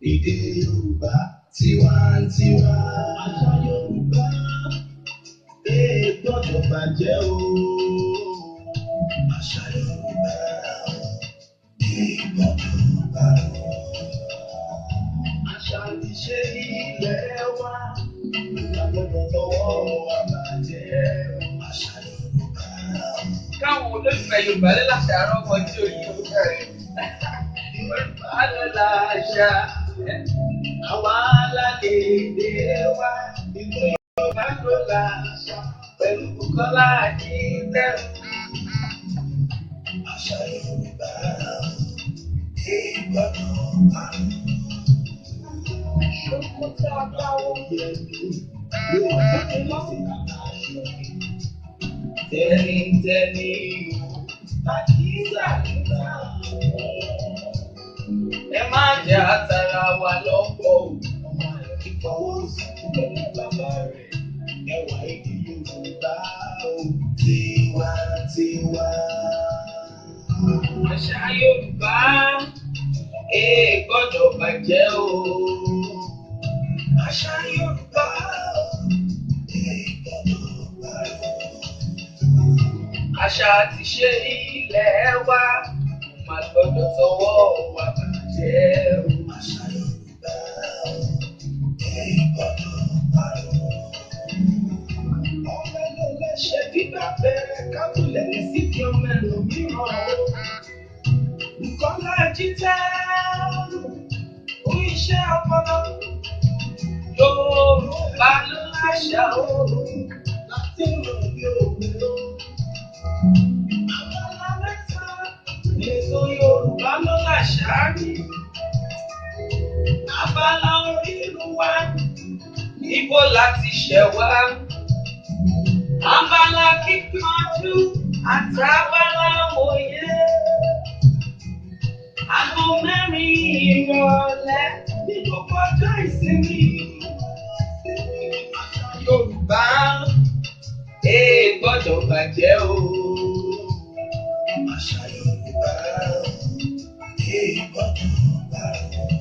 Èdè Yorùbá tiwantiwa. Àṣà Yorùbá èè gbọ́dọ̀ bàjẹ́ o. Àṣà Yorùbá èè gbọ́dọ̀ parun. Àṣà àti ìṣe ilẹ̀ wa kò gbọ́dọ̀ tọwọ́ wa bàjẹ́ o. Àṣà Yorùbá. Káwọn olólùfẹ́ Yorùbá ló láṣà rọ́mọ tí ó yí o. Yorùbá ló láṣà. Àwa la lè dé wa. Ìlú Yorùbá ló láṣà pẹ̀lú Bùkọ́lá Akíntẹ́rù. Àṣà Yorùbá èè gbọ́dọ̀ parun. Ṣòkòtò àgbáwo. Tẹ́nitẹ́ni o, àkísà níta. Ẹ má jẹ́ àtàrà wa lọ́pọ̀ o. Ọmọ rẹ̀ fi fọwọ́ sí pẹ̀lú bàbá rẹ̀. Ẹwà èdè Yorùbá o, tiwantiwa. Àṣà Yorùbá èè gbọ́dọ̀ bàjẹ́ o. Àṣà Yorùbá o, èè gbọ́dọ̀ parun. Àṣà àti ìṣe ilẹ̀ wa kò má gbọ́dọ̀ tọwọ́ wa bàjẹ́ o. Àṣà Yorùbá o, èè gbọ́dọ̀ parun. Ọmọ ẹlẹ́lẹ́ṣẹ̀ gbígbà bẹ̀rẹ̀ kábùlẹ̀ ní síbi ọmọ ẹlòmíràn o. Bùkọ́lá Ajíntẹ́rù fún iṣẹ́ ọpọlọ. Yorùbá ló láṣà o. Láti ràn bí òwe o. Abala mẹ́ta lètò Yorùbá ló láṣà rí. Abala orírun wa níbo la ti ṣẹ̀ wá. Abala kíkanjú àti abala òye. Aago 4 ìrọ̀lẹ́ ní gbogbo ọjọ́ ìsinmi. Àṣà Yorùbá èè gbọ́dọ̀ bàjẹ́ o. Àṣà Yorùbá èè gbọ́dọ̀ parun.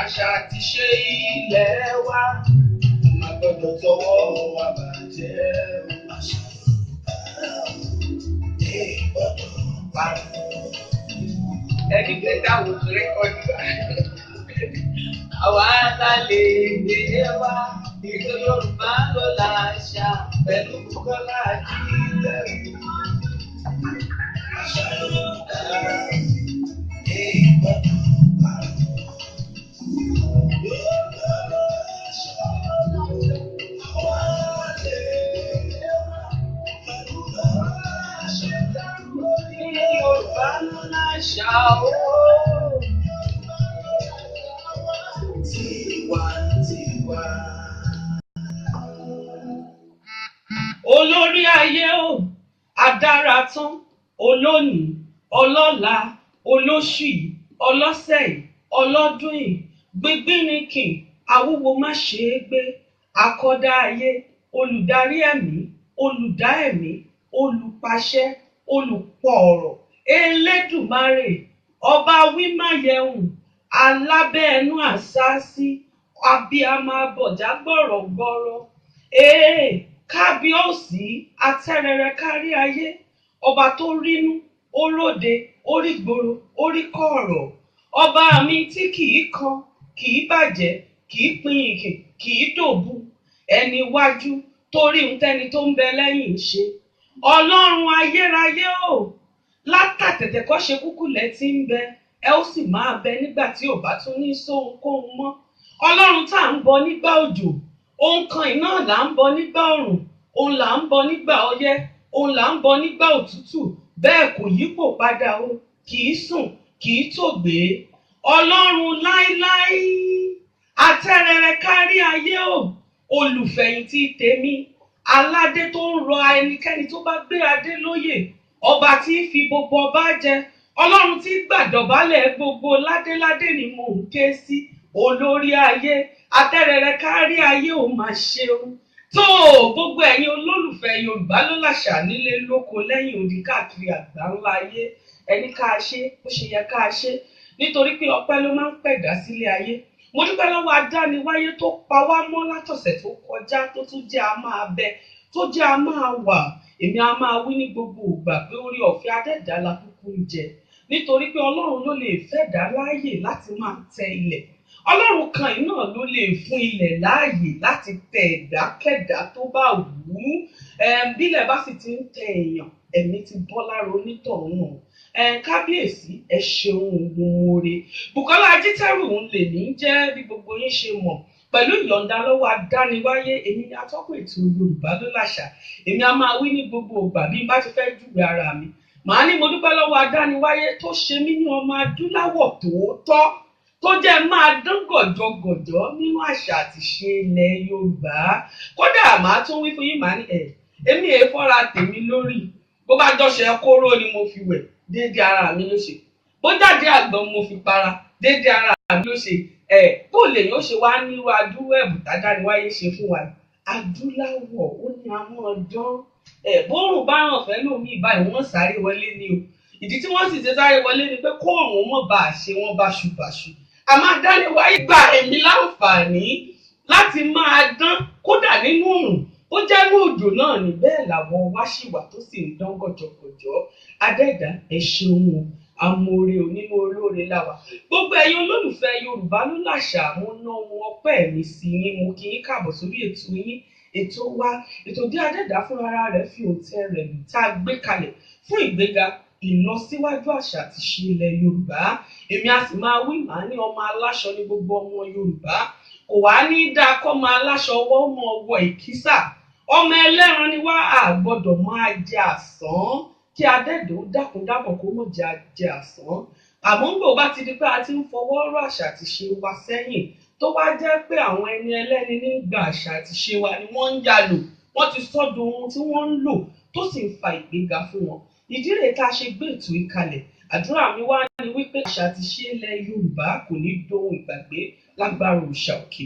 Àṣà àti ìṣe ilẹ̀ wa kò má gbọ́dọ̀ tọwọ́ wa bàjẹ́ o. Àṣà Yorùbá èè gbọ́dọ̀ parun. Ẹni tẹ́tà wò ó rékọ́dù wa. Àwa la lè dé wa, ètò Yorùbá ló láṣà pẹ̀lú Bùkọ́lá Ajíntẹ́rù. Àṣà Yorùbá èè gbọ́dọ̀ parun. Yorùbá ló láṣà, àwa lè dé wa. Yorùbá láṣà, Yorùbá ló láṣà o. Tiwantiwa. Olórí ayé o, adára tán, olónìí, ọlọ́la, olóṣù yìí, ọlọ́sẹ̀ yìí, ọlọ́dún yìí, gbígbínnìkìn, awúwo má ṣe é gbé, akọ́dá ayé, olùdarí ẹ̀mí, olùdá ẹ̀mí, olùpàṣẹ, olùpọ̀ ọ̀rọ̀, Elédùmarè, ọba wímáyẹhùn, alábẹ́ẹ̀nú àṣáṣí, abiyamọ abọ̀já gbọ̀rọ̀gbọrọ̀. Ee, kábíọ́sì atẹ́rẹrẹ kárí ayé, ọba tó rínú, ó róde, ó rígboro, ó rí kọ̀ọ̀rọ̀. Ọba mi tí kìí kan, kìí bàjẹ́, kìí pinyìnkì, kìí dòbu. Ẹni wájú torí ohun tẹ́ni tó ń bẹ lẹ́yìn ń ṣe. Ọlọ́run ayérayé o, látàtètèkọ́ṣe kúkú lẹ ti ń bẹ, ẹ ó sì máa bẹ nígbà tí ò bá tún ní sóhunkóhun mọ́. Ọlọ́run tá à ń bọ nígbà òjò, ohun kan iná là ń bọ nígbà òrùn, òun là ń bọ nígbà ọyẹ́, òun là ń bọ nígbà òtútù, bẹ́ẹ̀ kò yípo padà o, kìí sùn, kìí tòògbé. Ọlọ́run láíláí, atẹ́rẹrẹ kárí ayé o, olùfẹ̀yìntì tèmi, aládé tó ń rọ ẹnikẹ́ni tó bá gbé adé lóyè, ọba tí í fi gbogbo ọba jẹ, Ọlọ́run tí gbàdọ̀bálẹ̀ gbogbo ládéládé ni mò ń ké sí, olórí ayé, atẹ́rẹrẹ kárí ayé ò máa ṣeun. Tó gbogbo ẹ̀yin olólùfẹ́ Yorùbá ló láṣà nílé lóko lẹ́yìn odi káàkiri àgbáńlá ayé, ẹni ká ṣe bó ṣe yẹ ká ṣe. Nítorí pé ọpẹ́ ló máa ń pẹ̀dá sílé ayé. Mo dúpẹ́ lọ́wọ́ adániwáyé tó pa wá mọ́ látọ̀sẹ̀ tó kọjá, tó tún jẹ́ a máa bẹ, tó jẹ́ a máa wà. Èmi a máa wí ní gbogbo ìgbà pé orí ọ̀fẹ́ adẹ́dàá la kúkú ń jẹ. Nítorí pé Ọlọ́run ló lè fẹ́dàá láàyè láti máa tẹ ilẹ̀. Ọlọ́run kan yìí náà ló lè fún ilẹ̀ láàyè láti tẹ ẹ̀dákẹ́dá tó bá wù ú. Bílẹ̀ bá sì ti ń tẹ èèyàn, ẹ̀mí ti bọ́ lára onítọ̀hún nù. Kábíyèsí, ẹ ṣeun oore. Bùkọ́lá Ajítẹ́rù ń lè ní jẹ́ bí gbogbo yín ṣe mọ̀. Pẹ̀lú ìyọ̀ǹda lọ́wọ́ adániwáyé, èmi ni atọ́kùn ètò Yorùbá ló làṣà. Èmi a máa wí ní gbogbo ìgbà bí n bá ti fẹ́ júwe ara mi. Màá ní mo dúpẹ́ lọ́wọ́ adániwáyé tó ṣe mí ní ọmọ adúláwọ̀ tòótọ́, tó jẹ́ máa dán gọ̀jọgọ̀jọ́ nínú àṣà àti ìṣe ilẹ̀ Yorùbá. Kódà màá tún wí fún yín, màá ní èmi èé fọ́ra tèmi lórí. Bó bá jọ́ṣẹ kóró ni mo fi wẹ̀, déédéé ara mi ló ṣe. Bó jáde àgbọn mo fi para, déédéé ara mi ló ṣe. Bó lèyàn ó ṣe wá nírú adúrú ẹ̀bùn tádániwáyé ṣe fún wa. Adúláwọ̀ ó ní àwọn ọdán. Bórùn bá ràn fẹ́ lómi báyìí, wọ́n sáré wọlé ni o. Ìdí tí wọ́n sì ṣe sáré wọlé ni pé kóòrùn mọ̀ bá a ṣe wọ́n báṣubàṣu. Àmọ́ adániwáyé gba èmi láǹfààní láti máa dán kódà nínú òrùn. Ó jẹ́ inú òjò náà ní bẹ́ẹ̀ làwọn wá ṣì wà tó sì ń dán gọ̀jọ̀gọ̀jọ̀. Adẹ́dàá, ẹ ṣeun o. Amóore ò nínú olóore láwa. Gbogbo ẹ̀yin olólùfẹ́ Yorùbá ló làṣà, mo ná ohun ọpẹ́ mi sí yín, mo kí yín káàbọ̀ sórí ètò yín, ètò wa, ètò bí adẹ́dàá fúnra rẹ̀ fi òǹtẹ̀ rẹ̀ lù tá a gbé kalẹ̀ fún ìgbéga ìlọsíwájú àṣà àti ìṣe ilẹ̀ Yorùbá. Èmi a sì máa wí, màá ní ọmọ aláṣọ ní gbogbo ọmọ Yorùbá. Kò wá ní dáa kọ́ ọmọ aláṣọ ọwọ́ mọ ọwọ́ ìkísà. Ọmọ ẹlẹ́ran ni wá, a gbọ́dọ̀ máa jẹ àsán. Kí adẹ́dàá ó dákun dábọ̀ kó mọ̀ jẹ ajẹ àsán. Àmọ́ ńgbò bá ti di pé a ti ń fọwọ́ rọ́ àṣà àti ìṣe wa sẹ́yìn, tó wá jẹ́ pé àwọn ẹni ẹlẹ́ni ní gba àṣà àti ìṣe wa ni wọ́n ń yá lò, wọ́n ti sọ́dọ̀ ohun tí wọ́n ń lò tó sì ń fa ìgbéga fún wọn. Ìdí rèé tá a ṣe gbé ètò yìí kalẹ̀. Àdúrà mi wá ni wípé àṣà àti ìṣe ilẹ̀ Yorùbá kò ní dohun ìgbàgbé lágbára òòṣà òkè.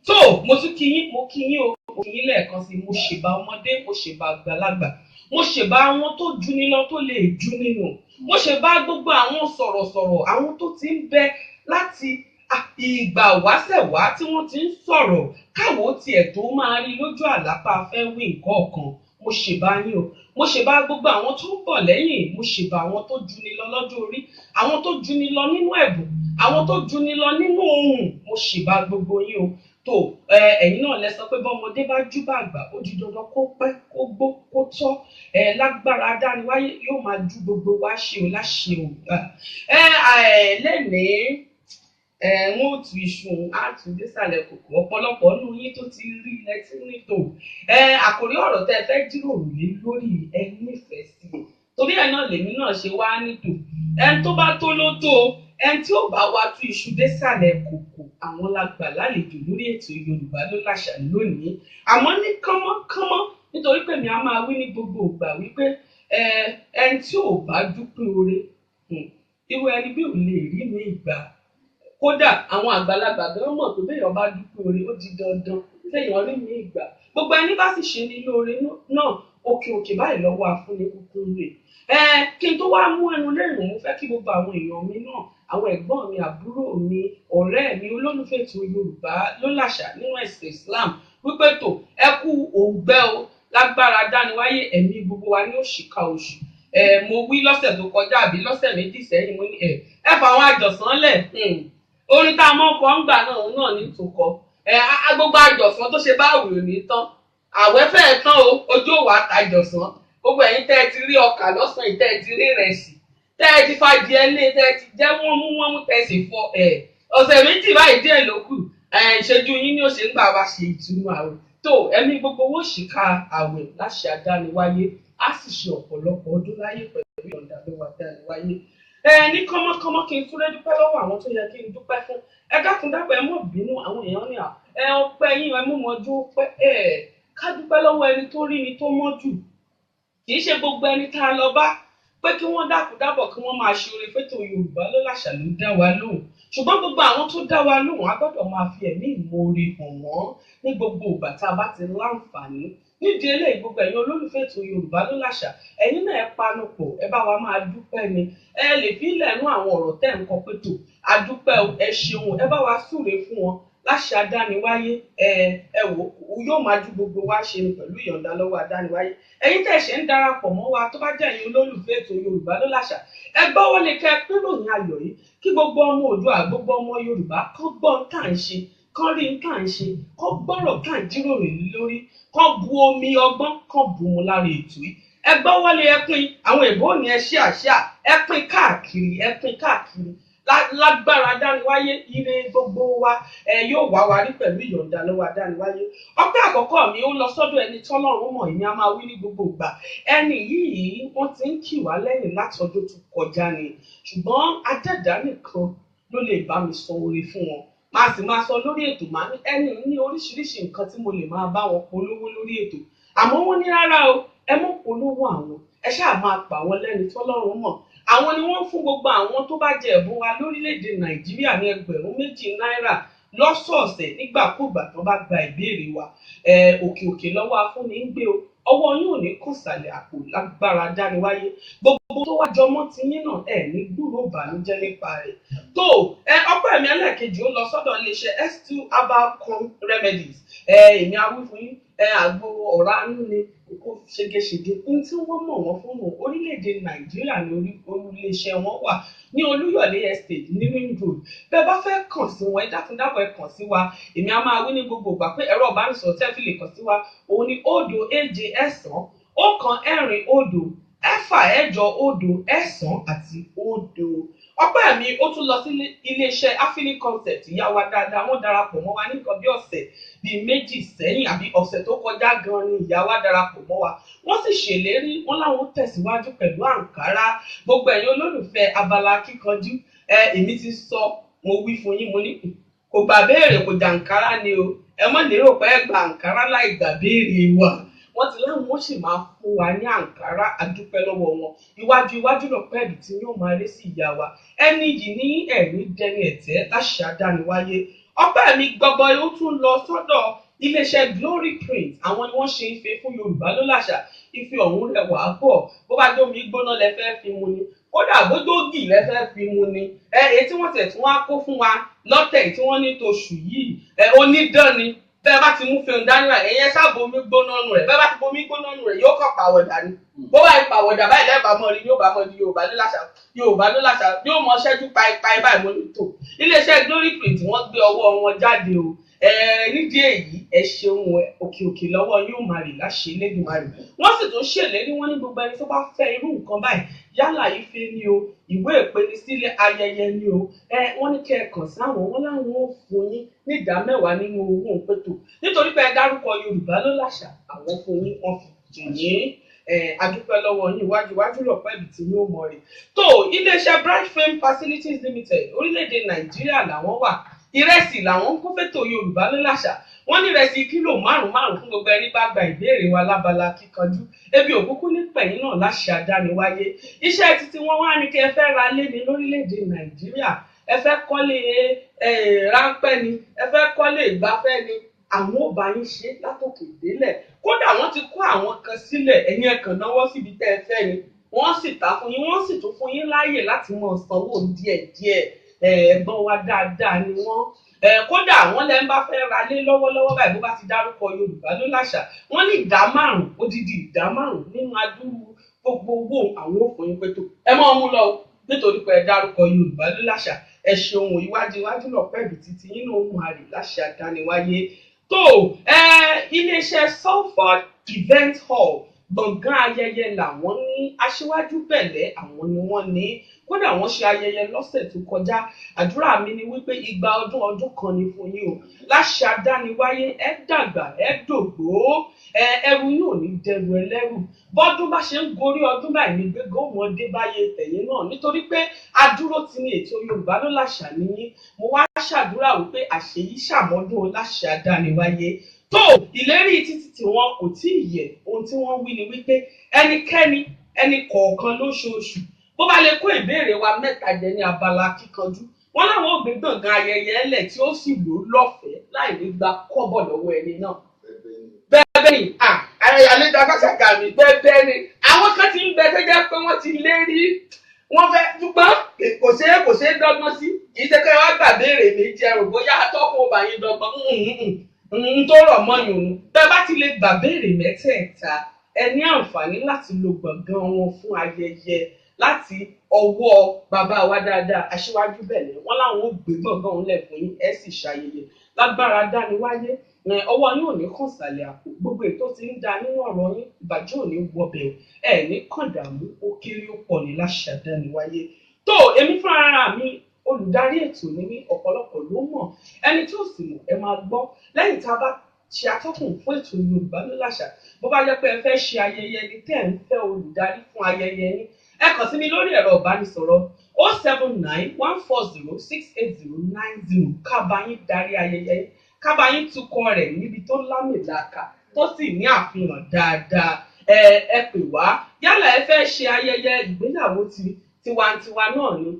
Tó, mo tún kí yín, mo kí yín o, mo kí yín lẹ́ẹ̀kan sí i, mo ṣèbà ọmọdé, mo ṣèbà àgbàlagbà, mo ṣèbà àwọn tó juni lọ tó lè juni nù, mo ṣèbà gbogbo àwọn sọ̀rọ̀sọ̀rọ̀, àwọn tó ti ń bẹ láti ìgbà wáṣẹ̀ wá tí wọ́n ti ń sọ̀rọ̀ káwo tiẹ̀ tó máa rí lójú àlápá fẹ́ wí nǹkan kan. Mo ṣèbà yín o, mo ṣèbà gbogbo àwọn tó ń bọ̀ lẹ́yìn, mo ṣèbà àwọn tó juni lọ lọ́jọ́ orí, àwọn tó juni lọ nínú ẹ̀bùn, àwọn tó juni lọ nínú ohùn, mo ṣèbà gbogbo yín o. Tó ẹ̀yin náà lẹ sọ pé bọ́mọdé bá júbà àgbà, ó di dandan kó pẹ́, kó gbó, kó tọ́. Lágbára adániwáyé yóò máa ju gbogbo wa ṣe o láṣẹ o. Lẹ́nìí, wọ́n ó tu iṣu, á tún désàlẹ̀ kòkò. Ọ̀pọ̀lọpọ̀ nínú yín tó ti rí ilẹ̀ tí ní tò. Àkòrí ọ̀rọ̀ tẹ́ ẹ fẹ́ jíròrò lé lórí ẹ nífẹ̀ẹ́ sí i. Torí ẹ̀ náà lèmi náà ṣe wá nítò. Ẹni tó bá tó ló tó o. Ẹni tí ó bá wá tú iṣu désàlẹ̀ kòkò, àwọn la gbà lálejò lórí ètò Yorùbá ló làṣà lónìí. Àmọ́ ní kánmọ́kánmọ́, nítorí pé mi a máa wí ní gbogbo ìgbà wípé ẹni tí ò bá dúpẹ́ oore, irú ẹni bí ò lè rí mi ìgbà. Kódà àwọn àgbàlagbà gan mọ̀ pé béèyàn bá dúpẹ́ oore, ó di dandan kéèyàn rí mi ìgbà. Gbogbo ẹni bá sì ṣe ní lóore náà, òkè òkè báyìí lọ́wọ́ afúnni kúkú rè. Kí n tó wá mú ẹnu lẹ́rìn, mo fẹ́ kí gbogbo àwọn èèyàn mi náà, àwọn ẹ̀gbọ́n mi, àbúrò mi, ọ̀rẹ́ mi, olólùfẹ́ ètò Yorùbá ló làṣà nínú ẹ̀sìn Islam wípé tó ẹ kú òǹgbẹ o, lágbára adániwáyé ẹ̀mí gbogbo wa ní òṣìkà oṣù. Mo wí lọ́sẹ̀ tó kọjá àbí lọ́sẹ̀ méjì sẹ́yìn, mo ní ẹ fà àwọn àjọsán lẹ̀. Orin tá a mọ̀ kọ́ ń gbà náà, òun náà ní tòkọ. Gbogbo àjọsán tó ṣe bá àwẹ̀ ò ní tán. Àwẹ̀ fẹ́ẹ̀ tán o, ojú òwò àtàjọsán. Gbogbo ẹ̀yin tẹ́ ẹ ti rí ọkà lọ́sàn-án, tẹ́ ẹ ti rí ìrẹsì, tẹ́ ẹ ti fàdìẹ lé, tẹ́ ẹ ti jẹ́ wọ́n mú tẹ́ ẹ sì fọ ọ̀sẹ̀ méjì báyìí díẹ̀ ló kù. Ìṣẹ́jú yín ni ó ṣe ń gbà wá ṣe ìtùnú àwẹ̀. Tó ẹ̀mí gbogbo owó ṣìkà àwẹ̀ láṣẹ adániwáyé, á sì ṣe ọ̀pọ̀lọpọ̀ ọdún láyé pẹ̀lú ìyọ̀ǹda lọ́wọ́ adániwáyé. Ní kánmọ́kánmọ́ kí n túré dúpẹ́ lọ́wọ́ àwọn tó yẹ kí n dúpẹ́ fún. Ẹ dákun dápẹ́, ẹ mọ̀ bínú àwọn èèyàn ní à. Ọpẹ́ yín, ẹ mú mọ́jú pẹ́. Ká dúpẹ́ lọ́wọ́ ẹni tó rí ni tó mọ́ jù. Kì í ṣe gbogbo ẹni tá a lọ bá pé kí wọ́n dákun dábọ̀ kí wọ́n máa ṣe oore fétò Yorùbá ló làṣà ló dá wa lóhùn. Ṣùgbọ́n gbogbo àwọn tó dá wa lóhùn, a gbọ́dọ̀ máa fi ẹ̀mí ìmoore hàn wọ́n ní gbogbo ìgbà tá a bá ti láǹfààní. Nídìí eléyìí, gbogbo ẹ̀yin olólùfẹ́ ètò Yorùbá ló láṣà, ẹ̀yin náà ẹ panupọ̀, ẹ bá wa máa dúpẹ́ ni. Ẹ lè fi lẹ́nu àwọn ọ̀rọ̀ tẹ́ ń kọ pé tò, a dúpẹ́ o, ẹ ṣeun, ẹ bá wa súre fún wọn láṣẹ adániwáyé. Ẹ wò ó, yóò máa ju gbogbo wa ṣe ni pẹ̀lú ìyọ̀ǹda lọ́wọ́ adániwáyé. Ẹ̀yin tẹ́ ṣe ń darapọ̀ mọ́ wa, tó bá jẹ́ ẹ̀yin olólùfẹ́ ètò Yorùbá ló láṣà, ẹ gbọ́wọ́ lè kẹ́ píròyìn ayọ̀ yìí kí gbogbo ọmọ Oòduà, gbogbo ọmọ Yorùbá kán gbọ́ tá à ń ṣe, kán rí tá à ń ṣe, kán gbọ́rọ̀ tá à ń jíròrò lórí, kán bu omi ọgbọ́n, kán bu mu lára ètò yìí. Ẹ gbọ́wọ́ lé, ẹ pín, àwọn èbó ní ẹ ṣí àṣà, ẹ pín káàkiri, ẹ pín káàkiri. Lágbára adániwáyé, ire gbogbo wa ẹ yóò wá wa rí pẹ̀lú ìyọ̀ǹda lọ́wọ́ adániwáyé. Ọpẹ́ àkọ́kọ́ mi ó lọ sọ́dọ̀ ẹni tọ́lọ́run mọ̀, èmi a máa wí ní gbogbo ìgbà. Ẹni yìí wọ́n ti ń kì wá lẹ́yìn látọdún tó kọjá ni, ṣùgbọ́n adẹ́dá nìkan ló lè bá mi sọ oore fún wọn. Màá sì máa sọ lórí ètò, màá ní ẹni ní oríṣiríṣi nǹkan tí mo lè máa bá wọn polówó lórí ètò, àmọ́ wọ́n ní rárá o, ẹ mọ̀ polówó àwọn, ẹ ṣáà máa pa àwọn lẹ́ni tọ́lọ́run mọ̀. Àwọn ni wọ́n fún gbogbo àwọn tó bá jẹ ẹ̀bùn wa lórílẹ̀‐èdè Nàìjíríà ní 2000 náírà lọ́sọ̀ọ̀sẹ̀ nígbàkúùgbà tó bá gba ìbéèrè wa. Òkè òkè lọ́wọ́ afúnni ń gbé o, ọwọ́ yín ò ní kàn sàlẹ̀ àpò lágbára dániwáyé. Gbogbo tó wá jọmọ́ ti yín náà ẹ̀ ní gbúròó ìbànújẹ́ nípa rẹ̀. Tó ọpẹ́ mi ẹlẹ́ẹ̀kejì ó lọ sọ́dọ̀ iléeṣẹ́ S2 Herbal Remedies. Èmi á wí fún yín, àgbo ọ̀rá inú ni kò ṣégeṣége ohun tí wọ́n mọ̀ wọ́n fún wọn. Orílẹ̀-èdè Nàìjíríà ní olú-iléeṣẹ́ wọn wà ní Olúyọ̀lé Estate ní Ring Road. Bẹ́ẹ̀ bá fẹ́ kàn sí wọn, ẹ dákun dábọ̀ ẹ kàn sí wa. Èmi á máa wí ní gbogbo ìgbà pé ẹ̀rọ ìbánisọ̀rọ̀ tẹ́ fi lè kàn sí wa òun ni 0 7 9 1 4 0 6 8 0 9 àti 0. Ọpẹ́ mi ó tún lọ sí iléeṣẹ́ Afili Concept. Ìyá wa dáadáa, wọ́n darapọ̀ mọ́ wa ní nǹkan bí ọ̀sẹ̀ bíi méjì sẹ́yìn àbí ọ̀sẹ̀ tó kọjá gan ni ìyá wa darapọ̀ mọ́ wa. Wọ́n sì ṣèlérí wọ́n láwọn tẹ̀síwájú pẹ̀lú àǹkárá. Gbogbo ẹ̀yin olólùfẹ́ abala kíkanjú, èmi ti sọ, mo wí fún yín, mo ní kò gbà béèrè kò jàǹkárá ni o, ẹ mọ̀ lérò pé ẹ gbà àǹkárá láì gbà béèrè wa. Wọ́n ti láwọn ó sì máa fún wa ní àǹkárá, àdúpẹ́ lọ́wọ́ wọn. Iwájú iwájú lọ̀pẹ́ ẹ̀bì tí yóò máa ré sí ìyá wa. Ẹni yìí ní ẹ̀rí dẹni ẹ̀tẹ́ láṣẹ adániwáyé. Ọpẹ́ mi gbọgbọ ó tún lọ sọ́dọ̀ iléeṣẹ́ Glory Print. Àwọn ni wọ́n ṣe ife fún Yorùbá ló láṣà. Ife ọ̀hún rẹwà pọ̀, bó bá jómi gbóná lẹ fẹ́ fi mu ni, kódà bójógì lẹ fẹ́ fi mu ni. Èyí tí wọ́n tẹ̀ tí wọ́n á kó fún wa lọ́tẹ̀ tí wọ́n ní toṣù yìí, onídán ni. Bẹ́ẹ̀ bá ti mú fẹ́hùn dání rẹ̀, ẹ̀yẹ sábò omi gbóná nù rẹ̀. Bẹ́ẹ̀ bá ti bomi gbóná nù rẹ̀, yóò kàn pàwọ̀dà ni. Bó bá yí pàwọ̀dà báyìí lẹ́ẹ̀bà mọ́ rí, yóò bá mọ́ di Yorùbá ló láṣà, Yorùbá ló láṣà, yóò mọ ṣẹ́jú paipái báyìí mo ní tò. Iléeṣẹ́ Glory Print wọ́n gbé ọwọ́ wọn jáde o. Nídìí èyí, ẹ ṣeun, òkè òkè lọ́wọ́ yóò máa rì láṣẹ Elédùmarè. Wọ́n sì tún ṣèlérí wọ́n ní gbogbo ẹni tó bá fẹ́ irú nǹkan báyìí, yálà ife ni o, ìwé ìpeni sílé ayẹyẹ ni o, wọ́n ní kẹ́ ẹ kàn sáwọn, wọ́n láwọn ò fún yín ní 10% nínú owó òǹpẹ̀tò. Nítorí pé ẹ dárúkọ Yorùbá ló láṣà, àwọn fún yín, wọ́n fi jìn yín. Adúpẹ́ lọ́wọ́ yín, iwájú iwájú lọ̀pẹ́ ibi tí yóò mọ̀ rè. Tó iléeṣẹ́ Bright Frame Facilities Limited, orílẹ̀-èdè Nàìjíríà làwọn wà. Ìrẹsì làwọn ń kó fẹ́tò Yorùbá ló láṣà. Wọ́n ní ìrẹsì kílò 5 5 fún gbogbo ẹni bá gba ìbéèrè wa lábala kíkanjú. Ebi òkúkú ní pẹ̀yìn náà láṣẹ adániwáyé. Iṣẹ́ títí wọ́n wá ní kí ẹ fẹ́ ra lé ní lórílẹ̀-èdè Nàìjíríà, ẹ fẹ́ kọ́lé ráńpẹ́ ni, ẹ fẹ́ kọ́lé ìgbafẹ́ ni, àwọn ò bá yín ṣe látòkè délẹ̀. Kódà wọ́n ti kó àwọn kan sílẹ̀, ẹ̀yin ẹ kàn náwó síbi tẹ́ ẹ fẹ́ ni, wọ́n sì ta fún yín, wọ́n sì tún fún yín láàyè láti máa sanwó díẹ̀díẹ̀. Ẹ̀gbọ́n wa dáadáa ni wọ́n. Kódà wọ́n lẹ́ ń bá fẹ́ ra lé lọ́wọ́lọ́wọ́ báyìí, bó bá ti dárúkọ Yorùbá ló láṣà, wọ́n ní 5%, odidi 5% nínú adúrú gbogbo owó àwọn òfin yín pé tó ẹ máa mú lọ nítorí pé ẹ dárúkọ Yorùbá ló láṣà. Ẹ ṣeun, iwájú iwájú lọ̀pẹ́ ibi títí yín náà ó máa rì láṣẹ adániwáyé. Tó iléeṣẹ́ Salford Event Hall, gbọ̀ngàn ayẹyẹ làwọn ní, aṣíwájú bẹ̀lẹ̀ àwọn ni wọ́n ní. Kódà wọ́n ṣe ayẹyẹ lọ́sẹ̀ tó kọjá. Àdúrà mi ni wípé igba ọdún ọdún kan ni fún yín o. Láṣẹ adániwáyé, ẹ dàgbà, ẹ dògbó, ẹrù yín ò ní dẹrù ẹlẹ́rù. Bọ́dún bá ṣe ń gorí ọdún báyìí ní gbégbó ọmọdé báyé tẹ̀yìn náà, nítorí pé adúró ti ní ètò Yorùbá ló láṣà níyín. Mo wá ṣàdúrà wípé àṣeyí ṣàmọ́dún láṣẹ adániwáyé. Tó ìlérí títí tí wọn kò tí ì yẹ, ohun tí wọ́n wí ni wípé ẹnikẹ́ni ẹnì kọ̀ọ̀kan lóṣooṣù bó bá lè kó ìbéèrè wa 3 jẹ ní abala kíkanjú, Wọ́n láwọn ò gbé gbọ̀ngàn ayẹyẹ ẹlẹ̀ tí ó sì lò lọ́fẹ̀ẹ́ láì ní gba kọ́bọ̀ lọ́wọ́ ẹni náà. Bẹ́ẹ̀ ni àlejò abáṣàgà mi, bẹ́ẹ̀ ni àwọn kan ti ń bẹ tó jẹ́ pé wọ́n ti lérí, wọ́n fẹ́, ṣùgbọ́n kò ṣeé dọ́gbọ́n sí. Kì í ṣe pé wọ́n gbà béèrè mi jẹrù bóyá atọ́kùn ọba yín dọ́gbọ́n n tó rọ̀ mọ́ yòó. Bẹ́ẹ̀ bá ti lè gbà béèrè mẹ́tẹ̀ẹ̀ta, ẹ ní àǹfààní láti lo gbọ̀ngàn wọn fún ayẹyẹ láti ọwọ́ bàbá wa dáadáa, aṣíwájú bẹ̀lẹ̀. Wọ́n láwọn ò gbé gbọ̀ngàn òun lẹ̀ fún yín, ẹ sì ṣayẹyẹ lágbára dániwáyé. Ọwọ́ yín ò ní kàn sàlẹ̀ àpò. Gbogbo ètò tí ń da nínú ọ̀rọ̀ yín, ìbàjẹ́ ò ní wọbẹ̀ o, ẹ ní kàn dààmú, ó kéré ó pọ̀ ní láṣà dániwáyé. Tó èmi fúnra mi, olùdarí ètò ní mí, ọ̀pọ̀lọpọ̀ ló mọ̀. Ẹni tí ò sì mọ̀, ẹ máa gbọ́ lẹ́yìn tá a bá ṣe atọ́kùn fún ètò Yorùbá Ló Làṣà. Bó bá jẹ́ pé ẹ fẹ́ ṣe ayẹyẹ ni tẹ́ ẹ̀ ń fẹ́ olùdarí fún ayẹyẹ yín, ẹ kàn sí mi lórí ẹ̀rọ ìbánisọ̀rọ̀ 07914068090. Ká bá yín darí ayẹyẹ yín, ká bá yín tukọ̀ rẹ̀ níbi tó lámìlaka, tó sì ní àfihàn dáadáa. Ẹ pè wá. Yálà ẹ fẹ́ ṣe ayẹyẹ ìgbéyàwó ti tiwantiwa náà ni,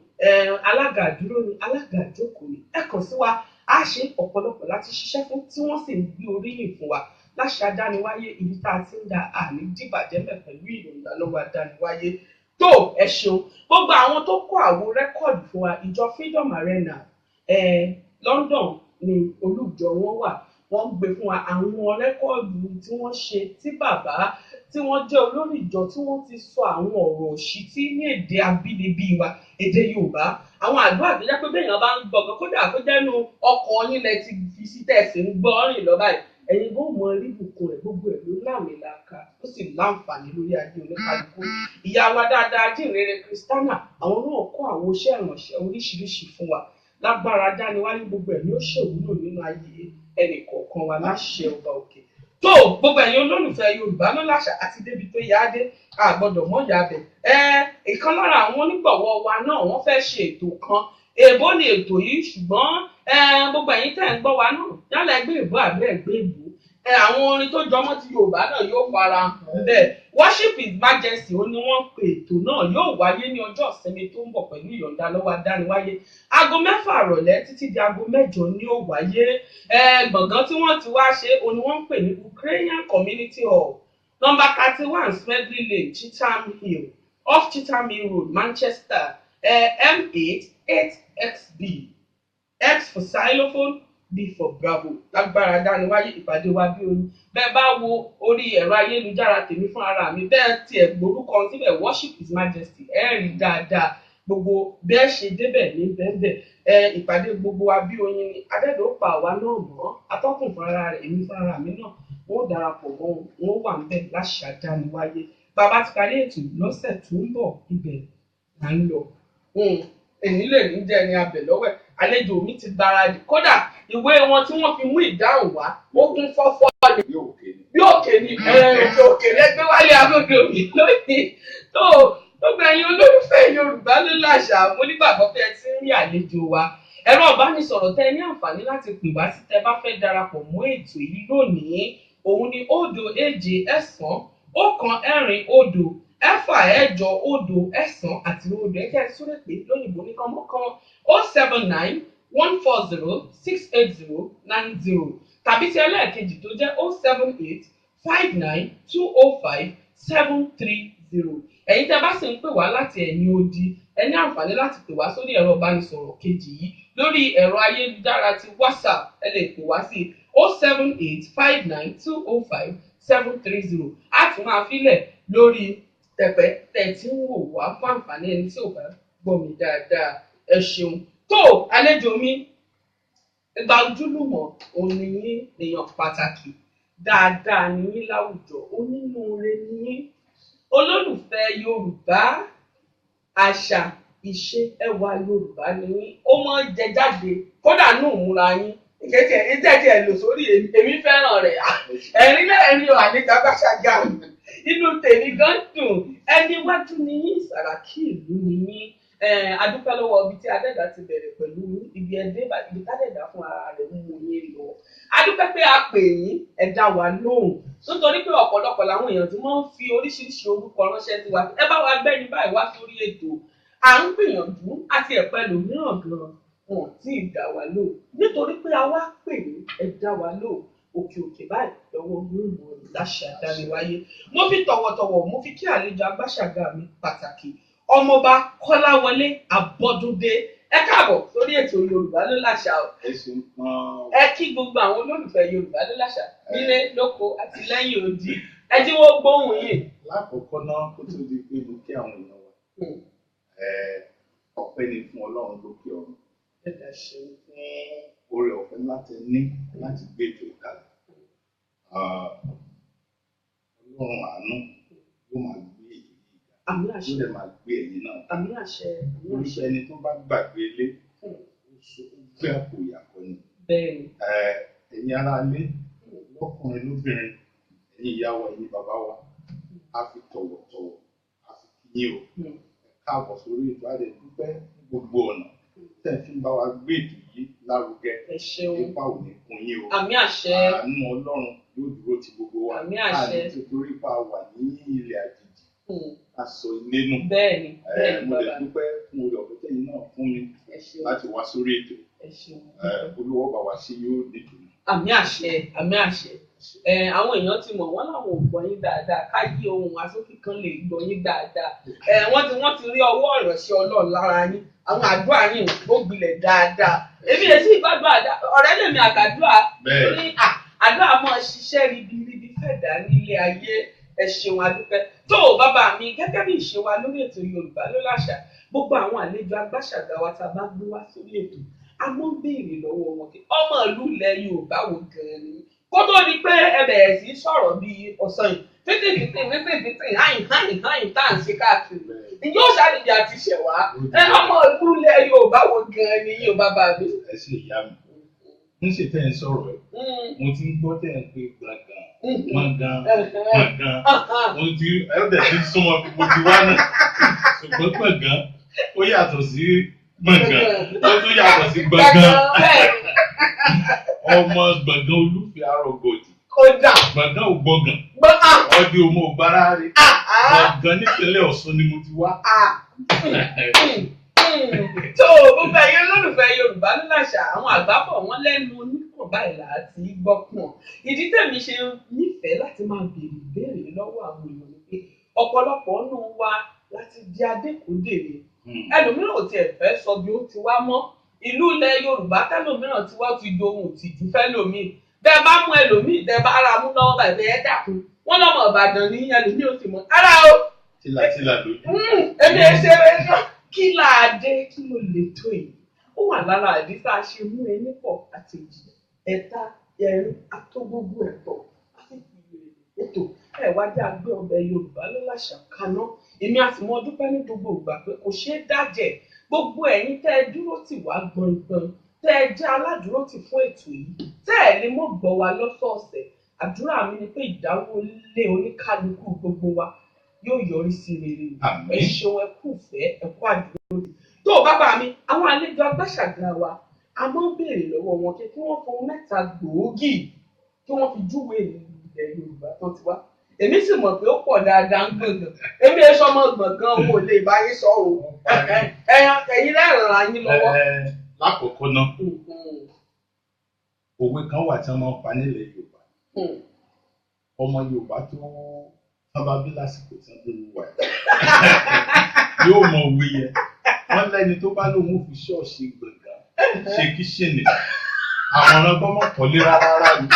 alága àdúró ni, alága àjókòó ni, ẹ kàn sí wa. A ṣe ọ̀pọ̀lọpọ̀ láti ṣiṣẹ́ fún tí wọ́n sì ń gbé oríyìn fún wa láṣẹ adániwáyé. Ibi tá a ti ń da àní dìbàjẹ́ mẹ́ pẹ̀lú ìyọ̀ǹda lọ́wọ́ adániwáyé. Tó ẹ ṣeun, gbogbo àwọn tó kó àwo record fún wa, ìjọ Freedom Arena, London ni olùjọ wọn wà. Wọ́n gbé fún wa àwọn record tí wọ́n ṣe, tí bàbá tí wọ́n jẹ́ olórí ìjọ tí wọ́n ti sọ àwọn ọ̀rọ̀ òṣìtí ní èdè abínibí wa, èdè Yorùbá, àwọn àdúrà tó jẹ́ pé béèyàn bá ń gbọ́ gan, kódà kó jẹ́nu ọkọ̀ yín lẹ ti fi sí tẹ̀sí ń gbọ́ rìn lọ báyìí, ẹ̀yin bó mọ rí ìbùkún rẹ̀. Gbogbo ẹ̀ ló láàmìlàaka, ó sì láǹfààní lórí ayé oníkálukú. Ìyá wa dáadáa, ajínrere Kristánà, àwọn náà kó àwọn iṣẹ́ ìrànṣẹ́ oríṣiríṣi fún wa. Lágbára dániwáyé, gbogbo ẹ̀ ni ó ṣèwúlò nínú ayé ẹnì kọ̀ọ̀kan wa láṣẹ ọba òkè. Tó gbogbo ẹ̀yin olólùfẹ́ Yorùbá Ló Làṣà, àti débi tó yá dé, a gbọ́dọ̀ mọ̀ yá bẹ̀. Ìkan lára àwọn onígbọ̀wọ́ wa náà, wọ́n fẹ́ ṣe ètò kan. Èèbó ni ètò yìí, ṣùgbọ́n gbogbo ẹ̀yin tẹ́ ń gbọ́ wa náà, yálà ẹgbẹ́ èèbó àbí ẹgbẹ́ èèbó, àwọn orin tó jọmọ́ ti Yorùbá náà yóò fara hàn bẹ́ẹ̀. Worship His Majesty ó ní wọ́n pe ètò náà. Yóò wáyé ní ọjọ́ ìsinmi tó ń bọ̀ pẹ̀lú ìyọ̀ǹda lọ́wọ́ adániwáyé. Aago 6 àrọ̀lẹ́ títí di aago 8 ní ó wáyé. Gbọ̀ngàn tí wọ́n ti wá ṣe ó ní wọ́n ń pè ní Ukrainian Community Hall, number 31 Smedley Lane, Cheetham Hill, off Cheetham Hill Road, Manchester, M8 8XB, X for xylophone, B for bravo. Lágbára dániwáyé, ìpàdé wa bí oyin. Bẹ́ẹ̀ bá wo orí ẹ̀rọ ayélujára tèmi fún ara mi, bẹ́ẹ̀ tiẹ̀ gbórúkọ síbẹ̀, Worship His Majesty, ẹ rí dáadáa gbogbo bẹ́ẹ̀ ṣe débẹ̀ ní bẹ́ẹ̀. Ẹ ìpàdé gbogbo wa bí oyin ni. Adẹ́dọ̀ pa àwa náà mọ́. Atọ́kùn fún ara rẹ̀, èmi fún ara mi náà, wọ́n darapọ̀ mọ́ wọn, wọ́n wà ń bẹ̀ láṣà dániwáyé. Bàbá ti parí ètò lọ́sẹ̀ tó ń bọ̀, ibẹ̀ là ń lọ. Èyí lè ní jẹ́ ẹni abẹ̀ lọ́wẹ̀. Àlejò mi ti gbáradì, kódà ìwé wọn tí wọ́n fi mú ìdáhùn wá, ó kún fọ́fọ́ ni. Bí òkè ni. Bí òkè ni, òkè òkè lẹ́gbẹ́ wálé agogo mi lónìí. Tó gbogbo ẹ̀yin olólùfẹ́ Yorùbá Ló Làṣà, mo nígbàgbọ́ pé ẹ ti ń rí àlejò wa. Ẹ̀rọ ìbánisọ̀rọ̀ tẹ́ ẹ ní àǹfààní láti pè wá sí tẹ́ bá fẹ́ darapọ̀ mọ́ ètò yìí lónìí, òun ni 079 140 680 9 àti 0. Ẹ jẹ́ sórí pé lóyìnbó ní kánmọ́kán, 07914068090, tàbí ti ẹlẹ́ẹ̀kejì tó jẹ́ 07859205730. Ẹ̀yin tẹ́ bá sì ń pè wá láti ẹ̀yìn odi, ẹ ní àǹfààní láti pè wá sórí ẹ̀rọ ìbánisọ̀rọ̀ kejì yìí. Lórí ẹ̀rọ ayélujára ti WhatsApp, ẹ lè pè wá sí 07859205730. Á tún máa filẹ̀ lórí tẹ̀pẹ́ tẹ̀ tí ń wò wá fún àǹfààní ẹni tí ò bá gbọ́ mi dáadáa. Ẹ ṣeun. Tó àlejò mi, ìgbà ojúlùmọ̀ òun ni yín, èèyàn pàtàkì dáadáa ni yín láwùjọ, onínúure ni yín, olólùfẹ́ Yorùbá, àṣà, ìṣe, ẹwà Yorùbá ni yín. Ó máa ń jẹ jáde kódà nù múra yín. Ìkẹ́tì ẹ̀ ìtẹ̀tì ẹ̀ lò sórí, èmi fẹ́ràn rẹ̀. Ẹ̀rín lẹ́ẹ̀rín o, àlejò abáṣágà, inú tèmi gan dùn. Ẹni wájú ni yín, Sàràkí ìlú ni yín. Adúpẹ́ lọ́wọ́ ibi tí adẹ́dà ti bẹ̀rẹ̀ pẹ̀lú ibi ẹdẹ, ibi tádẹ́dà fún ara rẹ̀ mú yín lọ. Adúpẹ́ pé a pè yín, ẹ dá wa lóhùn, nítorí pé ọ̀pọ̀lọpọ̀ làwọn èèyàn tí wọ́n ń fi oríṣiríṣi orúkọ ránṣẹ́ sí wa, ẹ bá wa gbẹ́ni báyìí wá sórí ètò. À ń gbìyànjú àti ẹ̀pẹ́ lòmíràn gan. Wọn ò tí ì dá wa lóhùn nítorí pé a wá pè ní ẹ dá wa lóhùn. Òkè òkè báyìí lọ́wọ́ yóò mọ láṣẹ àdániwáyé. Mo fi tọ̀wọ̀tọ̀wọ̀ mo fi kí àlejò agbáṣàgà mi pàtàkì, Ọmọọba Kọ́láwọlé Abọ́dúndé. Ẹ káàbọ̀ sórí ètò Yorùbá ló láṣà o. Ẹ ṣeun gan-an. Ẹ kí gbogbo àwọn olólùfẹ́ Yorùbá ló láṣà nílé lóko àti lẹ́yìn odi. Ẹ jí wọ́n gbóhùn yìí. Lákọ̀ọ́kọ́ náà, kó tó di pé mo kí àwọn èèyàn wa, ọpẹ́ ni fún Ọlọ́run lókè ọ̀run Ẹ dà ṣeun. fún oore ọ̀fẹ́ láti ní láti gbé ètò ìkàlẹ̀. Ọlọ́run àánú yóò máa gbé ètò yìí ga, Àmín yóò àṣẹ. dẹ̀ máa gbé ẹ̀yin náà. Àmín àṣẹ. Àmín Oríṣi àṣẹ. ẹni tó bá gbàgbé ilé, ó gbé àpò ìyàkọ́ ni. Bẹ́ẹ̀ni. Ẹ̀yin ará ilé, lọ́kùnrin lóbìnrin, ẹ̀yin ìyá wa, ẹ̀yin bàbá wa, a fi tọ̀wọ̀tọ̀wọ̀ a fi kí yín o. Ẹ káàbọ̀ sórí ètò. A dẹ̀ dúpẹ́ ní gbogbo ọ̀nà tẹ̀ fi ń bá wa gbé ètò yìí lárugẹ. Ẹ ṣeun. Ipa ò ní kún yín o. Àmín àṣẹ. Àánú Ọlọ́run yóò dúró ti gbogbo wa. Àmín àṣẹ. A ní torí pa wà ní ilẹ̀ àjèjì a sọ ilé nù. Bẹ́ẹ̀ni, bẹ́ẹ̀ni Mo lè bàbá. dúpẹ́ fún oore ọ̀fẹ́ tẹ̀yin náà fún mi Ẹ ṣeun. láti wá sórí ètò. Ẹ ṣeun. Olúwa bá wa ṣe, yóò nítumọ̀. Àmín àṣẹ. Àmín àṣẹ. Ẹ àwọn èèyàn ti mọ̀ wọ́n láwọn ò gbọ́ yín dáadáa, ká yí ohùn asókè kan lè gbọ́ yín dáadáa. Ẹ wọ́n ti rí ọwọ́ ìránṣẹ́ Ọlọ́run lára yín. Àwọn àdúrà yín ó gbilẹ̀ dáadáa. Èmi lè sí ìgbàdúrà, ọ̀rẹ́ lèmi àgàdúrà ní àdúrà máa ṣiṣẹ́ ribiribi fẹ̀dá nílé ayé. Ẹ ṣeun, adúpẹ́. Tó o bàbá mi, gẹ́gẹ́ bí ìṣe wa lórí ètò Yorùbá ló láṣà, gbogbo àwọn àlejò agbáṣàgà wa tá a bá gbé wá sórí ètò, a mọ́ ń béèrè lọ́wọ́ wọn kí ọmọ ìlú ilẹ̀ Yorùbá wo gan-an ni, kó tó di pé ẹ bẹ̀rẹ̀ sí í sọ̀rọ̀ bíi ọ̀sán yìí títí títí títí títí háyìn háyìn háyìn tá à ń ṣe káàkiri ǹjẹ́ ó ṣàlejò àti ṣẹ̀wá. Ẹ ọmọ ìlú ilẹ̀ Yorùbá wo gan-an ni yóò bàbá mi? Ẹ ṣe, ìyá mi. Ń ṣe tẹ́ ń sọ̀rọ̀ ẹ̀, mo ti ń gbọ́ tẹ́ ń pé gbọ̀ngàn gbọ̀ngàn gbọ̀ngàn. Mo ti ẹ dẹ̀ ti súnmọ́ bí mo ti wá náà, ṣùgbọ́n gbọ̀ngàn ó yàtọ̀ sí gbọ̀ngàn, ó tún yàtọ̀ sí gbọ̀ngàn. Ọmọ Gbọ̀ngàn Olúfẹ́ Arọ̀gọ̀dì. Kódà. Gbọ̀ngàn ò gbọ̀ngàn Gbọ̀ngàn. ọdẹ òmò ògbára rẹ. Gbọ̀ngàn nípínlẹ̀ Ọ̀ṣun ni mo ti wá. Tó gbogbo ẹ̀yin olólùfẹ́ Yorùbá ló láṣà, àwọn àgbà bọ̀ wọ́n lẹ́nu oníkàn báyìí là á ti gbọ́ pọ̀n. Ìdí tẹ̀mí ṣe nífẹ̀ẹ́ láti máa béèrè ìbéèrè lọ́wọ́ àwọn èèyàn ni pé ọ̀pọ̀lọpọ̀ nù wa láti di adékòdèrè. Ẹlòmíràn ò tiẹ̀ fẹ́ sọ bí ó ti wá mọ́. Ìlú ilẹ̀ Yorùbá tẹlòmíràn ti wá ti dohun ìtìjú fẹ́lòmíì. Bẹ́ẹ̀ bá mú ẹlòmíì, tẹ́ bá ra mú lọ́wọ́ báyìí, ẹ dákun, wọ́n lọ́mọ Ìbàdàn ní, ẹlòmíì ò sì mọ̀ ara o. Tìlàtìlà lójú. Èmi ẹ ṣe é kí láàdé kí ló lè tó yìí. Ó wà lára àdí tá a ṣe mú ẹni pọ̀ àti èjì ẹ̀ta ẹ̀rin àtó gbogbo ẹ̀ pọ̀ àti ètò ẹ̀ wá jẹ́ àgbẹ̀ ọbẹ̀ Yorùbá ló láṣà kaná. Èmi àti mọ dúpẹ́ ní gbogbo ìgbà pé kò ṣeé dájẹ́. Gbogbo ẹ̀yin tẹ́ ẹ dúró tì wá gbọ̀ngbọ̀n, tẹ́ ẹ jẹ́ aládùúró tì fún ètò yìí, tẹ́ ẹ lè mọ̀ gbọ́ wa lọ́sọ̀ọ̀sẹ̀, àdúrà mi ni pé ìdáwọ́lé oníkálukú gbogbo wa yóò yọrí sí rere. Àmín. Ẹ ṣeun, ẹ kú ìfẹ́, ẹ kú àdúró. Tó o bàbá mi, àwọn àlejò agbáṣàgà wa, a máa ń béèrè lọ́wọ́ wọn kí wọ́n fún mẹ́ta gbòógì kí wọ́n fi júwe ilẹ̀ Yorùbá tó ti wá. Èmi sì mọ̀ pé ó pọ̀ dáadáa ń gbọ̀ngàn. Èmi èso ọmọ gbọ̀ngàn wo lè bá yín sọ o. Ẹ̀yin lẹ́ràn án yín lọ́wọ́. Lákọ̀ọ́kọ́ náà, òwe kan wà tí wọ́n máa ń pa nílẹ̀ Yorùbá. Ọmọ Yorùbá tó tán bá bí lásìkò tí wọ́n bí wà yóò mọ òwe yẹn. Wọ́n lẹ́ni tó bá lóun ò fi ṣọ́ọ̀ṣì gbọ̀ngàn ṣe kíṣìnì, àmọ̀ràn gbọ́mọ̀ kọ́lé rárá rárá ni.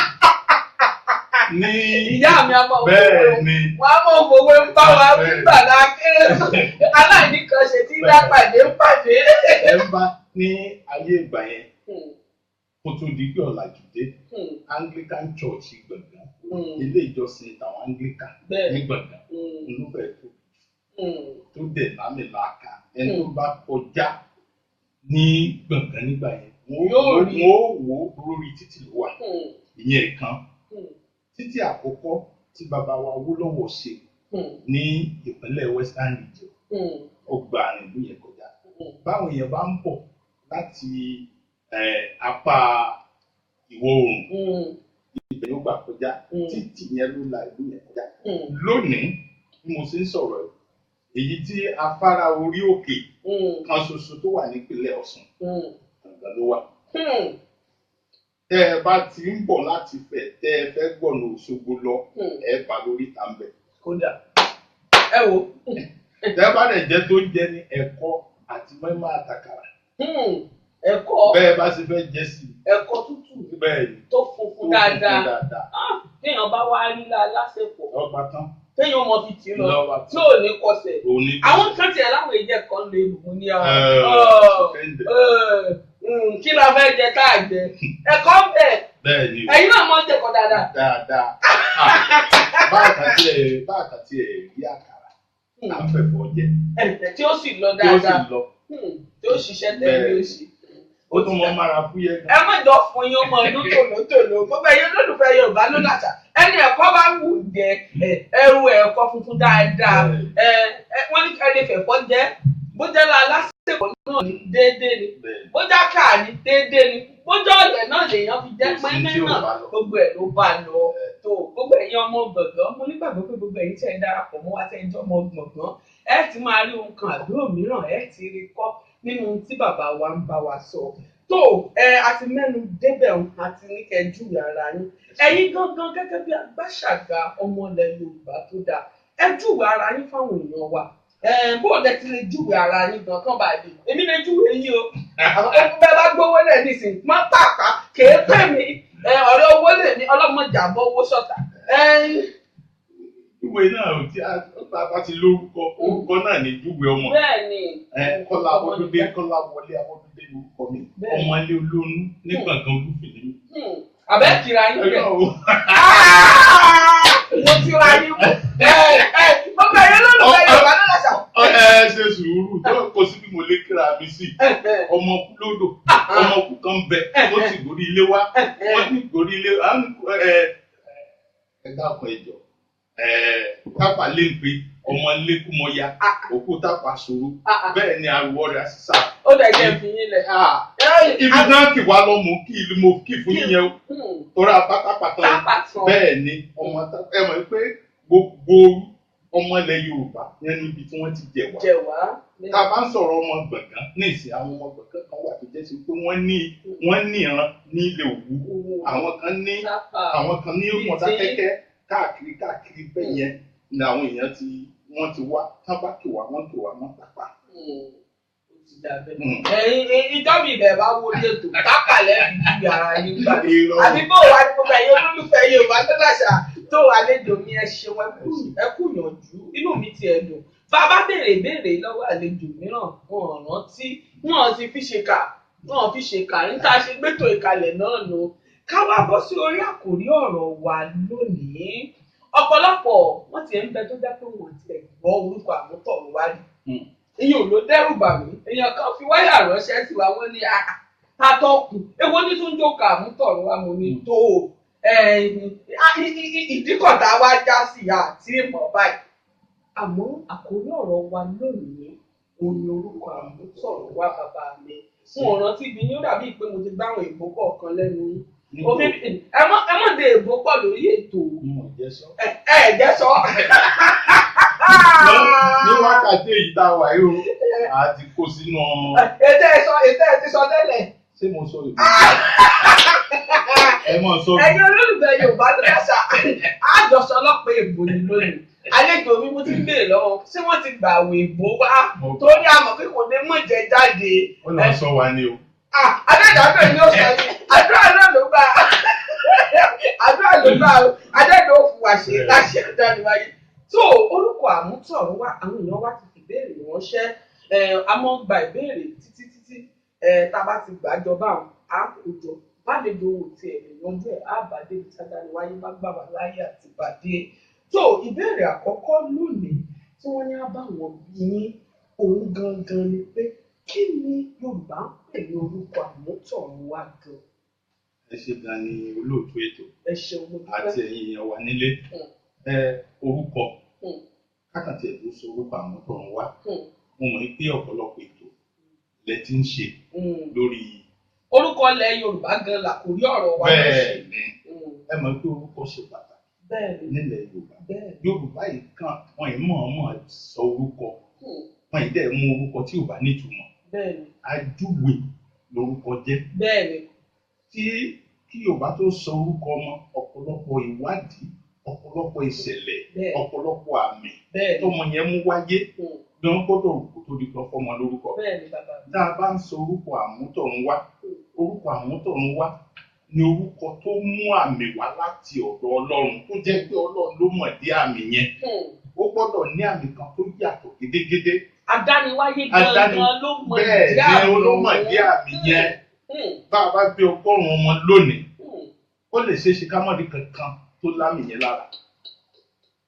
Ní Ìyá mi a máa bẹ́ẹ̀ ni. Wọ́n á mọ̀ fowó ń bá wa nígbà náà kéré aláìní kan ṣe tí lápàdé ń pàdé. Ẹ ń bá ní ayé ìgbà yẹn, kó tó di pé ọ̀làjú dé, Anglican Church Gbọ̀ngàn, ilé ìjọsìn tàwọn Anglican ní Gbọ̀ngàn ló fẹ́ tó tó dẹ̀ lámìlàaka. Ẹni tó bá kọjá ní Gbọ̀ngàn nígbà yẹn, wọ́n Yóò rí. wọ́n wò ó lórí títì ló wà. Ìyẹn kan. Títì àkọ́kọ́ tí bàbá wa Awólọ́wọ̀ ṣe ní ìpínlẹ̀ Western Region, ó gba àárín ìlú yẹn kọjá. Báwọn èèyàn bá ń bọ̀ láti apá ìwọ̀ oòrùn, ibẹ̀ ló gbà kọjá. Títì yẹn ló la ìlú yẹn kọjá. Lónìí bí mo ṣe ń sọ̀rọ̀ yìí, èyí tí afárá orí òkè kan ṣoṣo tó wà nípínlẹ̀ Ọ̀ṣun, Gbọ̀ngàn ló wà. Tẹ́ ẹ bá ti ń bọ̀ láti Ifẹ̀, tẹ́ ẹ fẹ́ gbọ̀nà Òṣogbo lọ, ẹ bá lórí ìta ń bẹ̀. Kódà ẹ wo. Tẹ́ ẹ bá dẹ̀ jẹ́ tó ń jẹ ní ẹ̀kọ àti mọ́ínmọ́ín àtàkàrà. Ẹ̀kọ. Bẹ́ẹ̀ bá ṣe fẹ́ jẹ sí. Ẹ̀kọ tútù. Bẹ́ẹ̀ ni. Tó funfun dáadáa. Téèyàn bá wá rí la lásìkò. Ọba tán. Téèyàn mọ fi tì í lọ tí ò ní kọsẹ̀. Àwọn kan tiẹ̀ láwọn ìjẹ kan lè mú ní àwọn. Kí la fẹ́ jẹ tá a jẹ? Ẹ̀kọ́ ń bẹ̀. Bẹ́ẹ̀ni. Ẹ̀yin náà mọ jẹ̀kọ́ dáadáa. Dáadáa. Báàkà tí ẹ rí àkàrà, à ń fẹ̀fọ́ jẹ. Tí ó sì lọ dáadáa. Tí ó ṣiṣẹ́ tẹ́lẹ̀ ó sì. Ó tún mọ mára fúyẹ́ gan. Ẹ má jọ fún yín ọmọ ọdún tòlótòló. Gbogbo ẹ̀yin olólùfẹ́ Yorùbá ló làṣà. Ẹni ẹ̀kọ́ bá wù jẹ ẹrù ẹ̀kọ́ funfun dáadáa. Wọ́n ní ẹ lè fẹ̀fọ́ jẹ. Bó jẹ́ la lásìkò náà ní déédéé ni. Bó já káà ní déédéé ni. Bó jẹ́ ọ̀lẹ̀ náà lèèyàn fi jẹ́ pẹ́ẹ́mẹ́ náà. Gbogbo ẹ̀ ló bá lọ. Tó gbogbo ẹ̀yin ọmọ gbọ̀ngàn, mo nígbàgbọ́ pé gbogbo ẹ̀yin tí ẹ̀ ń darapọ̀ mọ́ wa tẹ́ ẹ jẹ́ ọmọ gbọ̀ngàn, ẹ ti máa rí ohun kan àbí òmíràn, ẹ ti rí kọ́ nínú tí bàbá wa ń bá wa sọ. Tó ẹ a ti mẹ́nu débẹ̀ òun àti ní kẹ́ júwe ara yín. Ẹ̀yin gangan gẹ́gẹ́ bí agbáṣàga ọmọ ilẹ̀ Yorùbá tó dáa, ẹ júwe ara yín fáwọn èèyàn wa. Bó o dẹ ti lè júwe ara yín gan kán bá lè. Èmi lè júwe yín o. Bẹ́ẹ̀ bá gbówó lẹ̀ nísìnyí, má pàpà kèé pè mí. Ọ̀rẹ́ owó lè ní ọlọ́mọdé àbọ̀ owó ṣọ̀tà. Júwe náà tí a bá ti lórúkọ, orúkọ náà ní júwe ọmọ. Bẹ́ẹ̀ni. Kọ́lá Abọ́dúndé, Kọ́lá Wọlé Abọ́dúndé lórúkọ mi. Ọmọ ilé olónú ní Gbọ̀ngàn Olúfì ni mí. Àbẹ́ kìrà yín bẹ̀. Mo ti ra yín mú. Gbogbo ẹ̀yẹ lólùfẹ́ Yorùbá ló lọ́sà. Ẹ ṣe sùúrù, kò sí bí mo lè kíra mi sí. Ọmọ kú lódò, ọmọ kú kan bẹ, ó ti gòrí ilé wá, wọ́n ti gòrí ilé wá. Ẹ dákun ẹ jọ̀ọ́. Tápà lè ń pe ọmọ lẹ́kùmọ̀ya, òkú tápà ṣòro, bẹ́ẹ̀ ni ariwo rẹ̀ á sì sá. Ó dẹ̀ jẹ́ fi yín lẹ̀. Ibi náà kì wá lọ́mú kí ìlú mo kì fún yín yẹn o. Torí apátápàtàn bẹ́ẹ̀ ni ọmọ ẹ mọ̀ pé gbogbo ọmọ ilẹ̀ Yorùbá yẹn níbi tí wọ́n ti jẹ̀ wá. Tá a bá ń sọ̀rọ̀ ọmọ Gbọ̀ngán ní ìsìn, àwọn ọmọ Gbọ̀ngán kan wà tó jẹ́ sí pé wọ́n ní ìran ní ilẹ̀ Òwu, àwọn kan ní Mọ̀dákẹ́kẹ́ káàkiri káàkiri bẹ́ẹ̀ yẹn ni àwọn èèyàn tí wọ́n ti wá tán bá kì wá wọ́n kì wá mọ́ pápá. Ìjọ mi ibẹ̀ bá wo lẹ́tọ̀ tákàlẹ́ ìdíbi ara yín gbà. Àbí bó wà ní gbogbo ẹ̀yin olólùfẹ́ Yorùbá tó dàṣà tó àlejò mi, ẹ ṣeun, ẹ kú yànjú, inú mi ti ẹ̀ dùn. Bàbá béèrè ìbéèrè lọ́wọ́ àlejò mìíràn, wọn ò rántí, wọn sì fi ṣe kà, wọn fi ṣe kà níta ṣe gbẹ́tò ìkàlẹ̀ náà nù. Ká wá bọ́ sí orí àkòrí ọ̀rọ̀ wa lónìí. Ọ̀pọ̀lọpọ̀ wọ́n ti ń bẹ tó jẹ́ pé wọ́n ti gbọ́ orúkọ àmútọ̀run wá rí. Ìyẹn ò ló dẹ́rù bà mí. Èèyàn kan fi wáyà ránṣẹ́ sí wa, wọ́n ní atọ́kùn. Èwo ní tún jókòó àmútọ̀run wá, mo ní tó ìdíkọ̀tà wa já sí àti ìmọ̀ báyìí. Àmọ́ àkòrí ọ̀rọ̀ wa lónìí òun ni orúkọ àmútọ̀run wá bàbá mi. Mo rántí ibi yín, ó dàbí pé mo ti gbáwọn ìbò kọ̀ọ̀kan lẹ́nu yín. Ẹ mọ̀ de èbó pọ̀ lórí ètò. Ẹ jẹ́ sọ. Ní wákàtí èyí tá a wà yìí o, a ti kó sínú. Ètò ẹ sọ, ètò ẹ ti sọ tẹ́lẹ̀. Ṣé mo sọ èbó? Ẹ mọ̀ sọ. Ẹ̀yin olólùfẹ́ Yorùbá ló dáṣà, àjọsọ ọlọ́pàá èbó ni lónìí. Àlejò mi mo ti ń béèrè lọ́wọ́, ṣé wọ́n ti gbà àwẹ̀ èbó wá? Torí a mọ̀ pé kò ní mọ̀ jẹ jáde. Ó lọ sọ wa ni o. Adédàbẹ̀ ni ó sọ yìí, àdúrà náà ló gbà, àdúrà ló gbà o, adédàbẹ̀ ò fún wa ṣe láṣẹ ìdániwáyé. Tó orúkọ àmútọ̀run wá, àwọn èèyàn wá ti fi ìbéèrè ránṣẹ́, a mọ̀ ń gba ìbéèrè títí títí, tá a bá ti gbà jọba àwọn á kó jọ, bálejò wò tiẹ̀ lè yanjú ẹ̀, á bá débi tádániwáyé bá gbà wá láyé àti bàdé. Tó ìbéèrè àkọ́kọ́ lónìí tí wọ́n ní á bá wọn bí yín, òun gangan ni pé kí ni Yorùbá ń pè ní orúkọ àmútọ̀run wá gan? Ẹ ṣe gan ni olóòtú ètò. Ẹ ṣeun, mo dúpẹ́. Àti ẹ̀yin èèyàn wa nílé. Orúkọ kákàtí ẹ̀ tó sọ orúkọ àmútọ̀run wá. Mo mọ̀ pé ọ̀pọ̀lọpọ̀ ètò lẹ ti ń ṣe lórí. Orúkọ ilẹ̀ Yorùbá gan làkórí ọ̀rọ̀ wa. Bẹ́ẹ̀ ni, ẹ mọ̀ pé orúkọ ṣe pàtàkì nílẹ̀ Yorùbá. Yorùbá yìí kan wọn yìí mọ̀ọ́mọ̀ sọ orúkọ, wọn yìí dẹ̀ mú orúkọ tí ò bá nítumọ̀. Ajúwe lórúkọ jẹ́. Bẹ́ẹ̀ni. Tí kí Yorùbá tó sọ orúkọ ọmọ, ọ̀pọ̀lọpọ̀ ìwádìí, ọ̀pọ̀lọpọ̀ ìṣẹ̀lẹ̀, ọ̀pọ̀lọpọ̀ àmì tọmọ yẹn mú wáyé ni wọ́n gbọ́dọ̀ rò tó di kan fọmọ lórúkọ. Tá a bá ń sọ orúkọ àmútọ̀run wá, orúkọ àmútọ̀run wá ni orúkọ tó mú àmì wá láti ọ̀dọ̀ Ọlọ́run, tó jẹ́ pé Ọlọ́run ló mọ̀ dé àmì yẹn. Ó gbọ́dọ̀ ní àmì kan tó yàtọ̀ gédégédé. Adániwáyé gangan ló mọ̀ dé àmì. Bẹ́ẹ̀ ni ló mọ̀ dé àmì yẹn. Bá a bá gbé 100 ọmọ lónìí, ó lè ṣeé ṣe ká mọ̀ ní kankan tó lámì yẹn lára.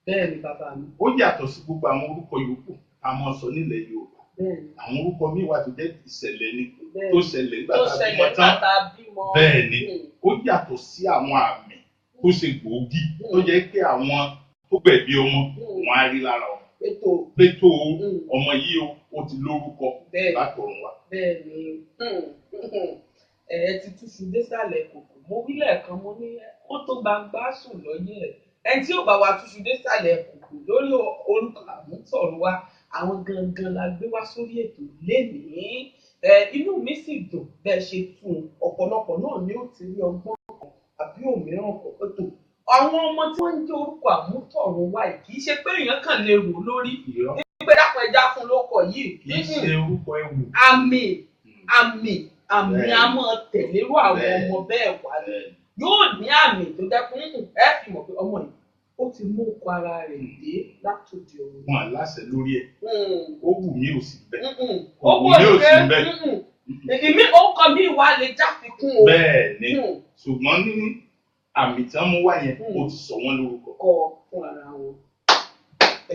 Bẹ́ẹ̀ ni bàbá mi. Ó yàtọ̀ sí gbogbo àwọn orúkọ yòókù a máa sọ nílẹ̀ Yorùbá. Àwọn orúkọ míì wà tó jẹ́ ìṣẹ̀lẹ̀ ni, tó ṣẹlẹ̀ nígbà tá a bímọ tán. Bẹ́ẹ̀ ni, ó yàtọ̀ sí àwọn àmì tó ṣe gbòógì tó jẹ́ pé àwọn tó gbẹ̀bí ọmọ wọn á rí lára ọmọ. Pé tó ọmọ yìí ó ti lórúkọ látọ̀run wá. Bẹ́ẹ̀ ni, ẹ ti túṣu désàlẹ̀ kòkò. Mo wí lẹ́ẹ̀kan, mo ní ó tó gbangba sùn lọ́yẹ̀ ẹ̀. Ẹni tí ó bá wa túṣu désàlẹ̀ kòkò lórí orúkọ àmútọ̀run wá, àwọn gangan la gbé wá sórí ètò lénìí. Inú mi sì dùn bẹ́ẹ̀ ṣe tún un. Ọ̀pọ̀lọpọ̀ náà ni ó ti rí ọgbọ́n kan àbí òmíràn kan tó. Àwọn ọmọ tí wọ́n ń jẹ́ orúkọ àmútọ̀run wá yìí kì í ṣe pé èèyàn kàn lè rò lórí. Nígbà dápọ̀ ẹja fún lóko yìí. Kì í ṣe orúkọ ẹwù. Àmì àmì àmì a máa tẹ̀lérú àwọn ọmọ bẹ́ẹ̀ wá ní. Yóò ní àmì tó jẹ́ pé ẹ fi mọ̀ pé ọmọ yìí ó ti mú ọkọ ara rẹ̀ dé látòdì ọ̀run. Wọn aláṣẹ lórí ẹ̀. Ó wù mí ò sí bẹ́ẹ̀. Ó wù mí ò sí bẹ́ẹ̀. Ìmí orúkọ mi wà lè jáfikún o. Bẹ́ẹ̀ ni, ṣùgbọ́n ní àmì tí wọ́n mú wá yẹn, ó ti sọ wọ́n lórúkọ. Kọ fún ara wọn.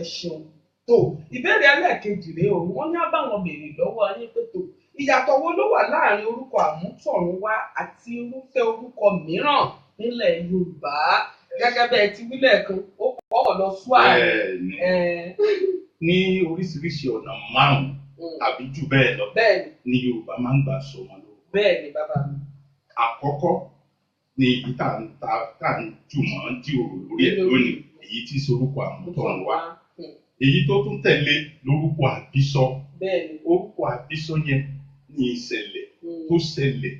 Ẹ ṣeun. Tó ìbéèrè ẹlẹ́ẹ̀kejì rèé o, wọ́n ní àbáwọn béèrè lọ́wọ́ yín pé tó ìyàtọ̀ wo ló wà láàrin orúkọ àmútọ̀run wá àti irúfẹ́ orúkọ mìíràn nílẹ̀ Yorùbá? Gẹ́gẹ́ bẹ́ẹ̀ ti wí lẹ́ẹ̀kan, ó kọ́ lọ sú ààrẹ. Ní oríṣiríṣi ọ̀nà 5 tàbí jù bẹ́ẹ̀ lọ ni Yorùbá máa ń gbà sọ wọn lórúkọ. Bẹ́ẹ̀ ni bàbá mi. Àkọ́kọ́ ni èyí tá à ń jùmọ̀ jíròrò lórí ẹ̀ lónìí, èyí tí í ṣe orúkọ àmútọ̀run wá. Èyí tó tún tẹ̀lé lórúkọ àbísọ. Orúkọ àbísọ yẹn ní ìṣẹ̀lẹ̀ tó ṣẹlẹ̀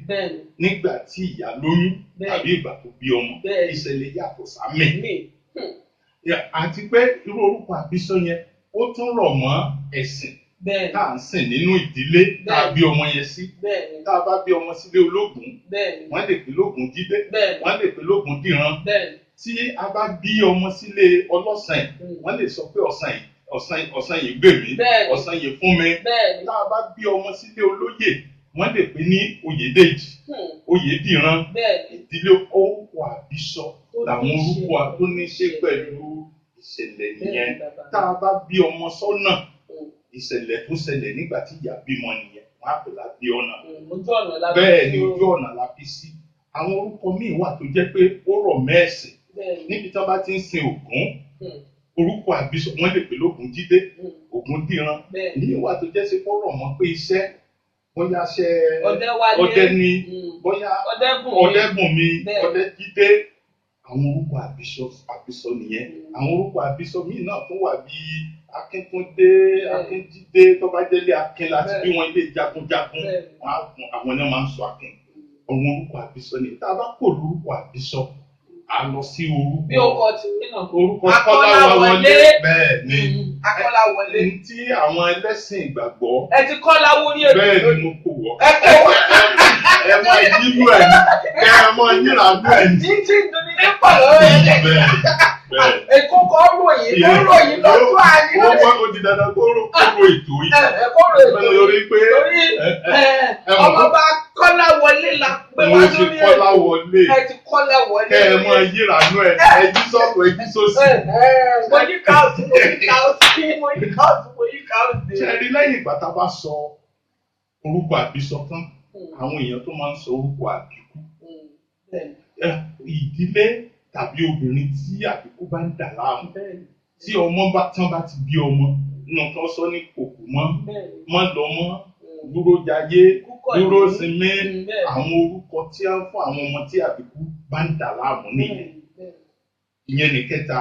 nígbà tí ìyá lóyún tàbí ìgbà tó bí ọmọ. Ìṣẹ̀lẹ̀ yàtọ̀ sámì. Àti pé irú orúkọ àbísọ yẹn ó tún rọ̀ mọ́ ẹ̀sìn tá à ń sìn nínú ìdílé tá a bí ọmọ yẹn sí. Tá a bá bí ọmọ sílé ológun, wọ́n lè pè lógun Jídé, wọ́n lè pè lógun Díran. Tí a bá bí ọmọ sílé ọlọ́sàn, wọ́n lè sọ pé ọ̀sán yìí gbè mí, ọ̀sán yìí fún mi. Tá a bá bí ọmọ sílé olóyè, wọ́n lè pè ní Oyèdèjì, Oyèdìran. Ìdílé orúkọ àbísọ làwọn orúkọ tó ní ṣe pẹ̀lú ìṣẹ̀lẹ̀ nìyẹn. Tá a bá bí ọmọ sọ́nà, ìṣẹ̀lẹ̀ tó ṣẹlẹ̀ nígbà tí ìyá bímọ nìyẹn, wọ́n á pè lábí ọ̀nà. Bẹ́ẹ̀ ni ojú ọ̀nà la bí sí. Àwọn orúkọ míì wà tó jẹ́ pé ó rọ̀ mẹ́ẹ̀sìn. Níbi tí wọ́n bá ti ń sin Ògún, orúkọ àbísọ wọ́n lè pè lógun Jídé, Ògún Díran. Ní wà tó jẹ́ sí kó rọ̀ mọ́ pé iṣẹ́, bóyá ṣe ọdẹ ni, bóyá Ọdẹ́bùnmi, Ọdẹ́jídé. Àwọn orúkọ àbísọ nìyẹn. Àwọn orúkọ àbísọ míì náà tún wà bíi Akíntúndé, Akínjídé. Tó bá jẹ́lé Akin láti bí wọn, ilé jagunjagun, àwọn náà máa ń sọ Akin. Àwọn orúkọ àbísọ nìyẹn. Tá a bá kò lórúkọ àbísọ, a lọ sí orúkọ. Bí orúkọ ti ní náà. Orúkọ Kọ́láwọlé. Bẹ́ẹ̀ ni. Akọ́láwọlé. Ní tí àwọn ẹlẹ́sìn ìgbàgbọ́. Ẹ ti Kọ́láwọlé èdè. Bẹ́ẹ̀ ni mo kò wọ́. Ẹ kò wọ́. Ẹ mọ ìyínú ẹ̀ ní. Ẹ mọ ìyínrànú ẹ̀ ní. Títí dùnní ní pọ̀ lọ́wọ́ ẹ̀. Bẹ́ẹ̀ bẹ́ẹ̀. Èkó kọ́ ròyìn, kó ròyìn lọ́jọ́ àárín. Ó di dandan kó ro ètò yìí. Kó ro ètò yìí. Lórí pé ọmọọba Kọ́láwọlé la pé wá lórí ètò. Kọ́láwọlé. Ẹ ti Kọ́láwọlé. Kẹ́ ẹ mọ yíranú ẹ, ẹ jí sọ́ọ̀tù, ẹ jí sósì. Mo yí káòsì, mo yí káòsì, mo yí káòsì, mo yí káòsì. Ṣé rí lẹ́yìn ìgbà tá a bá sọ orúkọ àbísọ tán, àwọn èèyàn tó máa ń sọ orúkọ àbíkú. Ìdílé tàbí obìnrin tí àbíkú bá ń dà láàmú, tí ọmọ bá tán bá ti bí ọmọ, nǹkan sọ ní kòkù mọ́, mọ́ lọ mọ́, dúró jayé, dúró sinmi. Àwọn orúkọ tí a ń fún àwọn ọmọ tí àbíkú bá ń dà láàmú nìyẹn. Ìyẹn ní kẹta.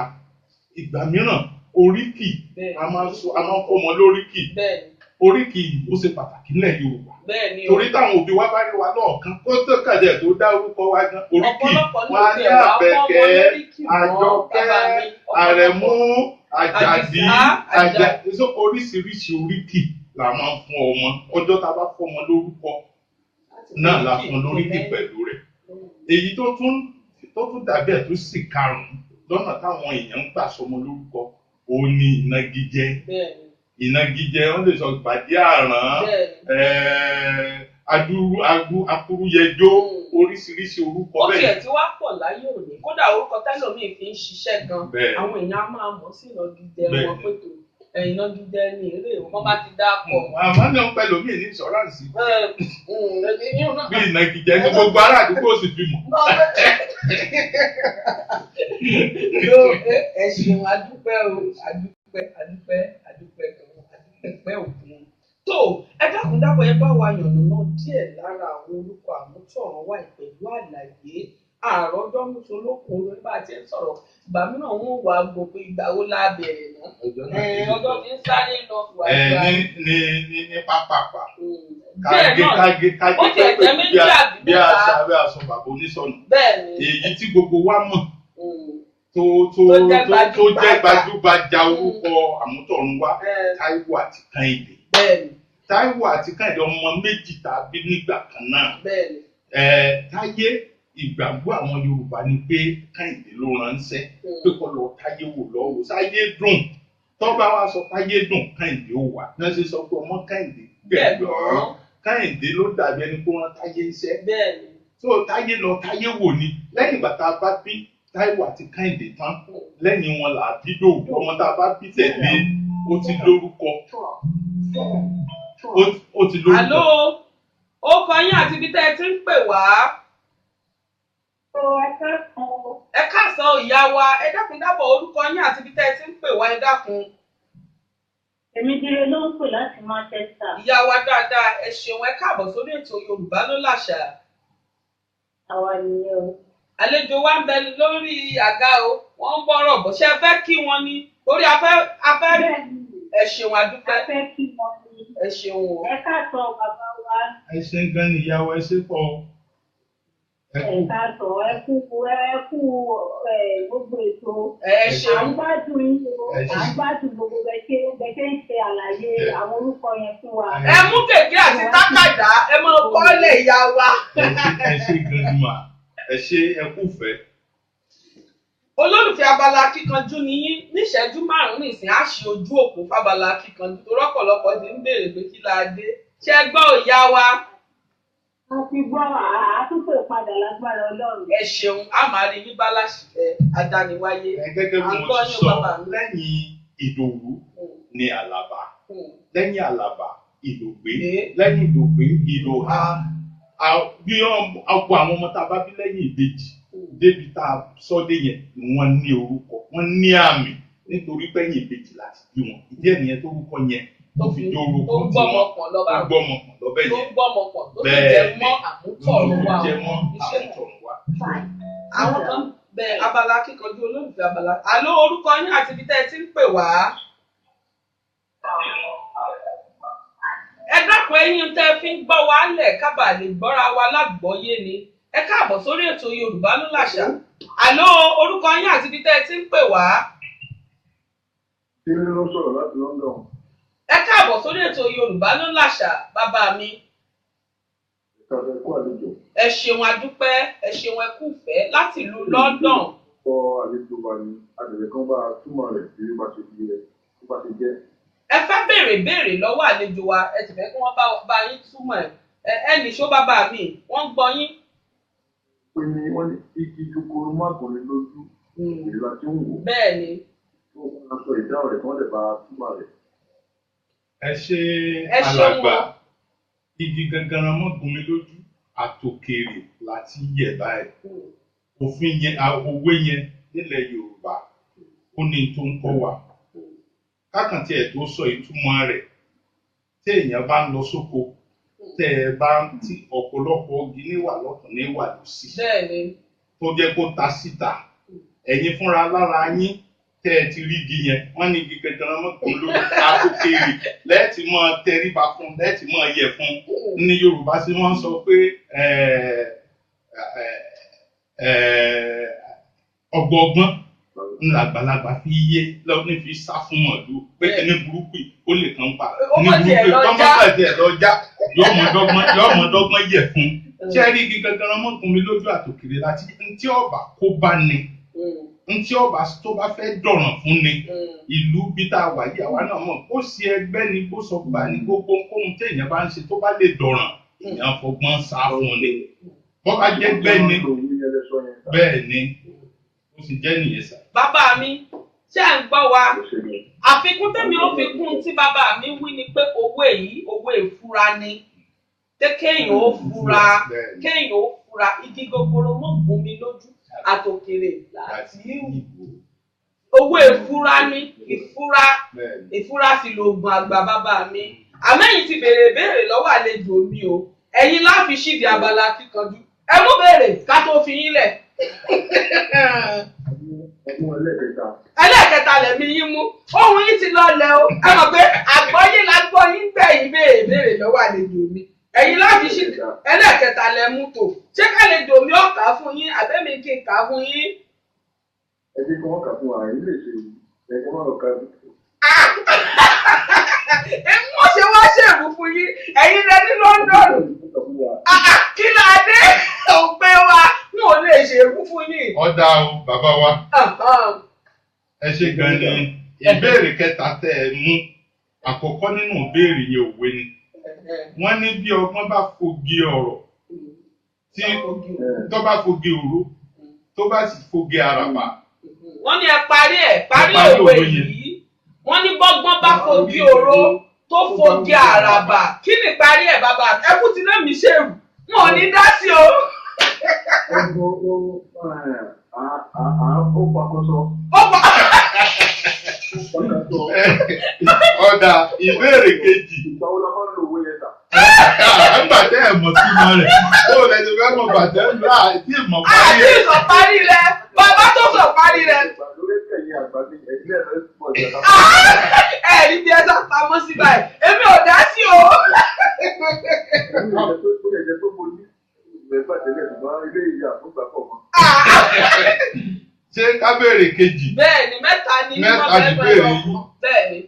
Ìgbà mìíràn oríkì, a máa ń fọmọ lóríkì. Oríkì ó ṣe pàtàkì nílẹ̀ Yorùbá. Bẹ́ẹ̀ ni o. Torí táwọn òbí wa bá rí wa lọ́ọ̀kan kó tó kàdé tó dá orúkọ wa gan oríkì Ọ̀pọ̀lọpọ̀ ní wa òkè ní ẹ̀wà ọmọ Àbẹ̀kẹ́, lóríkì mọ́ Àjọkẹ́, bàbá mi. Àrẹ̀mú, Àjàdí, Àdìsá, Àjà, so oríṣiríṣi oríkì la máa ń fún ọmọ. Ọjọ́ tá a bá fún ọmọ lórúkọ náà la fún lóríkì pẹ̀lú rẹ̀. Èyí tó tún dàbí ẹ̀ tó sì karùn-ún lọ́nà táwọn èèyàn ń gbà sọmọ lórúkọ òun ni ìnagijẹ. Bẹ́ẹ̀ ni. Ìnagijẹ, wọ́n lè sọ gbàdí àrán, Bẹ́ẹ̀ ni. akúrúyẹjọ, oríṣiríṣi orúkọ Ó bẹ́ẹ̀. tiẹ̀ ti wá pọ̀ láyé òní, kódà orúkọ tẹ́lòmíì fi ń ṣiṣẹ́ gan, Bẹ́ẹ̀. àwọn èèyàn á máa mọ̀ sí ìnagijẹ Bẹ́ẹ̀. wọn pé tó ìnagijẹ ní eré wọn bá ti dá pọ̀. Àmọ́ ní ọ̀pẹ lómi ní ìṣọ́ráǹsì Ìyún náà. bí ìnagijẹ ní gbogbo ará àdúgbò sì fi mọ̀. Yóò ẹ ṣeun, adúpẹ́ o, adúpẹ́, adúpẹ́, adúpẹ́ gan, adúpẹ́ pẹ́ òkun. Tó ẹ dákun dákun, ẹ bá wa yànnàná díẹ̀ lára àwọn orúkọ àmútọ̀runwá yìí pẹ̀lú àlàyé. Àròjọ́ lókun lórí bá a ti ń sọ̀rọ̀. Ìgbà mìíràn wọn wà á gbọ́ pé ìgbà wo la bẹ̀rẹ̀ náà. Ọjọ́ náà ti Ọjọ́ ti ń sáré lọ wà ẹ wá. ní pápápá Díẹ̀ kágé náà kágé kágé Ó tiẹ̀ jẹ́ méjì àbí bí mẹ́ta. àṣà bí àṣọ bàbá onísọ̀nù. Bẹ́ẹ̀ ni. Èyí tí gbogbo wa mọ̀ tó tó Tó jẹ́ tó jẹ́ gbajúgbajà. gbajúgbajà orúkọ àmútọ̀runwá, Táíwò àti Kẹ́hìndé. Bẹ́ẹ̀ ni. Táíwò àti Kẹ́hìndé ọmọ méjì tàbí nígbà kan náà. Bẹ́ẹ̀ ni. Táyé, ìgbàgbọ́ àwọn Yorùbá ni pé Kẹ́hìndé ló ránṣẹ́ pé kó lọ Táyé wò lọ́wọ́ sáyé dùn. Tọ́ba wa sọ Táyé dùn, Kẹ́hìndé ó wà. Náà ṣe sọ pé ọmọ Kẹ́hìndé gbẹ̀gbọ́n. Kẹ́hìndé ló dàbí ẹni pé wọ́n Táyé ń ṣẹ́. Bẹ́ẹ̀ ni. Tó Táyé lọ Táyé wò ni. Lẹ́yìn ìgbà tá a bá bí Táíwò àti Kẹ́hìndé tán, lẹ́yìn wọn là á bí Dòwú. Ọmọ tá a bá bí tẹ̀lé ó ti lórúkọ. Ó ti lórúkọ. Àló, ó kọ yín àti ibi tẹ́ ẹ ti ń pè wá. Ẹ káàsán o, ìyá wa, ẹ dákun dábọ̀ orúkọ yín àti ibi tẹ́ ẹ ti ń pè wá, ẹ dákun. Èmi dire ló ń pè láti Manchester. Ìyá wa dáadáa, ẹ ṣeun, ẹ káàbọ̀ sórí ètò Yorùbá ló làṣà. Àwa nìyẹn o. Àlejò wa ń bẹ lórí àga o, wọ́n ń bọ̀rọ̀ bọ̀, ṣé ẹ fẹ́ kí wọn ni? Torí a fẹ́ Bẹ́ẹ̀ni, ẹ ṣeun, a adúpẹ́, fẹ́ kí wọn ni. ẹ ṣeun o. Ẹ káàsán bàbá wa. Ẹ ṣe ń gan ni ìyá wa, ẹ ṣe pọ̀ o. Ẹ Ẹ kú. káàsán, ẹ kú gbogbo ètò. Ẹ À ń ṣeun. gbádùn yín o. Ẹ ṣe. À ń gbádùn gbogbo bẹ ṣe ń ṣe àlàyé àwọn orúkọ yẹn fún wa. Ẹ mú gègé àti tákàdá, ẹ máa kọ́lẹ̀ ìyá wa. Ẹ ṣe gan ni mà. Ẹ ṣe, ẹ kú fẹ́. Olólùfẹ́ abala kíkanjú ni yín. Níṣẹ́jú márùn-ún nìsín á ṣe ojú òpó fábala kíkanjú tó rọ́pọ̀lọpọ̀ ti ń béèrè pé kí la dé. Ṣé ẹ gbọ́ ìyá wa? A ti gbọ́ àtúntò padà lágbára Ọlọ́run. Ẹ ṣeun, a máa rí yín bá láṣẹ adániwáyé. Ẹ gẹ́gẹ́ bí À ń mo gbọ́ ti yín sọ, bàbá mi. lẹ́yìn Ìdòwú ni Àlàbá. Lẹ́yìn Àlàbá, Ìdògbé. Ee. Lẹ́yìn Ìdògbé, Ìdòhá. Bí ọ̀pọ̀ àwọn ọmọ tá a bá bí lẹ́yìn ìbejì débi tá a sọ dé yẹn ni wọ́n ní orúkọ, wọ́n ní àmì nítorí pé ẹ̀yìn ìbejì láti bí wọn. Ìdí ẹ̀ nìyẹn tó orúkọ yẹn tó fi dé orúkọ tó ń tí gbọ́mọ wọ́n pọ̀ lọ́ba tó gbọ́mọ pọ̀ lọ́bẹ̀ tó ń yẹn. gbọ́mọ pọ̀ tó sì Bẹ́ẹ̀ jẹ ni. mọ́ àmútọ̀runwá Jẹ mọ́ iṣẹ́. àmútọ̀runwá. Àwọn kan bẹ abala kíkanjú olólùfẹ́ abala. Àló, orúkọ yín àti ibi tẹ́ ẹ ti ń pè wá. Ẹ dákun, ẹ̀yin tẹ́ ẹ fi ń gbọ́ wa lẹ̀ kábàá lè gbọ́ra wa lágbọ́yé ni. Ẹ káàbọ̀ sórí ètò Yorùbá ló làṣà. Àló, orúkọ yín àti ibi tẹ́ ẹ ti ń pè wá. Délé ló sọ̀rọ̀ láti London. Ẹ káàbọ̀ sórí ètò Yorùbá ló làṣà, bàbá mi. Ìkàfẹ́ kó àlejò. Ẹ ṣeun adúpẹ́, ẹ ṣeun, ẹ kúfẹ́ láti ìlú London. Kọ́ àlejò wa ni àtẹ̀lẹ̀ kan bá túmọ̀ rẹ̀ bí ó bá ṣe fi yẹ bó bá ṣe jẹ́. Ẹ fẹ́ béèrè béèrè lọ́wọ́ àlejò wa, ẹ sì fẹ́ kí wọ́n bá yín túmọ̀ ẹ̀. Ẹ nìṣó bàbá mi, wọ́n ń gbọ́ yín. Pé ní wọ́n ní igi jogoro má gùn ní lójú ìlú àti ń wò. Bẹ́ẹ̀ ni. Tí wọ́n bá sọ ìdáhùn rẹ̀ kí wọ́n lè bá túmọ̀ rẹ̀. Ẹ ṣe Ẹ ṣeun alàgbà. o. Igi gangan mọ́ gún mi lójú àtòkèrè láti yẹ̀ báyìí. Òfin yẹn, òwe yẹn nílẹ̀ Yorùbá ó ní tó ń kọ́ wa. Kákàntì ẹ̀ tó sọ ìtumọ̀ rẹ̀, tí èèyàn bá ń lọ sóko, tẹ́ ẹ bá ń tí ọ̀pọ̀lọpọ̀ igi níwà lọ́tùn níwà lósì Bẹ́ẹ̀ ni. tó jẹ́ kó ta síta. Ẹ̀yin fúnra lára yín tẹ́ ẹ ti rí igi yẹn, wọ́n ní igi kankan mọ́kùn lórí àtòkèrè lẹ́ẹ̀tì mọ́ tẹríba fún, lẹ́ẹ̀tì mọ́ yẹ̀ fún. Ní Yorùbá sí wọ́n sọ pé ọgbọọgbọ́n ńlá àgbàlagbà fi yé lọ́ní fi sá fún mọ̀lú pé ẹni burúkú ó lè kàn pa Ó ní mọ̀ tiẹ̀ burúkú lọ kọ́ já. mọ́ tiẹ̀ lọ já yọmọdọ́gbọ́n yẹ̀ fún. Ṣé rí igi kankan mọ́kùn mi lójú àtòkèrè láti ntí ọba kó bá ní, ntí ọba tó bá fẹ́ dọ̀ràn fún ni, ìlú bí tá a wà yìí àwa náà mọ̀ kó sí ẹgbẹ́ ni, kó sọ gbà ní, gbogbo ohun téèyàn bá ń ṣe tó bá lè dọ̀ràn, èèyàn fọgbọ́n sá fún ni. Bọ́ bá jẹ́ gbẹ́ ni, bẹ́ẹ̀ ni ó sì jẹ́ nìyẹn sá. Bàbá mi, ṣé ẹ̀ ń gbọ́ wa? Àfikún tèmi ó fi kún tí bàbá mi wí ni pé owó èyí owó ìfura ni, pé kéèyàn ó fura, Bẹ́ẹ̀ ni. kéèyàn ó fura. Igi gogoro mọ́ gún mi lójú àtòkèrè láti ìwò. Owó ìfura ni, ìfura. Bẹ́ẹ̀ ni. Ìfura sì lògùn àgbà. Bàbá mi, àmẹ́yìn ti béèrè béèrè lọ́wọ́ àlejò mi o, ẹ̀yin láfi ṣídìí abala kíkanjú. Ẹ mú béèrè ká tó fi yín lẹ̀. Ẹmú ẹlẹ́kẹta. Ẹlẹ́ẹ̀kẹta lẹ̀mí yín mú, ohun yín ti lọlẹ̀ o. Ẹ mọ̀ pé àgbọ́yé la gbọ́ yín gbẹ̀yìn béèrè béèrè lọ́wọ́ àlejò mi, ẹ̀yin láfi ṣídìí ẹlẹ́ẹ̀kẹta lẹ mú tò. Ṣé kálejò mi ó kà á fún yín àbẹ́mi kí n kà á fún yín? Ẹ jẹ́ kí wọ́n kà fún wa, èyí lè ṣe ẹ̀kọ́ máa lọ ká. Wọ́n ṣe wá ṣèrú fún yín, ẹ̀yin lẹ ní London. Kí la dé òpè wa, n ò lè ṣèrú fún yín. Ọ̀dà o, bàbá wa, ẹ ṣe gan ni. Ìbéèrè kẹta tẹ́ ẹ mú, àkọ́kọ́ nínú ìbéèrè yẹn òwe ni. Wọ́n ní bí ọgbọ́n bá fogi ọ̀rọ̀ tí tó bá fogi òru tó bá sì fogi àràbà. Wọ́n ní ẹ parí ẹ̀, parí Ẹ parí òwe òwe yẹn. yìí. Wọ́n ní bọ́gbọ́n bá fogi òro tó fogi àràbà, kí ni parí ẹ̀? Bàbá ẹ kú ti lé mi ṣèrú, n ò ní dá sí o. Ọgbọ́n ó ó pakọ́sọ. Ó pa Pakọ́sọ. Ọ̀dà, ìbéèrè kejì. Ìgbà wo la máa ń lo òwe yẹn tà? Nígbà tẹ́ ẹ̀ mọ̀ sí mọ́ rẹ̀ tó o lẹ́sìn fẹ́ mọ̀ bàtẹ́ ńlá tí ì mọ̀ parí Àti ẹ̀. ìsọ̀ parí rẹ̀, bàbá tó sọ parí rẹ̀. Ìgbà lórí ẹ̀yìn àgbà ní ẹ̀yìn ẹ̀rọ pọ̀ ìjọba. Ẹ rí bí ẹ sá pamọ́ sí báyìí, èmi ò dá sí o. Ó lè jẹ́ pé mo ní mẹ́fà tẹ́lẹ̀, ṣùgbọ́n ilé ìyá àfúgbà pọ̀ mọ́. Ṣé ká béèrè kejì? Bẹ́ẹ̀ ni, mẹ́ta ni. Mẹ́ta mímọ́ ni mẹ́fà béèrè lọ. yìí. Bẹ́ẹ̀ ni.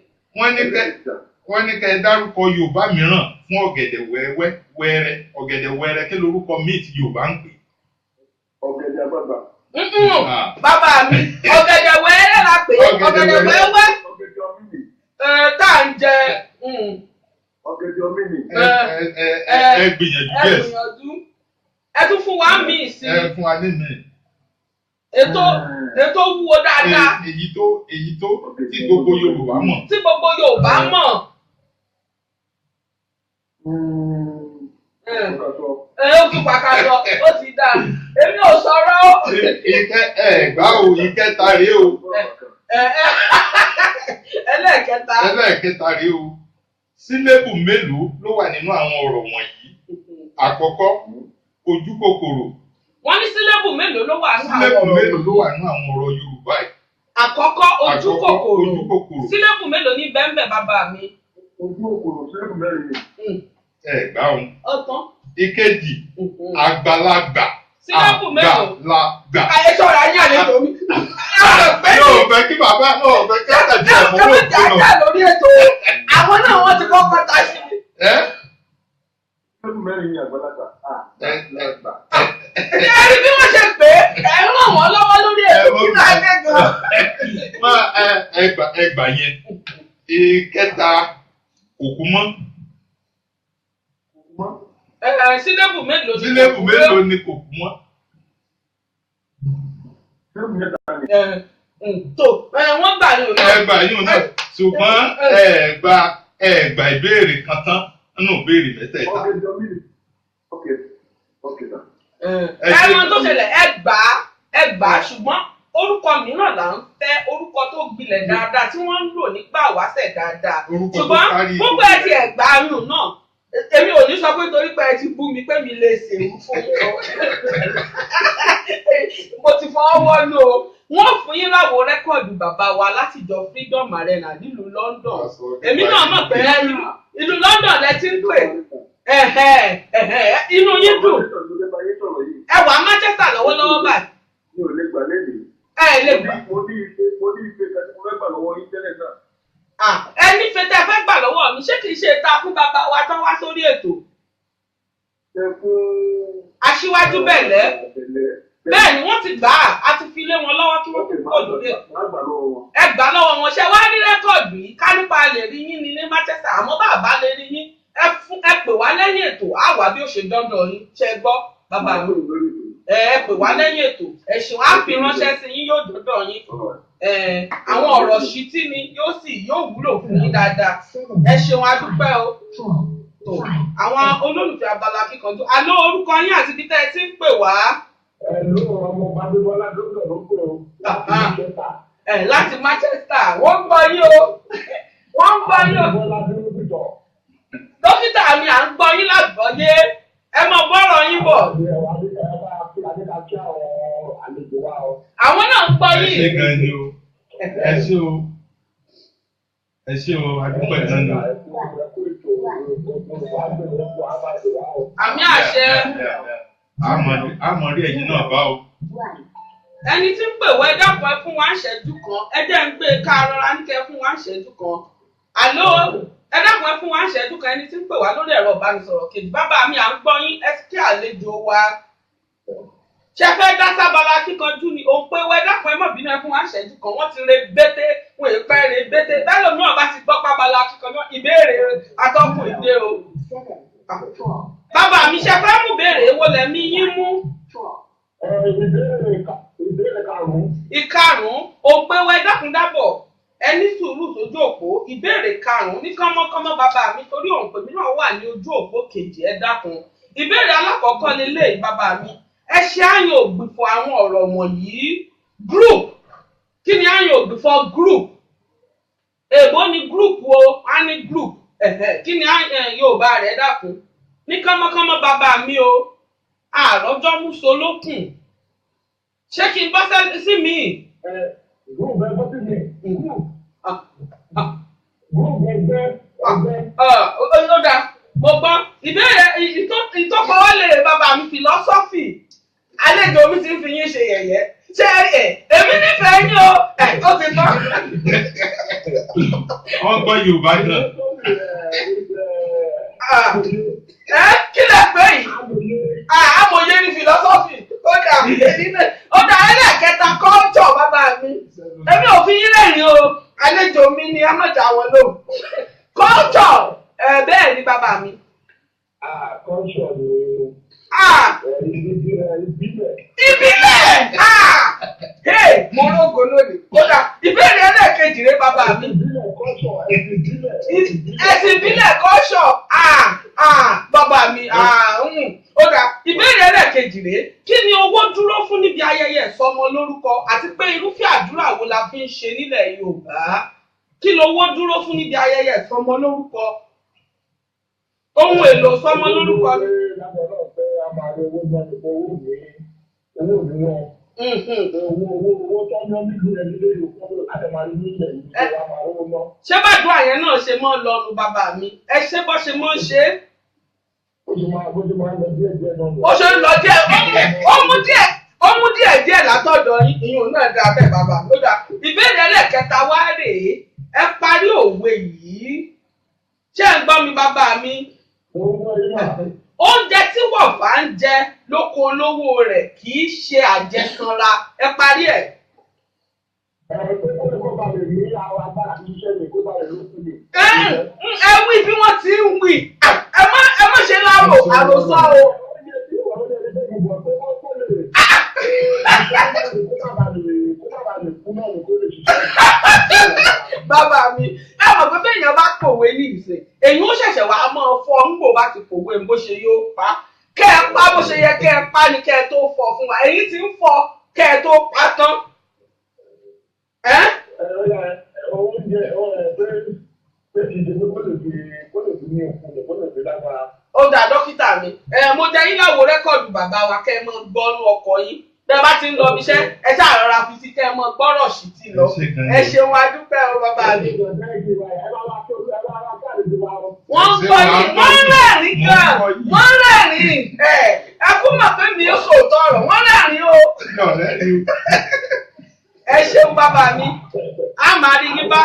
Wọ́n ní kẹ́ ẹ dárúkọ Yorùbá mìíràn fún ọ̀gẹ̀dẹ̀ wẹ́wẹ́ wẹ́rẹ́. Ọ̀gẹ̀dẹ̀ wẹ́rẹ́, kí lorúkọ míì tí Yorùbá ń pè? Ọ̀gẹ̀dẹ̀ àgbagbà. Mm-mm. Ah. Bàbá mi, ọ̀gẹ̀dẹ̀ wẹ́rẹ́ la pè é, Ọ̀gẹ̀dẹ̀ ọ̀gẹ̀dẹ̀ wẹ́rẹ́. wẹ́wẹ́. Ọ̀gẹ̀dẹ̀ ọ̀mìnì. Tá à ń jẹ. Ọ̀gẹ̀dẹ̀ ọ̀mìnì. Ẹ ẹ ẹ ẹ gbìyànjú Ẹ díẹ̀ sí. gbìyànjú, ẹ tún fún wa míì sí. Ẹ fún wa ní mi. Ètò wúwo dáadáa. Èyí tó tí gbogbo Yorùbá mọ̀. Tí gbogbo Yorùbá mọ̀. Pakọ́sọ. Ẹ ó tún pàkàtọ, ó ti dáa, èmi ò sọ̀rọ̀ o. Ìkẹ ẹ gbá o, ìkẹta rèé o. Ẹ, ẹ, ẹlẹ́ẹ̀kẹta. Ẹlẹ́ẹ̀kẹta rèé o. Sílébù mélòó ló wà nínú àwọn ọ̀rọ̀ wọ̀nyí? Àkọ́kọ́, ojú kòkòrò. Wọ́n ní sílébù mélòó ló wà nínú àwọn Sílébù ọ̀rọ̀? mélòó ló wà nínú àwọn ọ̀rọ̀ Yorùbá yìí? Àkọ́kọ́, ojú Àkọ́kọ́, kòkòrò. ojú kòkòrò. Sílébù mélòó ní bẹ́ńbẹ̀, bàbá mi? Ojú òkòrò, sílẹ̀kùn mẹ́rin ni. Ẹ gbá o. Ọ̀tán. Ìkejì, àgbàlagbà. Sílébù mélòó? Àgbàlagbà. Ayé sọ̀rọ̀ ayé àlejò mi. Yóò fẹ́ kí bàbá náà fẹ́ kí àtàjì ẹ̀mọ́ wò Ẹ fún un. jà lórí ètò, àwọn náà wọ́n ti kọ́kọ́ ta sí mi. Ẹ Sílẹ̀kùn mẹ́rin ni àgbàlagbà. Àgbàlagbà. Ẹ rí bí wọ́n ṣe pé ẹ ń ràn wọ́n lọ́wọ́ lórí ètò, kí náà dé gan. Má ẹ ẹgbà yẹn. Ìkẹta, òkú mọ́. Mọ́. Ẹ sílébù mélòó ni? Sílébù mélòó ni kò kú mọ́? Sílẹ̀kùn mẹ́ta ni. Ẹ, tó ẹ wọ́n gbà yín náà. Ẹgbà yìí náà, ṣùgbọ́n ẹgbà ìbéèrè kan tán nínú ìbéèrè mẹ́tẹ̀ẹ̀ta. Ọ̀gẹ̀dẹ̀ ọ̀mìnì. Ok. Ok sà. Ẹ mọ tó ṣẹlẹ̀, ẹ gbà á, ẹ gbà á, ṣùgbọ́n orúkọ mìíràn là ń fẹ́, orúkọ tó gbilẹ̀ dáadáa tí wọ́n ń lò nígbà wáṣẹ̀ dáadáa. Orúkọ tó Ṣùgbọ́n kárí. gbogbo ẹ ti ẹ̀ gbà á nù náà, èmi ò ní sọ pé torí pé ẹ ti bú mi pé mi lè ṣèlú fún yín o, mo ti fọwọ́ wọ́nú o. Wọ́n fún yín láwo rẹ́kọ̀dù bàbá wa látìjọ Freedom Arena nílùú London. Èmi náà mọ̀ pé ìlú London lẹ ti ń pè. Inú yín dùn. Ẹ wà Manchester lọ́wọ́lọ́wọ́ báyìí. Mi ò lè gbà lẹ́nìí. Ẹ lè gbà. Mo ní ife kan tí mo fẹ́ gbà lọ́wọ́ yín tẹ́lẹ̀ náà. Ẹni fetẹ fẹ́ gbà lọ́wọ́ mi, ṣé kìí ṣe ta fún bàbá wa tán wá sórí ètò? Ẹ fún Aṣíwájú Bẹ̀lẹ́. Bẹ́ẹ̀ ni wọ́n ti gbà á, a ti fi lé wọn lọ́wọ́ kí wọ́n tó kúrò lórí ẹ̀. Ẹ gbà lọ́wọ́ wọn, ṣé wá ní rẹ́kọ̀dù yìí, ká nípa lè rí yín ní Manchester, àmọ́ bàbá lè rí yín, ẹ pè wá lẹ́yìn ètò, á wà bí ó ṣe dọ́dọ̀ yín, ṣe gbọ́ bàbá mi. Ẹ pè wá lẹ́yìn ètò, ẹ ṣeun, á fi ránṣẹ́ sí yín, yóò dọ́dọ̀ yín. Àwọn ọ̀rọ̀ ṣítí ni yóò sì yóò wúlò fún yín dáadáa. Ẹ ṣeun, a dúpẹ́ o. Àwọn olólùfẹ́ abala kíkanjú, àlọ́ orúkọ yín àti ibi tẹ́ ẹ ti ń pè wá. Ẹ̀lú ọmọ Babíbọ́lá ló ń pè ó láti Manchester, wọ́n ń gbọ́ yín o, wọ́n ń gbọ́ yín o. Dókítà mi, à ń gbọ́ yín lágbọ́yé, ẹ mọ bọ́rọ̀ yín bọ̀. Àwọn náà ń gbọ́ yín. Ẹ ṣé gan ni o, ẹ ṣé o, ẹ ṣé o, adúpẹ́ gan ni o. Àmì àṣẹ. Àmọ̀ rí ẹ̀yin náà bá o. Ẹni tí ń pè wá, ẹ dákun, ẹ fún wa ń ṣẹ́jú kan, ẹ jẹ́ ń gbé ká rọra ní kẹ́ fún wa ń ṣẹ́jú kan. Àló, ẹ dákun, ẹ fún wa ń ṣẹ́jú kan, ẹni tí ń pè wá lórí ẹ̀rọ ìbánisọ̀rọ̀ kejì. Bàbá mi, à ń gbọ́ yín, ẹ kí àlejò wa. Ṣé fẹ́ dá sábàlá kíkanjú ni? Òun pé wá, ẹ dákun, ẹ má bínú, ẹ fún wa ń ṣẹ́jú kan. Wọ́n ti re bété, wọ́n è pẹ́ re bété. Bẹ́ẹ̀ lómi náà bá ti gbọ́ pábala kíkanjú, ìbéèrè atọ́kùn ìdè o. Bàbá mi, ṣe fẹ́ mú béèrè èwo lẹ̀mí yín mú? Ìbéèrè karùn-ún. Ìkarùn-ún, òpèwẹ dákúndábọ̀, ẹ ní sùúrù sójú òpó. Ìbéèrè karùn-ún ní kánmọ́kánmọ́ bàbá mi, torí òun pèmí náà wà ní ojú òpó kejì, ẹ dákun. Ìbéèrè alákọ̀ọ́kọ́ leléyìí bàbá mi, ẹ ṣe àyàn ògbìfọ̀ àwọn ọ̀rọ̀ wọ̀nyí. Group, kí ni àyàn ògbìfọ̀ group? Èbó ni group o, á ní group. Kí ni Yorùbá rẹ̀ dákun? Ní kánmọ́kánmọ́ bàbá mi o, àròjọ́ múso lókùn. Ṣé kí n bọ́ sí mi? Group ẹ bọ́ sí mi. Group ẹgbẹ́ ẹgbẹ́. Ó dáa, mo gbọ́. Ìbéèrè ìtọ́kọ̀wálé bàbá mi, philosophy. Àlejò mi ti ń fi yín ṣe yẹ̀yẹ́. Ṣé èmi nífẹ̀ẹ́ yín o? Ó ti tán. Wọ́n gbọ́ Yorùbá náà. Kí lẹ pé yìí? Amòye ni philosophy. Ó dà, ó dà, ẹlẹ́ẹ̀kẹta culture bàbá mi. Èmi ò fi yín rẹ́rìn o, àlejò mi ni a má jà wọ́n lò. Culture, bẹ́ẹ̀ ni bàbá mi. Culture ni ìbílẹ̀. Ìbílẹ̀! Mo rógo lónìí. Ó dà, ìbéèrè ẹlẹ́ẹ̀kejì rẹ bàbá mi. Ìbílẹ̀ culture, ẹ̀sìn ìbílẹ̀. Ẹ̀sìn ìbílẹ̀ culture, bàbá mi, ó dà, ìbéèrè ẹlẹ́ẹ̀kejì rèé, kí ni owó dúró fún níbi ayẹyẹ ìsọmọlórúkọ, àti pé irúfẹ́ àdúrà wo la fi ń ṣe nílẹ̀ Yorùbá? Kí lowó dúró fún níbi ayẹyẹ ìsọmọlórúkọ? Ohun èlò ìsọmọlórúkọ. Ṣé bàdúrà yẹn náà ṣe mọ́ lọ́nu bàbá mi? Ẹ ṣé bọ́ ṣe mọ́ ń ṣe é. Ó ṣe ń lọ díẹ̀, ó mú díẹ̀, ó mú díẹ̀ díẹ̀ látọ̀dọ̀ yín, ìyún náà dáa bẹ́ẹ̀ bàbá mi. Ó dáa. Ìbéèrè ẹlẹ́ẹ̀kẹta wá rèé, ẹ parí òwe yìí. Ṣé ń gbọ́ mi bàbá mi? Oúnjẹ tí wọ̀fà ń jẹ lóko olówó rẹ̀ kì í ṣe àjẹsanra. Ẹ parí ẹ̀. Ẹ wí bí wọ́n ti ń wí. Ẹ má ṣe lárò àròsọ o. Bàbá mi, ẹ mọ̀ pé béèyàn bá pòwe ní ìsìn, èyí ó ṣẹ̀ṣẹ̀ wá máa fọ ńgbò bá ti pòwe bó ṣe yóò pa. Kẹ́ ẹ pa bó ṣe yẹ kẹ́ ẹ pa ni kẹ́ ẹ tó fọ fún wa. Èyí ti ń fọ kẹ́ ẹ tó pa tán. Ó dà, dókítà mi, mo jẹ yín láwo rẹ́kọ̀dù bàbá wa kẹ́ ẹ mọ gbọ́nú ọkọ̀ yín. Bẹ́ẹ̀ bá ti ń lọ ibiṣẹ́, ẹ ṣáà rọra fi sí kẹ́ ẹ mọ gbọ́rọ̀ sí ti lọ. Ẹ ṣeun, adúpẹ́ o bàbá mi. Wọ́n ń gbọ́ yín, wọ́n ń rẹ́rìn gan, wọ́n ń rẹ́rìn. Ẹ kú mọ̀ pé mi ò sòótọ́ ọ̀rọ̀, wọ́n rẹ́rìn o. Ẹ ṣeun bàbá mi, a máa rí yín bá.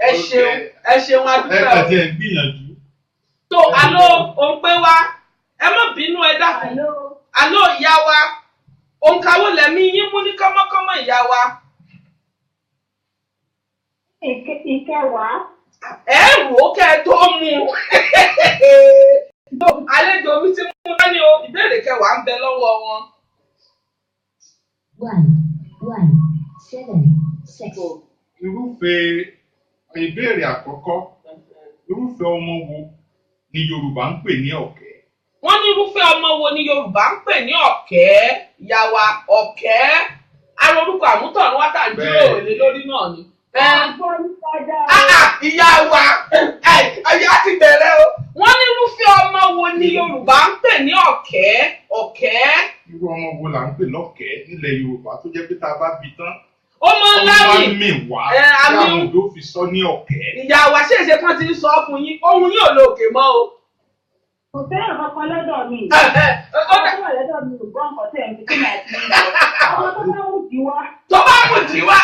Ẹ ṣeun, ẹ ṣeun, adúpẹ́ o. Ẹ kàn ti ẹ̀ gbìyànjú. Tó alo òun pé wá, ẹ má bínú, ẹ dákun. Alo ìyá wa, òǹkà wo lẹ̀mí yín mú ní kọ́mọ́kọ́mọ́ ìyá wa? Ìkẹwàá. Ẹ wò ó kẹ́ ẹ tó mú un. Àlejò mi ti mú dání o, ìbéèrè kẹwàá ń bẹ lọ́wọ́ wọn. 1 1 7 6. Irúfẹ́ ìbéèrè àkọ́kọ́, irúfẹ́ ọmọ wo ni Yorùbá ń pè ní ọ̀kẹ́? Wọ́n ní irúfẹ́ ọmọ wo ni Yorùbá ń pè ní ọ̀kẹ́? Ìyá wa, ọ̀kẹ́. Ara orúkọ àmútọ̀run wá tà ń jíròrò lé lórí náà ni. Ìyá wa, ẹ̀yà ti bẹ̀rẹ̀ o. Wọ́n ní irúfẹ́ ọmọ wo ni Yorùbá ń pè ní ọ̀kẹ́? Ọ̀kẹ́. Irú ọmọ wo là ń pè lọ́kẹ́ nílẹ̀ Yorùbá tó jẹ́ pé tá a bá bí tán? Ó máa ń láyè. Ó máa ń mì wá. Àmì òdò fi sọ ní ọ̀kẹ́. Ìyá wa, ṣé ìṣe kan ti ń sọ fún yín, ohun yóò lo òkè mọ́ o. Kò fẹ́ràn kankan lọ́dọ̀ mi. Ọmọ tó wà lọ́dọ̀ mi ò gbọ́ nǹkan tẹ̀ ń fi kí màá ti ń lọ. Ọmọ tó bá wù jí wá. Tó bá wù jí wá.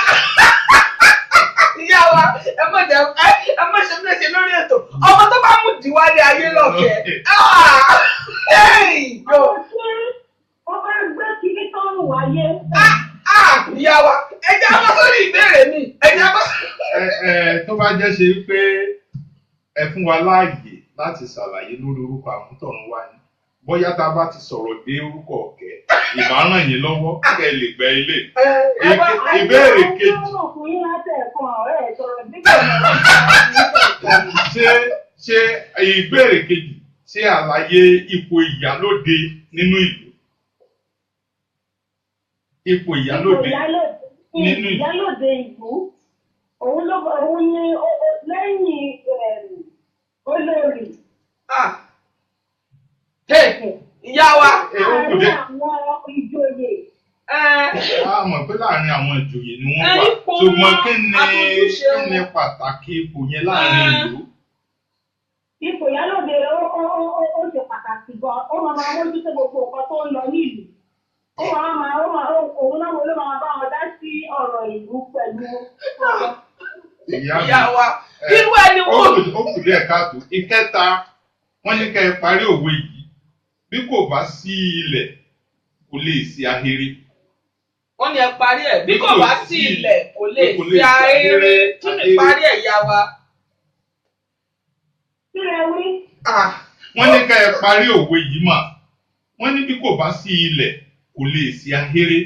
Ìyá wa, ẹ má jẹ ẹ má ṣe bí ẹ ṣe lórí ètò. Ọmọ tó bá mú jí wá ní ayé lọ́kẹ́. Ọmọ tí ó bá gbé kíní tó ń wáyé. Ìyá wa, ẹ jẹ́ bọ́ sórí ìbéèrè mi. Ẹ jẹ́ bọ́. Tó bá jẹ́ ṣe pé ẹ fún wa láàyè láti ṣàlàyé lórí orúkọ àmútọ̀run wa ni, bóyá tá a bá ti sọ̀rọ̀ dé orúkọ ọ̀kẹ́, ìbá ràn yín lọ́wọ́ kẹ́ ẹ lè gbẹ ilé. Ìbéèrè kejì. Ṣé ìbéèrè kejì ṣé àlàyé ipò ìyálóde nínú ìlú? Ipò ìyálóde nínú ìlú. Ìyálóde ìlú, òun ló òun ní lẹ́yìn olórí. Ìyá wa. Láàárín àwọn ìjòyè. A mọ̀ pé láàárín àwọn ìjòyè ni wọ́n wà. Ṣùgbọ́n kí ni pàtàkì ipò yẹn láàárín ìlú? Ipò ìyálóde ó ṣe pàtàkì gan. Ó máa máa mójútó gbogbo nǹkan tó ń lọ nílùú. Ó máa máa ó máa òun náà ló máa bá wọn dá sí ọ̀rọ̀ ìlú pẹ̀lú. Ìyá wa, irú ẹni wo. Ó kù díẹ̀ káàtó. Ìkẹta, wọ́n ní kẹ́ ẹ parí òwe yìí. Bí kò bá sí ilẹ̀, kò lè sí ahéré. Wọ́n ní ẹ parí ẹ̀. Bí kò bá sí ilẹ̀, kò lè sí ahéré. Kí ni parí ẹ̀, ìyá wa? Kí lẹ wí? Wọ́n ní kẹ́ ẹ parí òwe yìí mà. Wọ́n ní bí kò bá sí ilẹ̀, kò lè sí ahéré.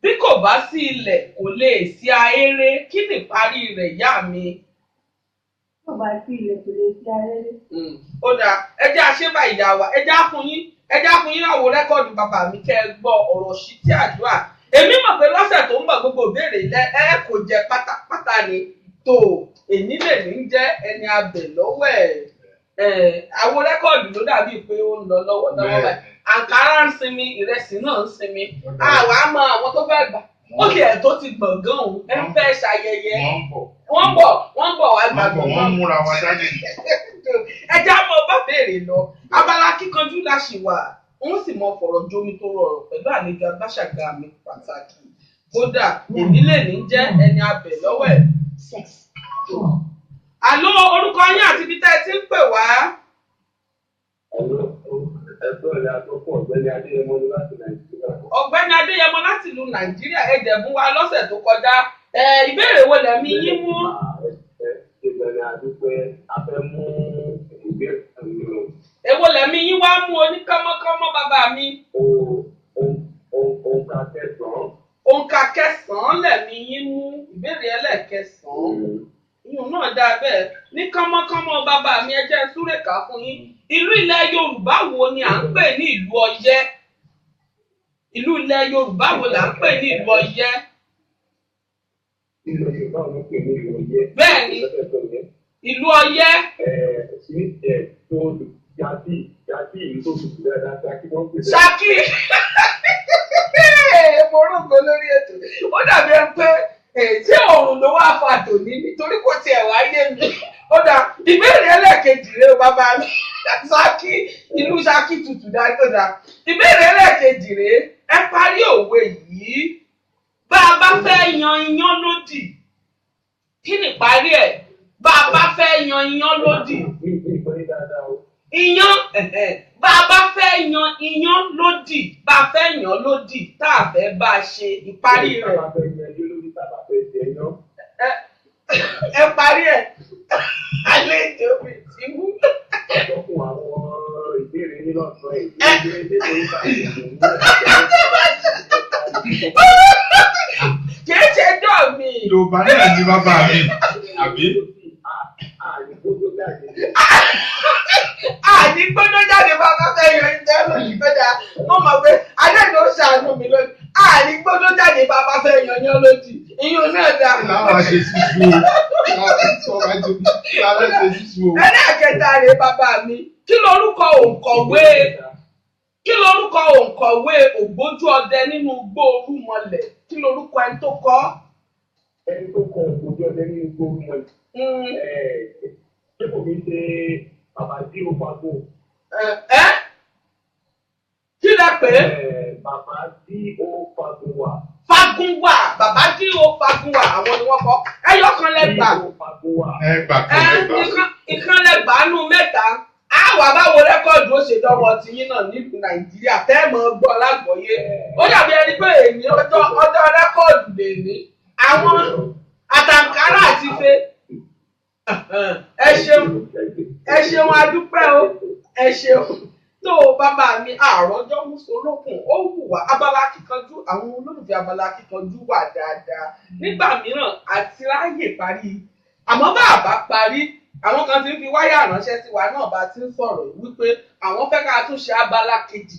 Bí kò bá sí ilẹ̀, kò lè sí ahéré. Kí ni parí rẹ̀, ìyá mi? Kò bá sí ilẹ̀, kò lè sí ahéré. Ó dáa, ẹ jẹ́ àṣebà ìyá wa, ẹ jẹ́ àfún yín, ẹ jẹ́ àfún yín láwo rẹ́kọ̀dù bàbá mi kẹ́ ẹ gbọ́ ọ̀rọ̀ sí tí àdúrà. Èmi mọ̀ pé lọ́sẹ̀ tó ń bọ̀ gbogbo ìbéèrè ilẹ̀ ẹ kò jẹ pátápátá ni tó èmi lè ní jẹ́ ẹni abẹ̀ lọ́wọ́ ẹ̀. Àwo rẹ́kọ̀dù ló dàbí pé ó ń lọ lọ́wọ́lọ́wọ́ báyìí. Àǹkárá ń sinmi, ìrẹsì náà ń sinmi. Àwa mọ àwọn tó fẹ́ gbà. Ó kì ẹ̀ tó ti gbọ̀ngàn òun, ẹ ń fẹ́ ṣayẹyẹ. Wọ́n bọ̀, wọ́n bọ̀ wá gbàgbọ́. Wọ́n múra wa dání. Ẹ já mọ bá béèrè lọ. Abala kíkanjú la ṣì wà. Wọ́n sì mọ fọ̀rọ̀ jomi tó rọrọ̀ pẹ̀lú àlejò agbáṣàgà mi pàtàkì. Kódà onílé ní jẹ́ ẹni abẹ̀ lọ́wọ́ ẹ̀. 6 4. Àló, orúkọ yín àti ibi tẹ́ ẹ ti ń pè wá. Ọ̀gbẹ́ni Adéyẹmọ láti ìlú Nàìjíríà, ẹ jẹ̀bú wa lọ́sẹ̀ tó kọjá. Ìbéèrè wo lẹ̀mí yín mú? Èwo lẹ̀mí yín wá mú oníkánmọ́kánmọ́ bàbá mi? Òǹkà kẹsàn-án. Òǹkà kẹsàn-án lẹ̀mí yín mú. Ìbéèrè ẹlẹ́ẹ̀kẹsàn-án. Ìyún náà dáa bẹ́ẹ̀. Ní kánmọ́kánmọ́ bàbá mi, ẹ jẹ́ súré kà fún yín. Ìlú ilẹ̀ Yorùbá wo ni à ń pè ní ìlú Ọ̀yẹ́? Ìlú ilẹ̀ Yorùbá wo là ń pè ní ìlú Ọ̀yẹ́? Ìlú Yorùbá wo ló ń pè ní ìlú Ọ̀yẹ́? Bẹ́ẹ̀ni, ìlú Ọ̀yẹ́. Yàtí Yàtí ìlú tó tutù dáadáa Ṣakí wọ́n pè bẹ́ẹ̀. Ṣakí mo rògbò lórí ètò ó dàbí ẹ pé tí òòrùn ló wá fa tòní nítorí kò tiẹ̀ wá yé mi. Ó dà, ìbéèrè ẹlẹ́ẹ̀kejì rèé o bàbá mi. Ṣakí, ìlú Ṣakí tutù dáadáa. Ìbéèrè ẹlẹ́ẹ̀kejì rèé, ẹ parí òwe yìí: bá a bá fẹ́ yan iyán lódì, kí ni ìparí ẹ̀? Bá a bá fẹ́ yan iyán lódì. Mi ì gbọ́ yín dáadáa o. Iyán, bá a bá fẹ́ yan iyán lódì, bá a fẹ́ yan lódì, tá a fẹ́ bá a ṣe, ìparí rẹ̀. Tábà fẹ́ yan ẹjọ́ lórí tábà fẹ́ jẹ yán. Ẹ parí ẹ̀, àlejò mi ti wú. Ọkùn àwọn ìbéèrè yín lọ́sàn-án ẹ̀. Ìbéèrè nítorí bá a ṣe mú. Kì í ṣe jọ́ mi. Yorùbá náà ni bàbá mi àbí? Àní gbogbo jáde. Àní gbóná jáde bá bá fẹ́ yan ìjẹ́ lódì kọjá. Mo mọ̀ pé adẹ́nu ó ṣàánú mi lónìí. Àní gbóná jáde bá bá fẹ́ yan iyán lódì, ìyún náà dà. Láwọn ṣe sísun o, láwọn ṣe sísun o. Ẹlẹ́ẹ̀kẹta rèé bàbá mi, kí lorúkọ òǹkọ̀wé Ògbójú Ọdẹ nínú Igbó Orúmọlẹ̀? Kí lorúkọ ẹni tó kọ? Ẹni tó kọ Ògbójú Ọdẹ nínú Igbó Orúmọlẹ̀. Ṣé kò kí ń ṣe bàbá tí ó fagbó? Ẹ kí lẹ pè é? Bàbá tí ó fagbó wà. Fagunwa, bàbá tí ó Fagunwa, àwọn ni wọ́n kọ. Ẹyọ kan lẹ gbà. Tí ó fagbó wà. Ẹ gbà Ẹ kan, ẹ gbà. Ìkan lẹ gbà nù mẹ́ta. Á wà báwo rẹ́kọ̀dù ó ṣe dọ́wọ́ tiyín náà nílùú Nàìjíríà tẹ́ mọ̀ ọ́ gbọ́ lágbọ̀ọ́yé. Ó dàbí ẹni pé èmi ọjọ́ ọjọ́ rẹ́kọ̀dù lè ní àwọn àtàǹkárá àti ife. Ẹ ṣeun, ẹ ṣeun, adúpẹ́ o, ẹ ṣeun tó o bàbá mi. Àròjọ mùsùlùkùn ó wù wá abala kíkanjú, àwọn olólùfẹ́ abala kíkanjú wà dáadáa nígbà mìíràn àti ráyè parí, àmọ́ bá a bá parí, àwọn kan ti ń fi wáyà ránṣẹ́ sí wa náà bá a ti ń sọ̀rọ̀ yìí wípé àwọn fẹ́ ká tún ṣe abala kejì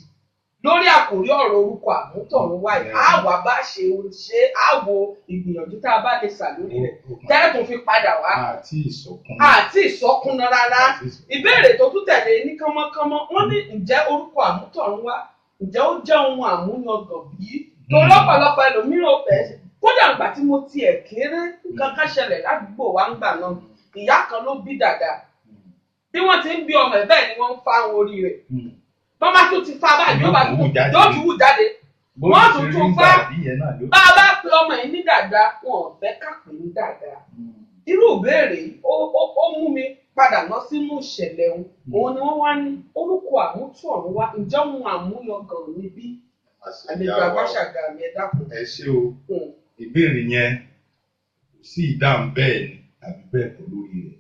lórí àkòrí ọ̀rọ̀ orúkọ àmútọ̀runwá yìí. Á wà bá ṣe ṣe, á wo ìgbìyànjú tá a bá lè sà lórí rẹ̀ tẹ́ẹ̀tún fi padà wá. Àti ìsọkún. Àti ìsọkúnná rárá. Ìbéèrè tó tún tẹ̀lé ní kánmọ́kánmọ́, wọ́n ní ǹjẹ́ orúkọ àmútọ̀runwá, ǹjẹ́ ó jẹ́ ohun àmúyangàn bí? Torí ọ̀pọ̀lọpọ̀ ẹlòmíràn ò fẹ́ ṣe. Kódà ìgbà tí mo tiẹ̀ kéré, nǹkan kan ṣẹlẹ̀ ládùúgbò wa ńgbà náà. Ìyá kan ló bí dàda. Bí wọ́n ti ń bí ọmọ ẹ̀ bẹ́ẹ̀ ni wọ́n ń fá orí rẹ̀. Bọ́n bá tún ti fa báyìí, yóò bá tún yóò tún wù jáde. Wọ́n tún tún fá. Bá a bá pe ọmọ yìí ní dàda, wọn ò fẹ́ ká pè ní dàda. Irú ìbéèrè yìí ó mú mi padà lọ sínú ìṣẹ̀lẹ̀ òun. Òun ni wọ́n wá ní orúkọ àmútọ̀runwá, ǹjẹ́ ohun àmúyangàn ni bí? Àlejò àbáṣàgà mi, ẹ dákun. Ẹ ṣé o, ìbéèrè yẹn kò sí ìdáhùn bẹ́ẹ̀ ni tàbí bẹ́ẹ̀ kọ́ lórí rẹ̀.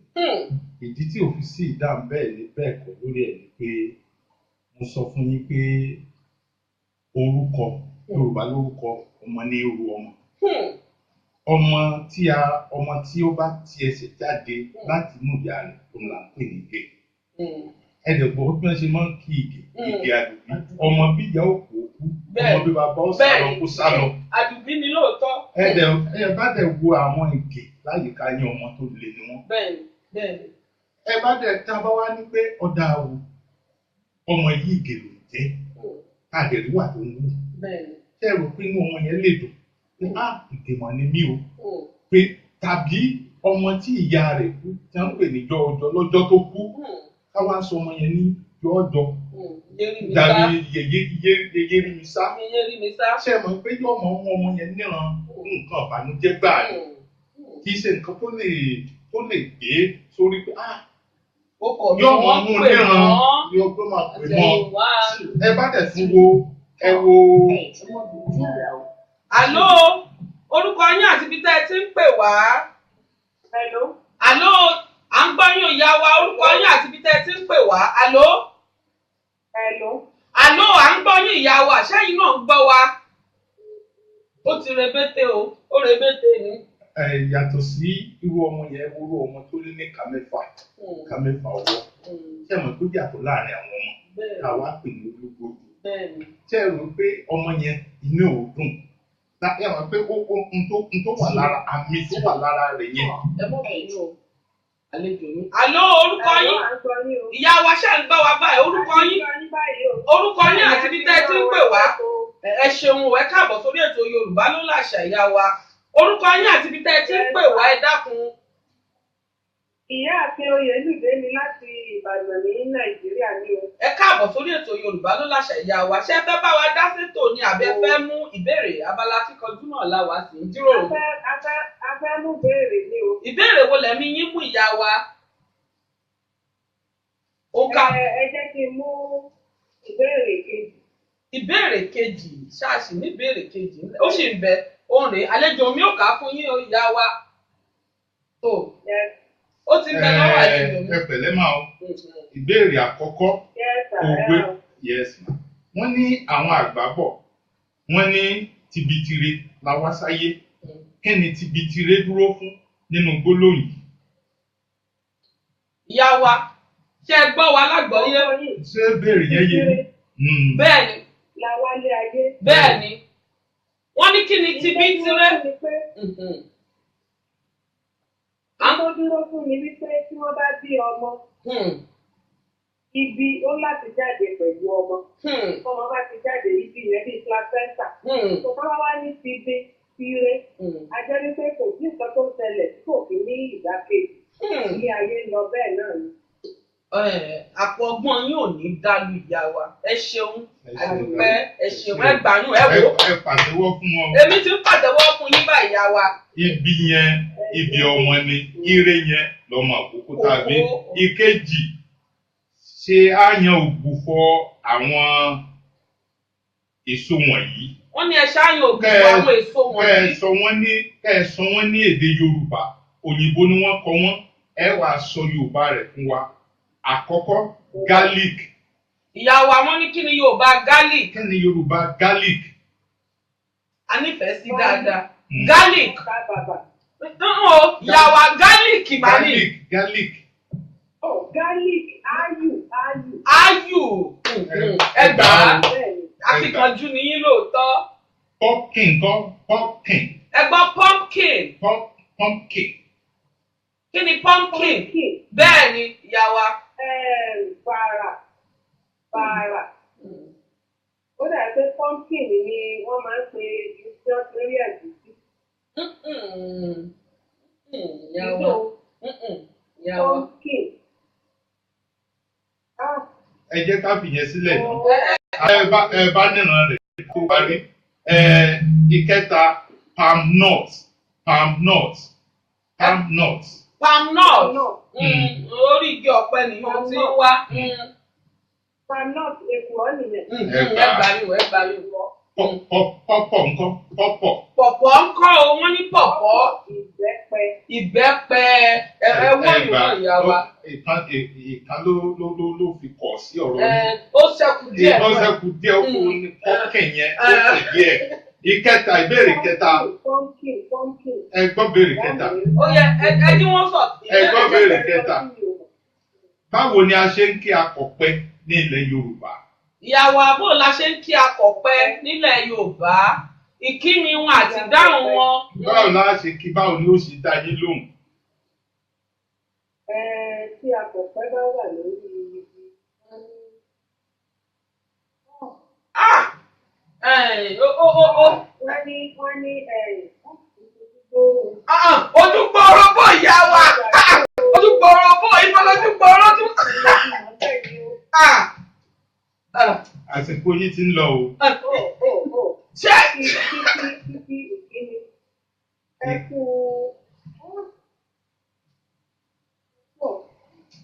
Ìdí tí ò fi sí ìdáhùn bẹ́ẹ̀ ni bẹ́ẹ̀ kọ́ lórí ẹ̀ ni pé mo sọ fún yín pé orúkọ Yorùbá lórúkọ ọmọ ní irú ọmọ. Ọmọ tí a ọmọ tí ó bá ti ẹsẹ̀ jáde láti inú ìyá rẹ̀, òun là ń pè ní Ìgè. Ẹ dẹ̀ gbọ́ bí wọ́n ṣe máa ń kí Ìgè, Ìgè Àdùbí, ọmọ bí ìyá òkú òkú, ọmọ bí bàbá ó sá lọ kó sá lọ. Àdùbí ni lóòótọ́. Ẹ dẹ̀ ẹ bá dẹ̀ wo àwọn Ìgè láyìíká yín, ọmọ tó le ni wọ́n. Bẹ́ẹ̀ni, bẹ́ẹ̀ni. Ẹ bá dẹ̀ tá a bá wá ní pé ọ̀dà o, ọmọ yìí Ìgè ló ń jẹ́, káàdì wà tó ń wù. Bẹ́ẹ̀ni. Ṣé ẹ rò pé inú ọmọ yẹn lè dùn pé á Ìgè mọ̀ ni mí o? Pé tàbí ọmọ tí ìyá rẹ̀ kú tí wọ́n ń pè ní jọjọ lọ́jọ́ tó kú, káwá sọ ọmọ yẹn ní jọjọ dàbí yèyé yèyé rí mi sá. Yèyé rí mi sá. Ṣé ẹ mọ̀ pé yóò mọ̀ ọmọ ọmọ yẹn níran nǹkan ìbànújẹ́ gbáà ni? Kì í ṣe nǹkan tó lè gbé sórí pé ah Ó kọ̀ mí yóò mọ̀ wọ́n mú pè níran wọ́n. Yóò tó máa pè mọ́. Àtẹ̀yìnwá. Ẹ bá dẹ̀ tún wo, ẹ wo. 8, 0, Àló, orúkọ yín àti ibi tẹ́ ẹ ti ń pè wá. Hello. Àló, à ń gbọ́ yín ìyá wa, orúkọ yín àti ibi tẹ́ ẹ ti ń pè wá. Àló, Hello. Àló, à ń gbọ́ yín ìyá wa, ṣẹ́yìn náà ń gbọ́ wa. Ó ti rebété o, ó rebété ni. Ẹ yàtọ̀ sí irú ọmọ yẹn, irú ọmọ tó ní ní ká mẹ́fà, ká mẹ́fà ọwọ́, ṣé ẹ mọ̀ pé yàtọ̀ láàrin àwọn ọmọ tá a wá pè ní olúgbòdù? Ṣé ẹ rò pé ọmọ yẹn inú ò dùn? Ẹ mọ̀ pé ó ó n tó wà lára, àmì tó wà lára rẹ̀ yẹn. Ẹ mọ̀ bínú o. Àlejò mi. Àló, orúkọ yín? Ìyá wa, ṣe ń gbọ́ wa báyìí? Orúkọ yín? Orúkọ yín àti ibi tẹ́ ẹ ti ń pè wá. Ẹ ṣeun, ẹ káàbọ̀ sórí ètò Yorùbá ló làṣà. Ìyá wa, orúkọ yín àti ibi tẹ́ ẹ ti ń pè wá, ẹ dákun. Ìyáàfin Oyèlúdé ni láti Ìbàdàn ní Nàìjíríà ní o. Ẹ káàbọ̀ sórí ètò Yorùbá ló làṣà, ìyá wa. Ṣé ẹ fẹ́ bá wa dá sétò ni, àbí ẹ fẹ́ mú ìbéèrè? Abala kíkanjú náà la wá sí ń jíròrò. A fẹ́ mú béèrè ní o. Ìbéèrè wo lẹ̀mí yín mú, ìyá wa? Òǹkà. Ẹ jẹ́ kí n mú ìbéèrè kejì. Ìbéèrè kejì? Ṣáàṣì ní ìbéèrè kejì, ó sì ń bẹ òun rèé. Àlejò mi ò kà á fún yín o, ìyá wa. Tó Yes, ó ti ń bẹ lọ́wọ́ àlejò mi. Ẹ pẹ̀lẹ́ máa o. Ìbéèrè àkọ́kọ́, yes, sir. òwe. Yes ma. Wọ́n ní àwọn àgbà bọ̀, wọ́n ní tibitire la wá sáyé. Kí ni tibitire dúró fún nínú gbólóhùn yìí? Ìyá wa, ṣé ẹ gbọ́ wa lágbọ́yé? Ṣé béèrè yẹn yé yín? Bẹ́ẹ̀ ni. La wálé ayé. Bẹ́ẹ̀ ni. Wọ́n ní kí ni tibitire? Ìtọ́jú pé tó dúró fún mi wípé tí wọ́n bá bí ọmọ, ibi ó láti jáde pẹ̀lú ọmọ. Tọ́mọ bá ti jáde, ibi yẹn bíi placenta. Tó bá wá ní tibi tire, a jẹ́ wípé kò sí nǹkan tó ń ṣẹlẹ̀ tí kò fi ní ìdákejì. Ilé ayé ń lọ bẹ́ẹ̀ náà ni. Àpò ọgbọ́n yín ò ní dàlú, ìyá wa. Ẹ ṣeun. Ẹ ṣeun. Àdúpẹ́, ẹ ṣeun. Ẹ gbàyún, ẹ wò. Ẹ pàtẹ́wọ́ fún wọn. Èmi ti ń pàtẹ́wọ́ fún yín báyìí, ìyá wa. Ibi yẹn, ibi ọmọ ni. Ire yẹn lọmọ àkókò tàbí. Kókó. Ìkejì, ṣe á yan ògbufọ̀ àwọn èso wọ̀nyí. Wọ́n ní ẹ ṣáàyàn ògùn àwọn èso Kẹ́ ẹ wọ̀nyí. sọ wọ́n ní, kẹ́ ẹ sọ wọ́n ní èdè Yorùbá. Òyìnbó ni wọ́n kọ wọ́n, ẹ wàá sọ Yorùbá rẹ̀ fún wa. Àkọ́kọ́, garlic. Ìyá wa, wọ́n ní kí ni Yorùbá garlic? Kí ni Yorùbá garlic? A nífẹ̀ẹ́ sí dáadáa garlic. Ká bàbà. Nǹkan o, ìyá wa, garlic mà ní. Garlic, garlic. Oh, garlic, áyù, áyù. Áyù, ẹ gbà á. Bẹ́ẹ̀ ni. Akíkanjú ni yín lóòótọ́. Pumpkin kọ́? Pumpkin. Ẹ gbọ́, pumpkin. Pumpkin. Kí ni pumpkin? Pumpkin. Bẹ́ẹ̀ ni, ìyá wa. Bàrà. Bàrà. Ó dàbí pé pumpkin ni wọ́n máa ń pe iṣẹ́ lórí ẹ̀gúsí. Ìyá wa. Ìyá wa. Pumpkin. Ah, Ẹ jẹ́ ká fìyẹn sílẹ̀ náà. oh, Ẹ bá níran rẹ̀ tó parí. Ìkẹta, palm nut, palm nut, palm nut. Palm nut. Nut. Orí igi ọ̀pẹ nìyẹn ti ń wá. Palm nut, èkùrọ́ nìyẹn. Ẹ gbà. Ẹ gbà yín, ẹ gbà yín. Pọ̀pọ̀ ńkọ́? Pọ̀pọ̀. Pọ̀pọ̀ ńkọ́ o? Wọ́n ní pọ̀pọ̀. Ìbẹ́pẹ. Ìbẹ́pẹ, ẹ wọ́n yìí náà, ìyá wa. Ìkan ló fi kọ̀ sí ọ̀rọ̀ Ẹ yìí. ó ṣẹ́kù díẹ̀. Ìkan ṣẹ́kù díẹ̀, ó kù ní pumpkin yẹn, ó kù díẹ̀. Ìkẹta, ìbéèrè kẹta. Pumpkin, pumpkin. Ẹ gbọ́ béèrè kẹta. Ó yẹ ẹ ní wọ́n sọ. Ẹ gbọ́ béèrè kẹta. Báwo ni a ṣe ń kí akọ̀pẹ ní ilẹ̀ Yorùbá? Ìyá wa, bó la ṣe ń kí akọ̀pẹ nílẹ̀ Yorùbá? Ìkíni wọn àti ìdáhùn wọn. Báwo la ṣe kí? Báwo ni ó ṣe dá yín lóhùn? Ẹ, tí akọ̀pẹ bá wà lórí igi, wọ́n ní. Ah! Ẹ̀, ó ó ó ó. Wọ́n ní Ah, ah, ojú gbòòrò bò, ìyá wa. Ah, ah, ojú gbòòrò bò, ìbọn lójú gbòòrò tún. Ah! Ah, Àsìkò yín ti ń lọ o. ah, ṣé Kíkí ìkíni. Ẹ kú.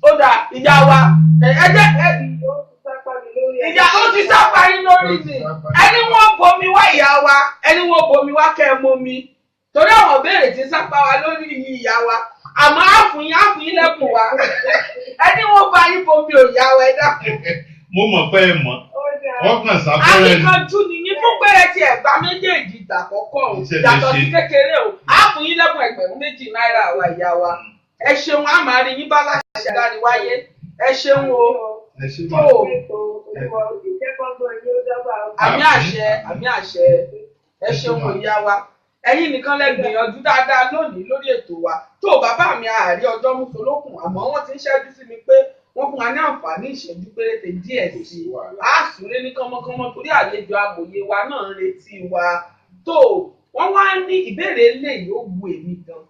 Ó dà, ìyá wa, ẹ jẹ́ ẹ Ó ti sápá mi lórí. Ìyá, ó ti sápá yín lórí ni. Ẹni wọ́n bomi wá, ìyá wa, ẹni wọ́n bomi wá kẹ́ ẹ momi, torí àwọn béèrè tí sápá wa lórí yìí, ìyá wa. Àmọ́ àfùyín lẹ́bùn wa. Ẹni wọ́n bá yín bomi ò, ìyá wa, ẹ dákun. Mo mọ̀ pé ẹ mọ̀. Ó dáa. Ọkàn sáfẹ́rẹ́ ni. Akíkanjú ni yín fún pẹ́rẹ́ tí ẹ̀gbá méjèèjì ìgbà àkọ́kọ́ o. Ìṣẹ̀lẹ̀ Yàtọ̀ ṣe. sí kékeré o, àfùyín lẹ́bùn 2000 náírà wa, ìyá wa. Ẹ ṣeun, á máa rí yín bá láṣẹ dániwáyé. Ẹ ṣeun o. Ẹ ṣe Tó máa. o. Ètò olúwa ìjẹ́kọ̀ọ́gbọ̀n yóò dọ́gba o. Àmì àṣẹ, àmì àṣẹ. Ẹ ṣeun o, ìyá wa. Ẹ̀yin nìkan lẹ gbìyànjú dáadáa lónìí lórí ètò wa. Tó bàbá mi àárí ọjọ́ mùsùlùkùn, àmọ́ wọ́n ti ń ṣẹ́jú sí mi pé wọ́n fún wa ní àǹfààní ìṣẹ́jú péréte díẹ̀ Kò sí sí i. wàhálà. A súré ní kánmọ́kánmọ́ torí àlejò amòye wa náà ń retí wa. Tó wọ́n wá ní ìbéèrè eléyìí ó wu èmi gan.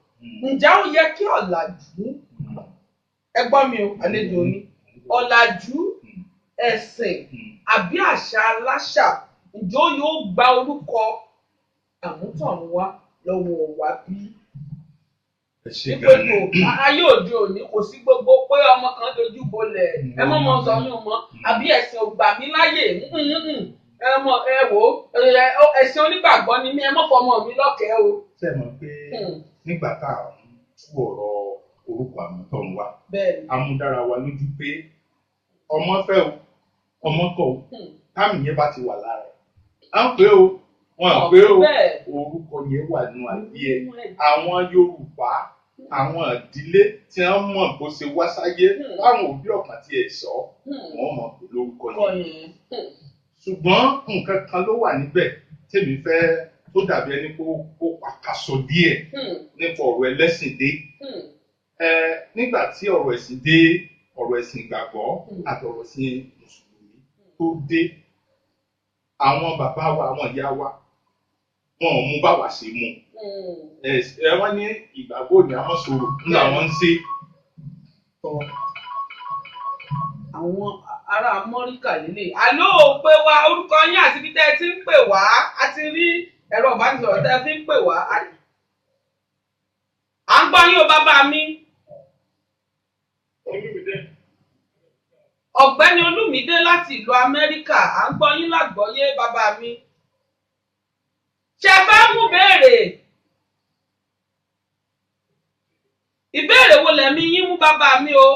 Ǹjẹ́ ó yẹ kí ọ̀làjú, ẹ gbọ́ mi o, àlejò mi, ọ̀làjú, ẹ̀sìn àbí àṣà aláṣà, ǹjẹ́ ó yóò gba orúkọ àmútọ̀runwá lọ́wọ́ wa bí? Ẹ ṣe Wípé gan ni. kò ayé òde òní kò sí gbogbo pé ọmọ kan dojú bolẹ̀ ẹ mọ́ mọ́ sọ yún mọ́ àbí ẹ̀sìn ò gbà mí láyè, ẹ mọ ẹ wò ó, ẹ̀sìn onígbàgbọ́ ni mí, ẹ mọ́ fọmọ mi lọ́kẹ̀ẹ́ o. Ṣé ẹ mọ̀ pé nígbà tá à ń tú ọ̀rọ̀ orúkọ àmútọ̀runwá, Bẹ́ẹ̀ni. a mú dára wa lójú pé ọmọ fẹ́ o, ọmọ kọ̀ o, táàmì yẹn bá ti wà lára ẹ̀, à ń pè o, wọn à pè o, orúkọ yẹn wà nù ayé ẹ̀. Àwọn Yorùbá, àwọn ìdílé tí wọ́n mọ̀ bó ṣe wá sáyé, táwọn òbí ọ̀kan tí ẹ̀ sọ, wọ́n mọ̀ pé lórúkọ Kọ yẹn. yẹn. Ṣùgbọ́n nǹkan kan ló wà níbẹ̀ tèmi fẹ́ tó dàbí ẹni pé ó pàkàṣọ díẹ̀ nípa ọ̀rọ̀ ẹlẹ́sìn dé. Nígbà tí ọ̀rọ̀ ẹ̀sìn dé, ọ̀rọ̀ ẹ̀sìn ìgbàgbọ́ àti ọ̀rọ̀ ẹ̀sìn mùsùlùmí tó dé, àwọn bàbá wa, àwọn ìyá wa, wọn ò mú báwa ṣe mú. Ẹ wọ́n ní ìgbàgbọ́ ni àwọn sọ̀rọ̀ ń làwọn ń ṣe. Àwọn ará Amọ́ríkà lélẹ̀. Àló ò pé wa, orúkọ yín àti ibi tẹ́ ẹ ti ń pè wá, a ti rí ẹ̀rọ ìbánisọ̀rọ̀ tẹ́ ẹ fi ń pè wá. À ń gbọ́ yín o bàbá mi. Ọ̀gbẹ́ni Olúmídé láti ìlú Amẹ́ríkà, à ń gbọ́ yín lágbọ́yé bàbá mi. Ṣé ẹ fẹ́ mú béèrè? Ìbéèrè wo lẹ̀mí yín mú bàbá mi o?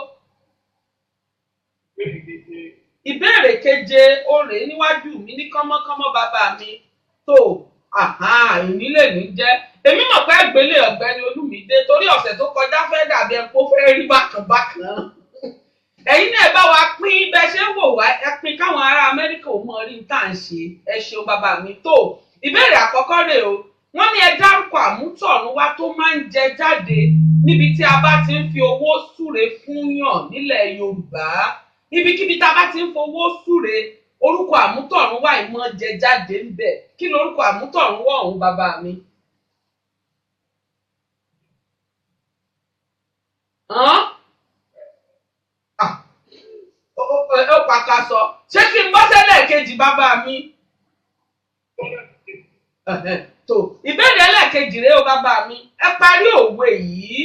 Ìbéèrè keje ó rèé níwájú mi ní kánmọ́kánmọ́ bàbá mi. Tó ìnílé ní jẹ́. Èmi mọ̀ pé gbélé Ọ̀gbẹ́ni Olúmídé torí ọ̀sẹ̀ tó kọjá fẹ́ dàbí ẹni pé ó fẹ́ rí bákan bákan. Ẹ̀yin náà bá wa pín bẹ́ ṣe ń wò wá, ẹ pín káwọn ará Amẹ́ríkà ò mọ rí tá à ń ṣe. Ẹ ṣeun bàbá mi. Tó ìbéèrè àkọ́kọ́ rèé o. Wọ́n ní ẹ dárúkọ àmútọ̀runwá tó máa ń jẹ jáde níbi tí a bá ti ń fi owó súre fún yàn nílẹ̀ Yorùbá. Ibikíbi tá a bá ti ń fowó súre, orúkọ àmútọ̀runwá ìmọ̀ jẹ jáde ń bẹ̀. Kí lorúkọ àmútọ̀runwá ọ̀hún bàbá mi? Ó pàkàsọ. Ṣé kí n bọ́ sẹ́lẹ̀ kejì bàbá mi? Tó ìbéèrè ẹlẹ́ẹ̀kejì rèé o bàbá mi. Ẹ parí òwe yìí.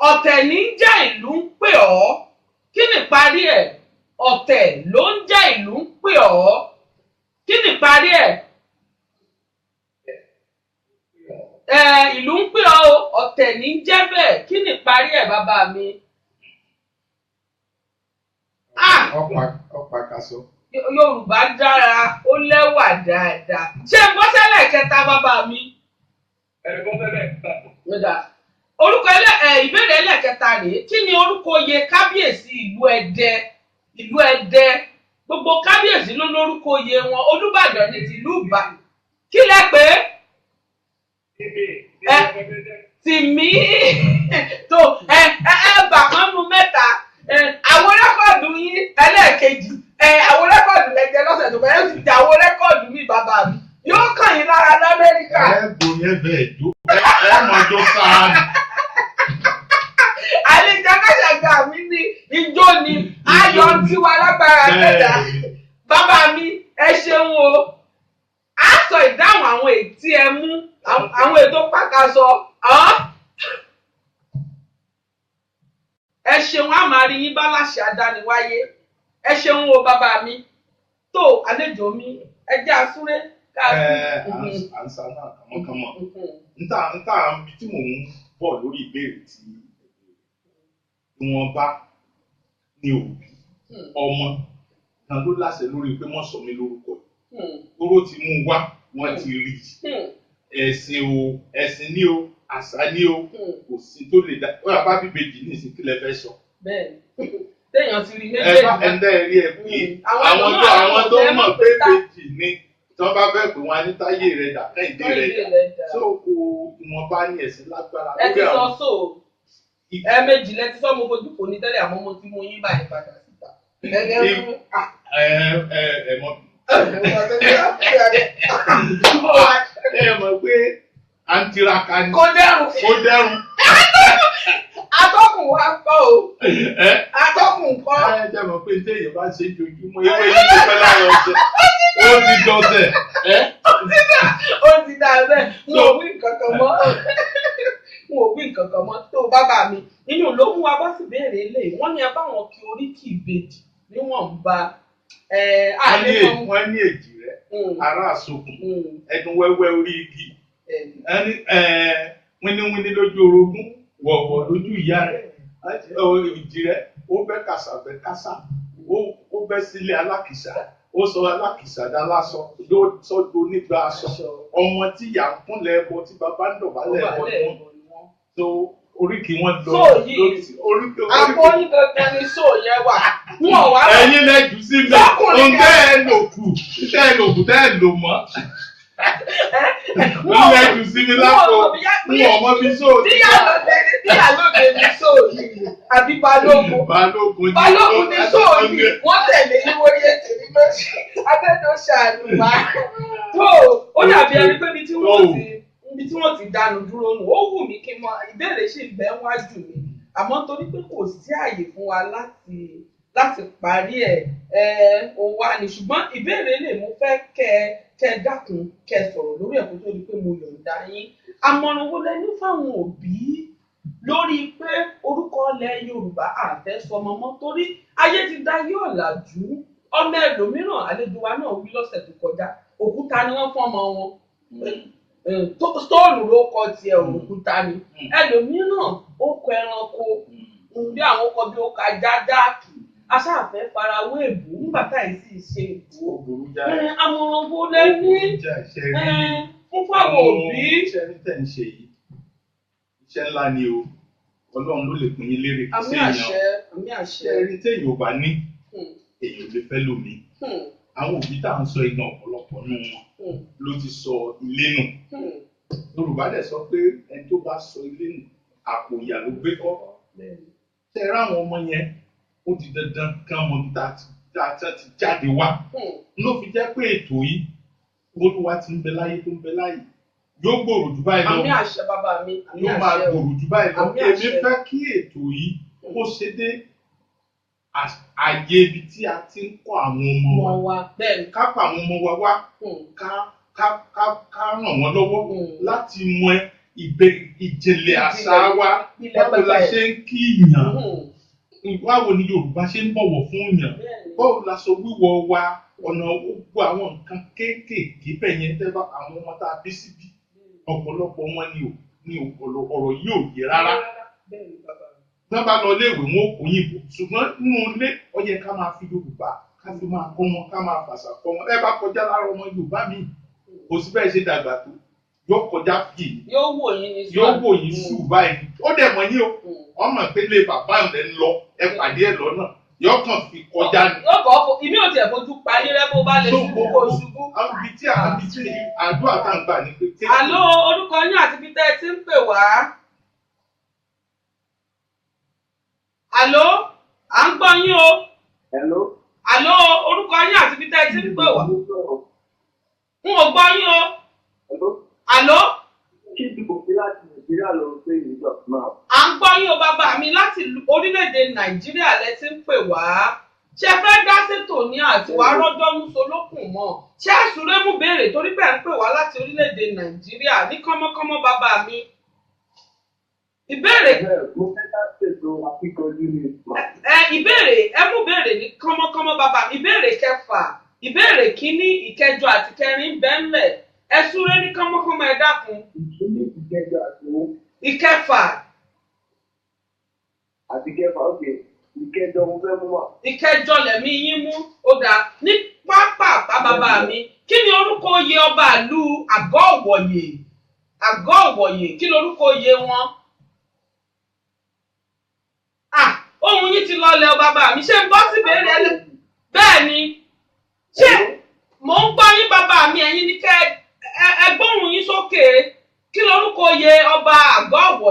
Ọ̀tẹ̀ ní ń jẹ́ ìlú ń pè ọ́. Kí ni parí ẹ̀? Ọ̀tẹ̀ ló ń jẹ́ ìlú ń pè ọ́. Kí ni parí ẹ̀? Ìlú ń pè ọ́ o, ọ̀tẹ̀ ní ń jẹ́ bẹ́ẹ̀. Kí ni parí ẹ̀ bàbá mi? Ọ̀pá kaṣọ. Yorùbá dára, ó lẹ́wà dáadáa. Ṣé n bọ́ sẹ́lẹ̀ kẹta bàbá mi? Orúkọ ìbéèrè ẹlẹ́kẹta rèé. Kí ni orúkọ oyè kábíyèsí ìlú Ẹdẹ? Ìlú Ẹdẹ. Gbogbo kábíyèsí ló lórúkọ oyè wọn. Olúbàdàn ní tìlú Ìbàdàn. Kí lẹ pè é? Tìmí tó ẹ bà kán nu mẹ́ta. Àwọn rẹ́kọ̀dù yín ẹlẹ́ẹ̀kejì. Àwọn rẹ́kọ̀dù lẹ́jẹ̀ lọ́sẹ̀ tó bẹ̀rẹ̀, sì ti àwọn rẹ́kọ̀dù mi bàbá mi. Yóò kàn yín lára l'Amẹ́ríkà. Ẹ bò yẹn bẹ́ẹ̀ jó, ẹ mọ̀ jó sáà. Àlejò akáṣàgbà mi ní ijó ni ayọ̀ tiwa lágbára dẹ́dà. Bàbá mi, ẹ ṣeun o. A sọ ìdáhùn àwọn ètí ẹ mú, àwọn ètò pàkàṣọ. Ẹ ṣeun, a máa rí yín bá láṣẹ adániwáyé. Ẹ ṣeun o bàbá mi. Tó àlejò mi, ẹ jẹ́ àsúré. À ń sa náà kànmọ́kànmọ́. Níta ibi tí mò ń bọ̀ lórí ìbéèrè tí wọ́n bá ní òbí ọmọ kan ló láṣẹ lórí pé wọ́n sọ mí lórúkọ. Oró ti mú wá, wọ́n ti rí. Ẹ̀sìn o, ẹ̀sìn ní o, àṣà ní o, kò sí tó lè dá. Ó yà bá bíbejì ní ìsìn kí lẹ fẹ́ sọ. Bẹ́ẹ̀ni, téèyàn ti rí méjèèjì. Ẹ bá ẹ rí ẹ pé àwọn tó mọ̀ pé bèjì ni Tí wọ́n bá fẹ́ pè wọ́n á ní Táyé rẹ̀ dà, Kẹ́hìndé rẹ̀ dà. So kò ìwọ̀nba ní ẹ̀sìn lágbára Ẹ ti lórí sọ àwọn so ẹ̀ẹ̀mejì lẹ ti sọ, mo fojú fò ní tẹ́lẹ̀, àmọ́ mo ti mú yín báyìí padà síta. ẹ ẹ ẹ mọ ẹ mọ̀ pé à ń tiraka ni. Kò dẹrùn. Ó dẹrùn. Atọ́kùn wa kọ́ o. Ẹ Atọ́kùn kọ́. ẹ jẹ́ mọ̀ pé téèyàn bá ṣe jojúmọ́, ewé yìí ti pẹ́ lára ọ̀sẹ̀, ó ti dọ̀sẹ̀ ẹ. Ó ti dà bẹ́ẹ̀, n ò wí nǹkan kan mọ́, n ò wí nǹkan kan mọ́. Tó bàbá mi, inú ló mú wa bá sì béèrè ilé wọ́n ní ẹ bá wọn kí oríkì ìbejì níwọ̀nba. Wọ́n ní wọ́n ní èjì rẹ̀ ará àsokùn, ẹdun wẹ́wẹ́ orí igi, ẹni wíníwíní lójú orogún, wọ̀wọ̀ lójú ìyá rẹ̀. Èjì rẹ̀ ó bẹ́ kàṣà bẹ́ kásá, ó bẹ́ sílé alákìsà, ó sọ alákìsà dá lásọ, ló sọ́dọ̀ onígbà aṣọ. Ọmọ tí ìyá ń kúnlẹ̀ ẹbọ, tí bàbá ń dọ̀bálẹ̀ ẹbọ ni wọ́n. So oríkì wọn lọ So yìí, lórí oríkì. Àpò yín gangan ni sóò yẹn wà. Wọn ò wá Ẹ̀yin lẹ jù sí mi. Lọ́kùnrin. Ohun tẹ́ ẹ lò kù, tẹ́ ẹ lò kù, tẹ́ ẹ lò mọ́, Wọn lẹ jù sí mi lápò. N ò mọ bí sóò ti Díyà lóde ni, díyà lóde ni sóò yìí àbí balógun? Balógun ni. Balógun ni sóò yìí, wọ́n tẹ̀lé ìwòye tèmi lóṣù adẹ́dọ́ṣàánú wa. Tó ó dàbí ẹni pé ibi tí wọ́n ti dánu dúró nù. Ó wù mí kí n mọ ìbéèrè sì ń bẹ wájú mi, àmọ́ torí pé kò sí àyè fún wa láti parí ẹ̀ ẹ̀ òun wá ní. Ṣùgbọ́n ìbéèrè lè mo fẹ́ kẹ́ ẹ dákun, kẹ́ ẹ sọ̀rọ̀ lórí ẹ̀ kó tó di pé mo yọ̀ǹda yín. Àmọ̀ràn wo lẹ ní fáwọn òbí lórí pé orúkọ ilẹ̀ Yorùbá àfẹ́sọmọ mọ́, torí ayé ti dayé ọ̀làjú? Ọmọ ẹlòmíràn, àlejò wa náà wí lọ́sẹ̀ tó kọjá, òkúta ni wọ́n fún ọmọ wọn, stóònù ló kọ tiẹ̀, òkúta ni. Ẹlòmíràn ó kọ ẹranko bí àwọn ọkọ bí ó ka jádáàkì aṣáàfẹ́ farawé èbú nígbà táyì sì ṣe èbú. Ó burú jáì. Àmọ̀ràn wo lẹ ní Ó burú jáì, ṣe rí fún fáwọn òbí? Iṣẹ́ ní tẹ̀ ń ṣe yìí, iṣẹ́ ńlá ni o. Ọlọ́run ló lè pín yín lérè, kì í Àmì ṣe èèyàn. àṣẹ, àmì àṣẹ. Ṣe rí, téèyàn ò bá ní, èèyàn ò lè fẹ́ lómi. Àwọn òbí tá à ń sọ igan, ọ̀pọ̀lọpọ̀ nù wọn ló ti sọ ilé nù. Yorùbá dẹ̀ sọ pé ẹni tó bá sọ ilé nù, àpò ìyà ló gbé kọ́. Ṣe rí àwọn ọmọ yẹn, ó di dandan kán mọ ibi tá a ti jáde wá. Ló fi jẹ́ pé ètò yìí, Olúwa ti ń bẹ láyé tó ń bẹ láyé, yóò gbòòrò jù báyìí lọ. Àmì àṣẹ, bàbá mi, àmì Yóò máa àṣẹ o. gbòòrò jù báyìí lọ. Àmì Èmi àṣẹ. fẹ́ kí ètò yìí kó ṣe dé àyè ibi tí a ti ń kọ́ àwọn ọmọ wa. Wọn wa bẹ́ẹ̀ ni. Ká pa àwọn ọmọ wa wá, ká ràn wọ́n lọ́wọ́ láti mọ ìjìnlẹ̀ àṣà wa. Ìpìlẹ̀ Báwo la pẹpẹ. ṣe ń kí yàn? Báwo ni Yorùbá ṣe ń bọ̀wọ̀ fún yàn? Báwo la sọ wíwọ̀ wa, ọ̀nà gbogbo àwọn nǹkan kéékèèké bẹ́ẹ̀ yẹn? Tẹ́ bá àwọn ọmọ tá a bí síbí, ọ̀pọ̀lọpọ̀ wọn ni ò ní ọ̀rọ̀ yìí ò yé rárá. Bẹ́ẹ̀ ni, bàbá mi. Tí wọ́n bá lọ iléèwé, wọn ò kó yìnbó, ṣùgbọ́n nínú ilé, ó yẹ ká máa fi Yorùbá, ká fi máa kọ́ wọn, ká máa fàṣà kọ́ wọn. Ẹ bá kọjá lára ọmọ Yorùbá mi, kò sí bẹ́ẹ̀ ṣe dàgbà tó, yóò kọjá fì. Yóò wò yín ní Yóò wò yín sùn báyìí, ó dẹ̀ mọ̀ yín o. Wọ́n mọ̀ pé lè bàbá rẹ̀ ń lọ, ẹ pàdé ẹ̀ lọ́nà, yóò kàn fi kọjá ni. Yóò kọ́ fo ìmí ò tiẹ̀ fojú pa yín rẹ́ bó bá lè So, ṣubú kó ṣubú. Ibi tí ibi tí àdúrà tá à ń gbà ni pé Àló, orúkọ yín àti ibi tẹ́ ẹ ti ń pè wá. Àló, à ń gbọ́ yín o. Hello. Àló, orúkọ yín àti ibi tẹ́ ẹ ti ń pè wá. N ò gbọ́ yín o. Hello. Àló, Kí ìdìbò sí láti Nàìjíríà ló ń pè ní ìjọba. à ń gbọ́ yín o, bàbá mi. Láti orílẹ̀-èdè Nàìjíríà lẹ ti ń pè wá. Ṣé ẹ fẹ́ dá sétò ní àti wàá rọ́jọ́ mú solókùn mọ́? Ṣé àsúré mú béèrè torí bẹ́ẹ̀ ń pè wá láti orílẹ̀-èdè Nàìjíríà ní kánmọ́kánmọ́, bàbá mi? Ìbéèrè. Bẹ́ẹ̀, mo fẹ́ dá ṣètò akíkanjú ní ìgbà. Ẹ ìbéèrè, ẹ mú béèrè ní kánmọ́kánmọ́, bàbá mi. Ìbéèrè kẹfà, ìbéèrè kínní, ìkẹjọ àti kẹrin bẹ́ẹ̀ ńlẹ̀. Ẹ súré ní kánmọ́kánmọ́, ẹ dákun. Ìkíní, ìkẹjọ àti owó. Ìkẹfà. Àti kẹfà, òkè. Ìkẹjọ mo fẹ́ mú wà. Ìkẹjọ lẹ̀mí yín mú. Ó dáa, ní pápápá, bàbá mi. Kí ni orúkọ oyè ọba ìlú Àgọ́ Ìwòye? Àgọ́ Ìwòye, kí ni orúkọ oyè wọn? Ah, ohun yín ti lọlẹ̀ o, bàbá mi. Ṣé ń bọ́ sí ìbéèrè ẹlẹ́? Bẹ́ẹ̀ ni, ṣé mò ń gbọ́ yín, bàbá mi? Ẹ̀yin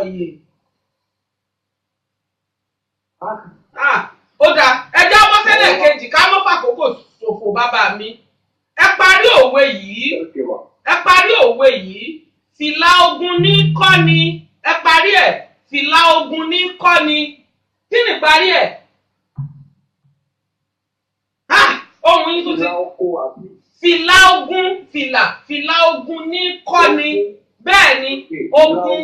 Ìwòye? Ó dáa, ẹjẹ́ ọmọ sẹ́lẹ̀ kejì ká mọ́ fàkókò ṣòfò bàbá mi. Ẹ parí òwe yìí. Ẹ parí òwe yìí. Fìlà ogun ní kọ́ni. Ẹ parí ẹ̀. Fìlà ogun ní kọ́ni. Kí ni parí ẹ̀? Ohun yín tún ti. Fìlà ogun fìlà ogun ní kọ́ni. Bẹ́ẹ̀ ni ogun.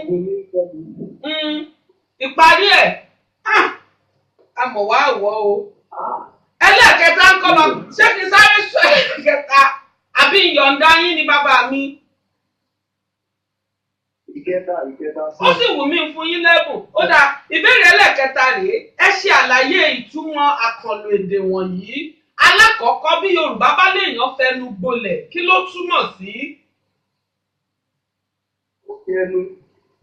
Ìparí ẹ̀. Àmọ̀ wá wọ̀ o. Ẹlẹ́ẹ̀kẹta ń kọ́ bá ṣé kí n sáré sọ ẹlẹ́ẹ̀kẹta àbí ìyọ̀ǹda yín ni bàbá mi. Ìkẹta. Ó sì wù mí fún yín lẹ́bùn. Ó dáa, ìbéèrè ẹlẹ́ẹ̀kẹta rèé. Ẹ ṣe àlàyé ìtumọ̀ àkànlò èdè wọ̀nyí. Alákọ̀ọ́kọ́, bí Yorùbá bá léèyàn fẹnu gbolẹ̀, kí ló túmọ̀ sí?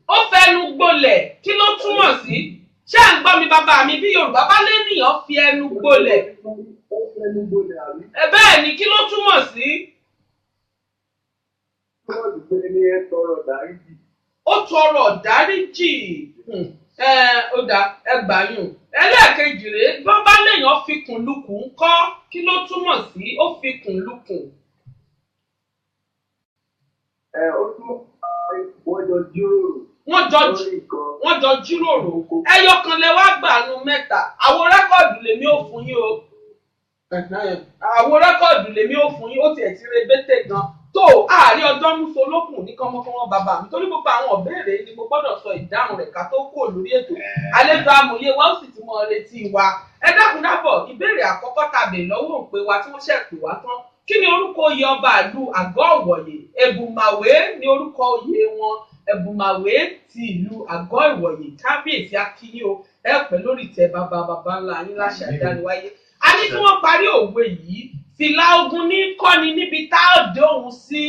Ó fẹnu gbolẹ̀, kí ló túmọ̀ sí? Ṣé à ń gbọ́ mi bàbá mi? Bí Yorùbá bá léèyàn fi ẹnu gbolẹ̀. Ó fẹnu gbolẹ̀ àbí? Bẹ́ẹ̀ ni, kí ló túmọ̀ sí? Túmọ̀ sí pé ní ẹ tọrọ dáríjì. Ó tọrọ dáríjì. Ó dáa, ẹ gbà yùn. Ẹlẹ́ẹ̀kejì rèé, bí wọ́n bá léèyàn fi kùnlukùn ńkọ́, kí ló túmọ̀ sí? Ó fi kùnlukùn. Ó túmọ̀ sí wọ́n jọ jíròrò. Wọ́n jọ jíròrò. Ẹyọ kan lẹ wá gbà nu mẹ́ta. Àwo rẹ́kọ̀dù lèmi ò fún yín o. Àwo rẹ́kọ̀dù lèmi ò fún yín. Ó tiẹ̀ ti rebété gan. Tó àárí ọjọ́ múso lókùn ní kánmọ́kánmọ́ bàbá mi, torí gbogbo àwọn ìbéèrè ni mo gbọ́dọ̀ sọ ìdáhùn rẹ̀ ká tó kúrò lórí ètò. Àlejò amòye wa ó sì ti mọ retí wa. Ẹ dákun dábọ̀, ìbéèrè àkọ́kọ́ tàbí lọ́wọ́ òǹpẹ wa tí wọ́n ṣẹ̀ pè wá tán. Kí ni orúkọ oyè ọba ìlú Àgọ́ Ìwòye? Ẹ̀bùmàwé ni orúkọ oyè wọn. Ẹ̀bùmàwé ti ìlú Àgọ́ Ìwòye. Kábíyèsí akínyìn o, ẹ pẹ́ lórí tẹ bàbá bàbá ńlá yín láṣà ìdániwáyé. A ní kí wọ́n parí òwe yìí. Fìlà ogun ní kọ́ni níbi tá ò dé òun sí.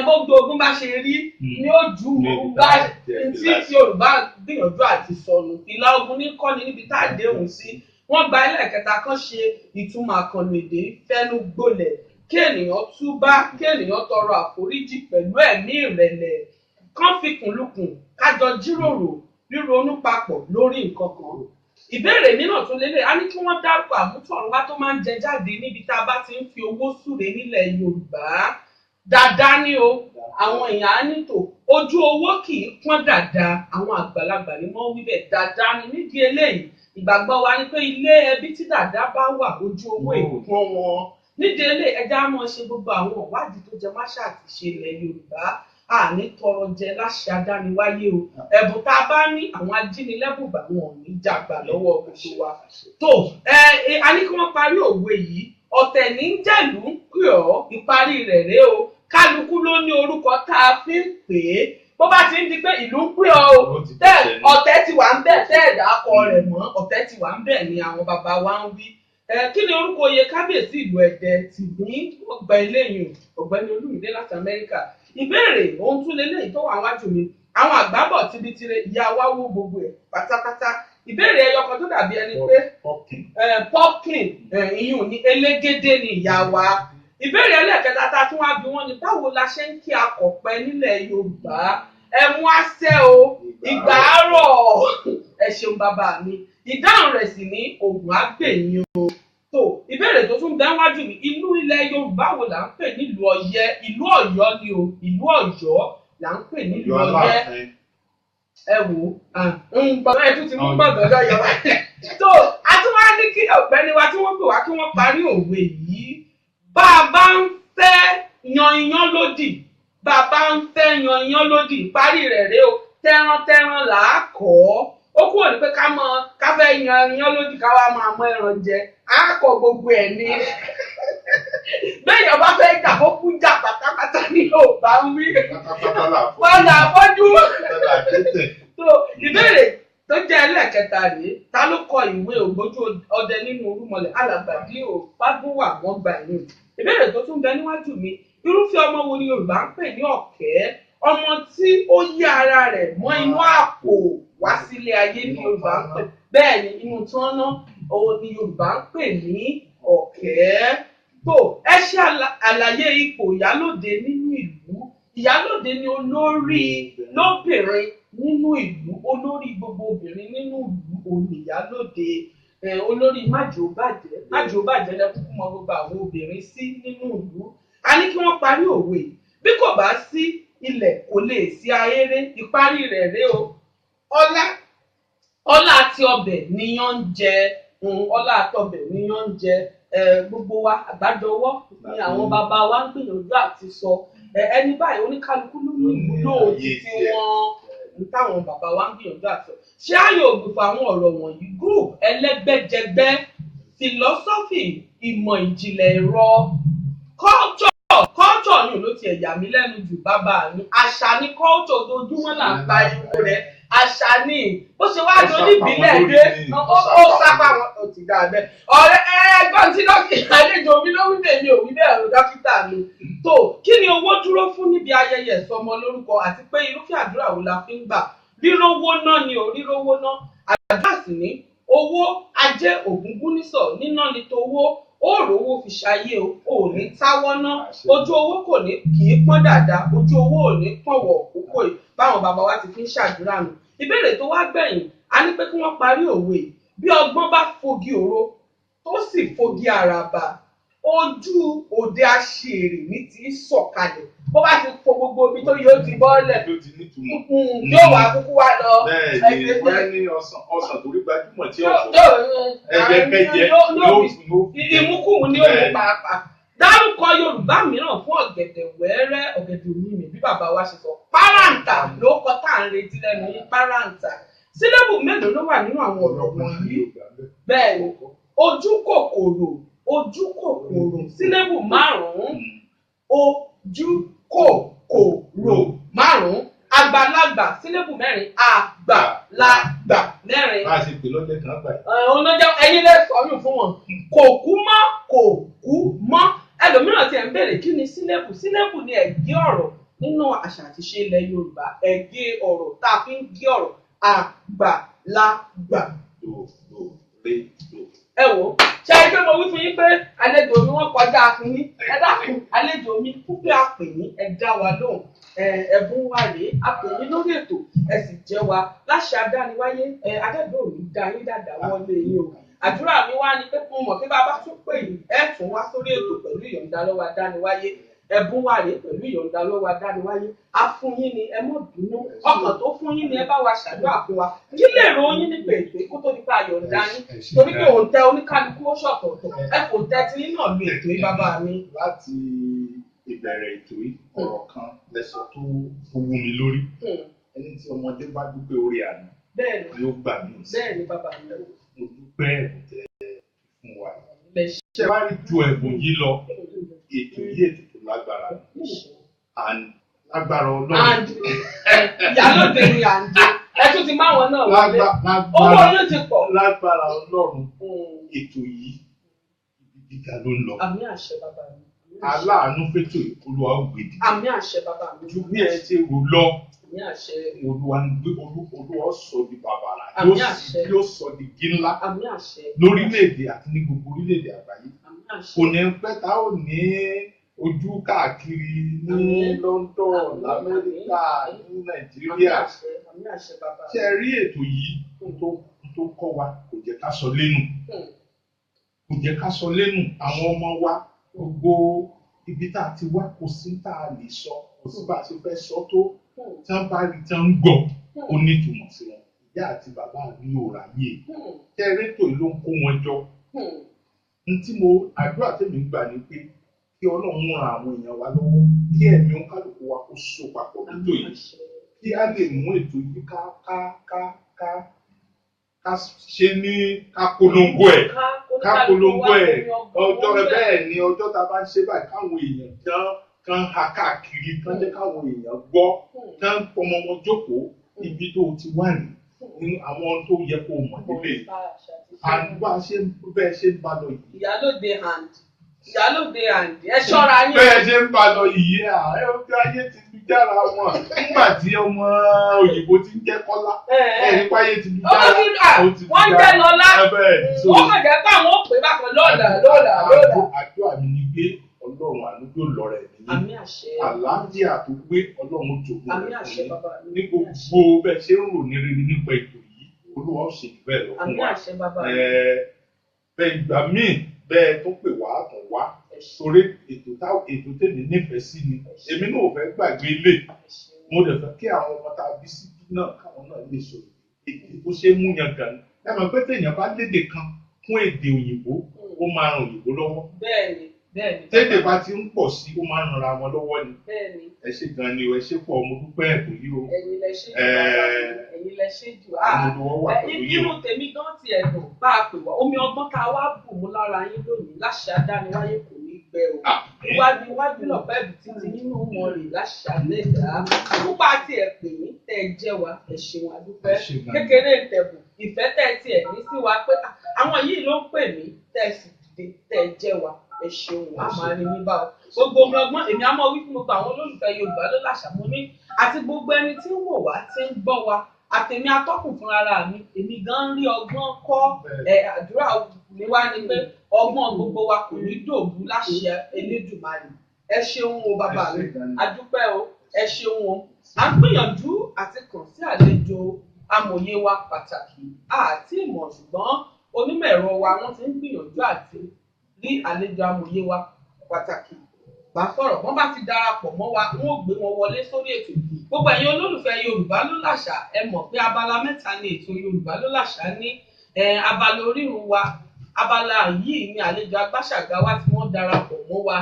Gbogbo ogun bá ṣe rí ni ó ju bá tí Yorùbá gbìyànjú àti sọnù. Fìlà ogun ní kọ́ni níbi tá ò dé òun sí. Wọ́n gba ẹlẹ́ẹ̀kẹta kan ṣe ìtumọ̀ àkànlò èdè fẹ́nu gbolẹ̀. Kí ènìyàn túbá, kí ènìyàn tọrọ àforíjì pẹ̀lú ẹ̀mí ìrẹ̀lẹ̀. Kán fi kùnlukùn, kájọ jíròrò, ríronú papọ̀ lórí nǹkan kan. Ìbéèrè mìíràn tún lélẹ̀, a ní kí wọ́n dárúkọ àmútọ̀runwá tó máa ń jẹ jáde níbi tá a bá ti ń fi owó súre nílẹ̀ Yorùbá. Dàda ni o, àwọn èèyàn á nítò, ojú owó kì í pọ́n dàda, àwọn àgbàlagbà ni wọ́n wí bẹ́ẹ̀. Dàda ni nídìí eléyìí. Ìgbàgbọ́ wa ni pé ilé ẹbí tí dàda bá wà, ojú owó ìpọ́n wọn. Nídìí eléyìí, ẹja á máa ṣe gbogbo àwọn ìwádìí tó jẹ máṣá àti ṣe ilẹ̀ Yorùbá. Àní tọrọ jẹ láṣẹ adániwáyé o. Ẹ̀bùn tá a bá ní, àwọn ajínigbẹ́bùbà wọn ò ní jàgbà lọ́wọ́ gbogbo wa. Tó a ní kí wọ́n parí òwe yìí. Ọ̀tẹ̀ ní jẹ̀lú ń pè ọ́, ìparí rẹ̀ rèé o. Kálukú ló ní orúkọ tá a fi ń pè é. Bó bá ti ń di pé ìlú ń pè ọ́ o, ọ̀tẹ̀ ti wà ń bẹ̀, tẹ́ ẹ̀dá akọ rẹ̀ mọ́, ọ̀tẹ̀ ti wà ń bẹ̀ ni àwọn bàbá wa ń wí. Kí ni orúkọ oyè kábíyèsí ìlú Ẹdẹ tìgbín? Ọgbà eléyìí Ọ̀gbẹ́ni Olúmídé láti Amẹ́ríkà. Ìbéèrè ohun tún leléyìí tó wà wájú mi. Àwọn àgbábọ̀ tibitire ìyá wa wó gbogbo ẹ̀ pátápátá. Ìbéèrè ẹyọ kan tó dàbí ẹni pé pumpkin ìyún ní elégédé ni ìyá wa. Ìbéèrè ẹlẹ́ẹ̀kẹta tá a tún wá bí wọ́n ni, báwo la ṣe ń kí akọ̀pẹ nílẹ̀ Yorùbá? Ẹ mú àṣẹ o, ìgbà àárọ̀. Ẹ ṣeun bàbá mi. Ìdáhùn rẹ̀ sì ní Ògùn àgbèyìn o. Tó ìbéèrè tó tún bẹ wájú mi, ìlú ilẹ̀ Yorùbá wo là ń pè nílùú Ọ̀yẹ́? Ìlú Ọ̀yọ́ ni o, ìlú Ọ̀yọ́ là ń pè nílùú Ọ̀yẹ́. Ẹ wò ó, ẹ tún ti mú gbọ̀ngàn lọ́yọ̀ wá. Tó a tún wá ní kí ọ̀gbẹ́ni wa tí wọ́n pè wá kí wọ́n parí òwe yìí. Bá a bá ń fẹ́ yan iyán lódì, bá a bá ń fẹ́ yan iyán lódì, ìparí rẹ̀ rèé o, tẹran-tẹran là á kọ́ ọ́. Ó kúrò ní pé ká mọ ká fẹ́ yan iyán lódì ká wá máa mọ ẹran jẹ, á kọ gbogbo ẹ̀ ní. Bẹ́ẹ̀ni ọba fẹ́ jà kó kú jà pátápátá ní Yorùbá ń wí. Wọ́n là fọ́jú. So ìbéèrè tó jẹ́ ẹlẹ́ẹ̀kẹta rèé, ta ló kọ ìwé Ògbójú Ọdẹ nínú Orúmọlẹ̀? Alàgbà D.O. Fágúnwà wọ́n gba ìyún. Ìbéèrè tó tún bẹ níwájú mi, irúfẹ́ ọmọ wo ni Yorùbá ń pè ní ọ̀kẹ́? Ọmọ tí ó yí ara rẹ̀ mọ́ inú àpò wá sílé ayé ní Yorùbá ń pè. Bẹ́ẹ̀ ni inú tán ná, òun ni Yorùbá ń pè ní ọ̀kẹ́. Tó ẹ ṣe àlàyé ipò ìyálóde nínú ìlú. Ìyálóde ni olórí lóbìnrin nínú ìlú, olórí gbogbo obìnrin nínú ìlú òun ni ìyálóde. Olórí májòbàjẹ́ májòbàjẹ́ lẹ kúkú mọ gbogbo àwọn obìnrin sí nínú ìlú. A ní kí wọ́n parí òwe yìí. Bí kò bá sí ilẹ̀ kò lè sí ahéré. Ìparí rẹ̀ rèé o. Ọlá ọlá àti ọbẹ̀ níyàn ń jẹ. Ọlá àtọbẹ̀ níyàn ń jẹ. Gbogbo wa àgbájọwọ́ ni àwọn bàbá wa ń gbìyànjú àti sọ. Ẹni báyìí oníkálukú ló ní ìwúlò títí wọn ní táwọn bàbá wa ń gbìyànjú àti sọ. Ṣé ààyè ògbìfọ̀ àwọn ọ̀rọ̀ wọ̀nyí? Group ẹlẹ́gbẹ́jẹgbẹ́, philosophy, ìmọ̀ ìjìnlẹ̀ ẹ̀rọ, culture. Culture ni ló tiẹ̀ yà mí lẹ́nu jù bàbá mi. Àṣà ni culture, ojoojúmọ́ là ń pariwo rẹ̀. Àṣà ni bó ṣe wá lórí ìbílẹ̀ dé, ó sápá wọn ó ti dà bẹ́ẹ̀. Ọ̀rẹ́ ẹ̀gbọ́n tí dókítà àlejò mi ló wí bẹ́ẹ̀ mi ò wí bẹ́ẹ̀ o dókítà mi. Tó kí ni owó dúró fún níbi ayẹyẹ ìsọmọ lórúkọ àti pé irúfẹ́ àdúrà wo la fi ń gbà? Rírówó ná ni ò rírówó ná. Àdúrà sì ní owó ajé ògúngúnnísọ̀ níná ni towó. Ó rówó fi ṣayé o, ò ní táwọ́ ná. Ojú owó kò ní kì í pọ́n dáadáa, ojú owó ò ní pọ̀wọ̀ kókó yìí báwọn bàbá wa ti fi ń ṣàdúrà nù. Ìbéèrè tó wá gbẹ̀yìn, a ní pé kí wọ́n parí òwe yìí. Bí ọgbọ́n bá fogi òro tó sì fogi àràbà, ojú òde aṣèrè ní ti í sọ̀kalẹ̀. Bó bá ti fo gbogbo omi tó yóò ti bọ́lẹ̀, ló ti nítumọ̀. yóò wá kúkú wá lọ. Bẹ́ẹ̀ ni wọ́n ní ọsàn ọsàn torí gbajúmọ̀ tí ọ̀fọ̀ ẹ̀jẹ̀kẹ̀jẹ̀ yóò fi ìmúkùmù ní òun pàápàá. Dárúkọ Yorùbá mìíràn fún ọ̀gẹ̀dẹ̀ wẹ́rẹ́, ọ̀gẹ̀dẹ̀ òmìnir bí bàbá wa ṣe sọ. Páráǹtà ló kọ tá à ń retí lẹ́nu yín, páráǹtà. Sílẹ̀bù mélòó ló wà nínú àwọn ọ̀rọ̀ wọ̀nyí? Bẹ́ẹ̀ ni, ojú kòkòrò, ojú kòkòrò, sílẹ̀bù márùn-ún, ojú kòkòrò márùn-ún, àgbàlagbà sílẹ̀bù mẹ́rin, àgbàlagbà mẹ́rin. Bá a ṣe pè lọ́jọ́ kan gbà yìí. Òun ló jẹ́ ẹyin lè sọyún fún wọn. Kò kú mọ́, kò kú mọ́. Ẹlòmíràn ti ẹ̀ ń béèrè kí ni sílẹ̀bù? Sílẹ̀bù ni ẹ̀gé ọ̀rọ̀ nínú àṣà àti ìṣe ilẹ̀ Yorùbá. Ẹ̀gé ọ̀rọ̀ tá a fi ń gé ọ̀rọ̀, àgbàlagbà. Do do re do. Ẹ wò ó, ṣe é pé mo wí fún yín pé àlejò mi wọ́n kọjá kínní. Ẹ dákun, àlejò mi púpẹ́ àpè yín, ẹ dá wa lóhùn. Ẹ̀bùn wa rèé, a pè yín lórí ètò, ẹ sì jẹ́ wa láṣẹ adániwáyé. Adẹ́gbẹ́ ò ní dá yín dàda wọlé yín o. Àdúrà mi wá ni pé mo mọ̀ pé bàbá tún pè yín, ẹ tún wá sórí ètò pẹ̀lú ìyọ̀ǹda lọ́wọ́ adániwáyé. Ẹ̀bùn wa rèé pẹ̀lú ìyọ̀ǹda lọ́wọ́ adániwáyé. A fún yín ni ẹ mọ̀ bínú. Ọkàn tó fún yín ni ẹ bá wa ṣàdúrà fún wa. Kí lè ro yín nípa ètò yìí kó tó di pé àyọ̀ǹda yín? Torí pé òun tẹ oníkálukú ó ṣọ̀tọ̀ọ̀tọ̀. Ẹ kò tẹ tí yín náà lu ètò yìí bàbá mi. Láti ìbẹ̀rẹ̀ ètò yìí, ọ̀rọ̀ kan lẹ́sọ tó wú mi lórí. Ẹni tí ọmọdé bá dúpẹ́ orí àná yóò gbà mí sí. Bẹ́ẹ̀ ni bàbá mi. Mo dúpẹ́ ẹ̀bùn tẹ́ fún wa. Ṣé wàá rí ju ẹ̀bùn yìí lọ? Ètò yìí ètò tó lágbára and lágbára Ọlọ́run. And ìyálóde ni àǹdí. Ẹ tún ti má wọn náà wọlé. Owó yóò ti pọ̀. Lágbára Ọlọ́run, ètò yìí ibi gíga ló ń lọ. Àmín àṣẹ bàbá mi. Aláàánú fétò Olúwa ó gbèdì. Àmín àṣẹ bàbá mi. Ju bí ẹ ṣe rò lọ. Àmín àṣẹ. Olúwa ń gbé Olúwa sọ di bàbàrà. Àmín àṣẹ. Yóò sọ di igi ńlá. Àmín àṣẹ. Lórílẹ̀-èdè àti ní gbogbo orílẹ̀-èdè àgbáyé. Àmín àṣẹ. Kò ní pẹ́ tá ò ní ojú káàkiri ní London, l'Amẹ́ríkà, ní Nàìjíríà. Àmín àṣẹ bàbá mi. Ṣé ẹ rí ètò yìí tó kọ́ wa kò jẹ́ ká sọ lẹ́nu. Kò jẹ́ ká sọ lẹ́nu àwọn ọmọ wa gbogbo ibi tá a ti wá kò sí tá a lè sọ, kò sí bá a ṣe fẹ́ sọ tó tí wọ́n bá rí tí wọ́n ń gbọ́ ó nítumọ̀ sí wọn. Ìyá àti bàbá mi ò ráyè. Ṣé ẹ rí ètò yìí ló ń kó wọn jọ? N tí mo àdúrà tèmi gbà ni pé kí Ọlọ́run ran àwọn èèyàn wa lọ́wọ́, kí ẹ̀mí oníkálukú wa kó so papọ̀ nítò yìí, kí a lè mú ètò yìí ká ká ká ká ká ṣe ní ká polongo ẹ̀, ká polongo ẹ̀. Ọjọ́ bẹ́ẹ̀ ni ọjọ́ tá a bá ń ṣe báyìí káwọn èèyàn kán kán ha káàkiri, kán jẹ́ káwọn èèyàn gbọ́, kán fọmọ wọn jókòó ibi tó ti wà ní ní àwọn tó yẹ kó mọ̀ nílé. Àdúgbò ṣe bẹ́ẹ̀ ṣe ń bá lọ yìí. Ìyálóde hand. Ìyálóde hand. Ẹ ṣọ́ra yín. Bẹ́ẹ̀ ṣe ń bá lọ yìí, ọjọ́ ayé ti lu jára wọn. Nígbà tí ọmọ òyìnbó ti ń jẹ́ Kọ́lá, ẹ̀rí páyé ti lu jára. Wọ́n ń jẹ́ Lọ́lá. Ó kàn jẹ́ pé àwọn ò pè bákan lọ́la lọ́la lọ́la. Àdúrà mi ni pé Ọlọ́run àánú yóò lọ́rẹ̀ ẹ̀mí yín. Àmín àṣẹ. Àlàáfíà tó gbé, Ọlọ́run ó jogún Àmín rẹ̀ àṣẹ fún yín. Bàbá mi. Ní gbogbo bẹ́ẹ̀ ṣe ń rò ní rere nípa ètò yìí, Olúwa ó ṣe jù bẹ́ẹ̀ lọ fún Àmín wa. àṣẹ bàbá mi. Bẹ́ẹ̀ ìgbà míì bẹ́ẹ̀ tó pè wá tún wá Ẹ ṣé. torí ètò tá ètò tèmi nífẹ̀ẹ́ sí ni, èmi náà ò fẹ́ gbàgbé ilé. Ẹ ṣé. Mo dẹ̀ fẹ́ kí àwọn ọmọ tá a bí síbí náà káwọn náà lè sọ èdè tó ṣe é mú yan gan ni. Ẹ mọ̀ pé téèyàn bá lédè kan kún èdè òyìnbó, ó máa ran òyìnbó lọ́wọ́. Bẹ́ẹ̀ni, bẹ́ẹ̀ni. Tédè bá ti ń pọ̀ sí, ó máa ń ranra wọn lọ́wọ́ ni. Bẹ́ẹ̀ni. Ẹ ṣé gan ni o, ẹ ṣé pọ̀, mo dúpẹ́ ẹ̀kọ́ yìí o. Ẹ̀yin lẹ ṣe jù bàbá mi. Ẹ̀yin lẹ ṣe jù. Olúwa wà pẹ̀lú yín o. Inú tèmi gan ti ẹ̀dùn bá a pè wá. Omi ọgbọ́n tá a wá bù mú lára yín lónìí láṣẹ adániwáyé kò ní gbẹ o. Àmín. Iwájú iwájú lọ̀pẹ́ ẹ̀bì títí nínú wọn rè láṣẹ àlẹ́dàá. Púpà tí ẹ pè yín tẹ́ ẹ jẹ́ wa, ẹ ṣeun àdúpẹ́. Ẹ ṣé gan. Kékeré ìtẹ̀bù ìfẹ́ tẹ́ ẹ tiẹ̀ ní sí wa pé àwọn yìí ló ń pè mí, tẹ́ ẹ sì dìde tẹ́ ẹ jẹ́ wa. Ẹ ṣeun, a máa rí yín bá o. Gbogbo omi ọgbọ́n èmi á mọ̀ wí fún gbogbo àwọn olólùfẹ́ Yorùbá ló láṣà mo ní àti gbogbo ẹni tí ń wò wá tí ń gbọ́ wa àtèmi atọ́kùn fúnra mi, èmi gan ń rí ọgbọ́n kọ́. Ẹ àdúrà mi wá ni pé ọgbọ́n gbogbo wa kò ní dòbu láṣẹ Elédùmarè. Ẹ ṣeun o bàbá mi, adúpẹ́ o, ẹ ṣeun o. À ń gbìyànjú àti kàn sí àlejò amòye wa pàtàkì àti ìmọ̀, ṣùgbọ́n onímọ̀ ẹ̀rọ wa wọ́n ti ń gbìyànjú àti rí àlejò amòye wa pàtàkì bá sọ̀rọ̀. Wọ́n bá ti darapọ̀ mọ́ wa, wọ́n ò gbé wọn wọlé sórí ètò. Gbogbo ẹ̀yin olólùfẹ́ Yorùbá ló láṣà, ẹ mọ̀ pé abala mẹ́ta ni ètò Yorùbá ló láṣà ní. Abala orírun wa, abala yìí ni àlejò agbáṣàgá wa tí wọ́n darapọ̀ mọ́ wa.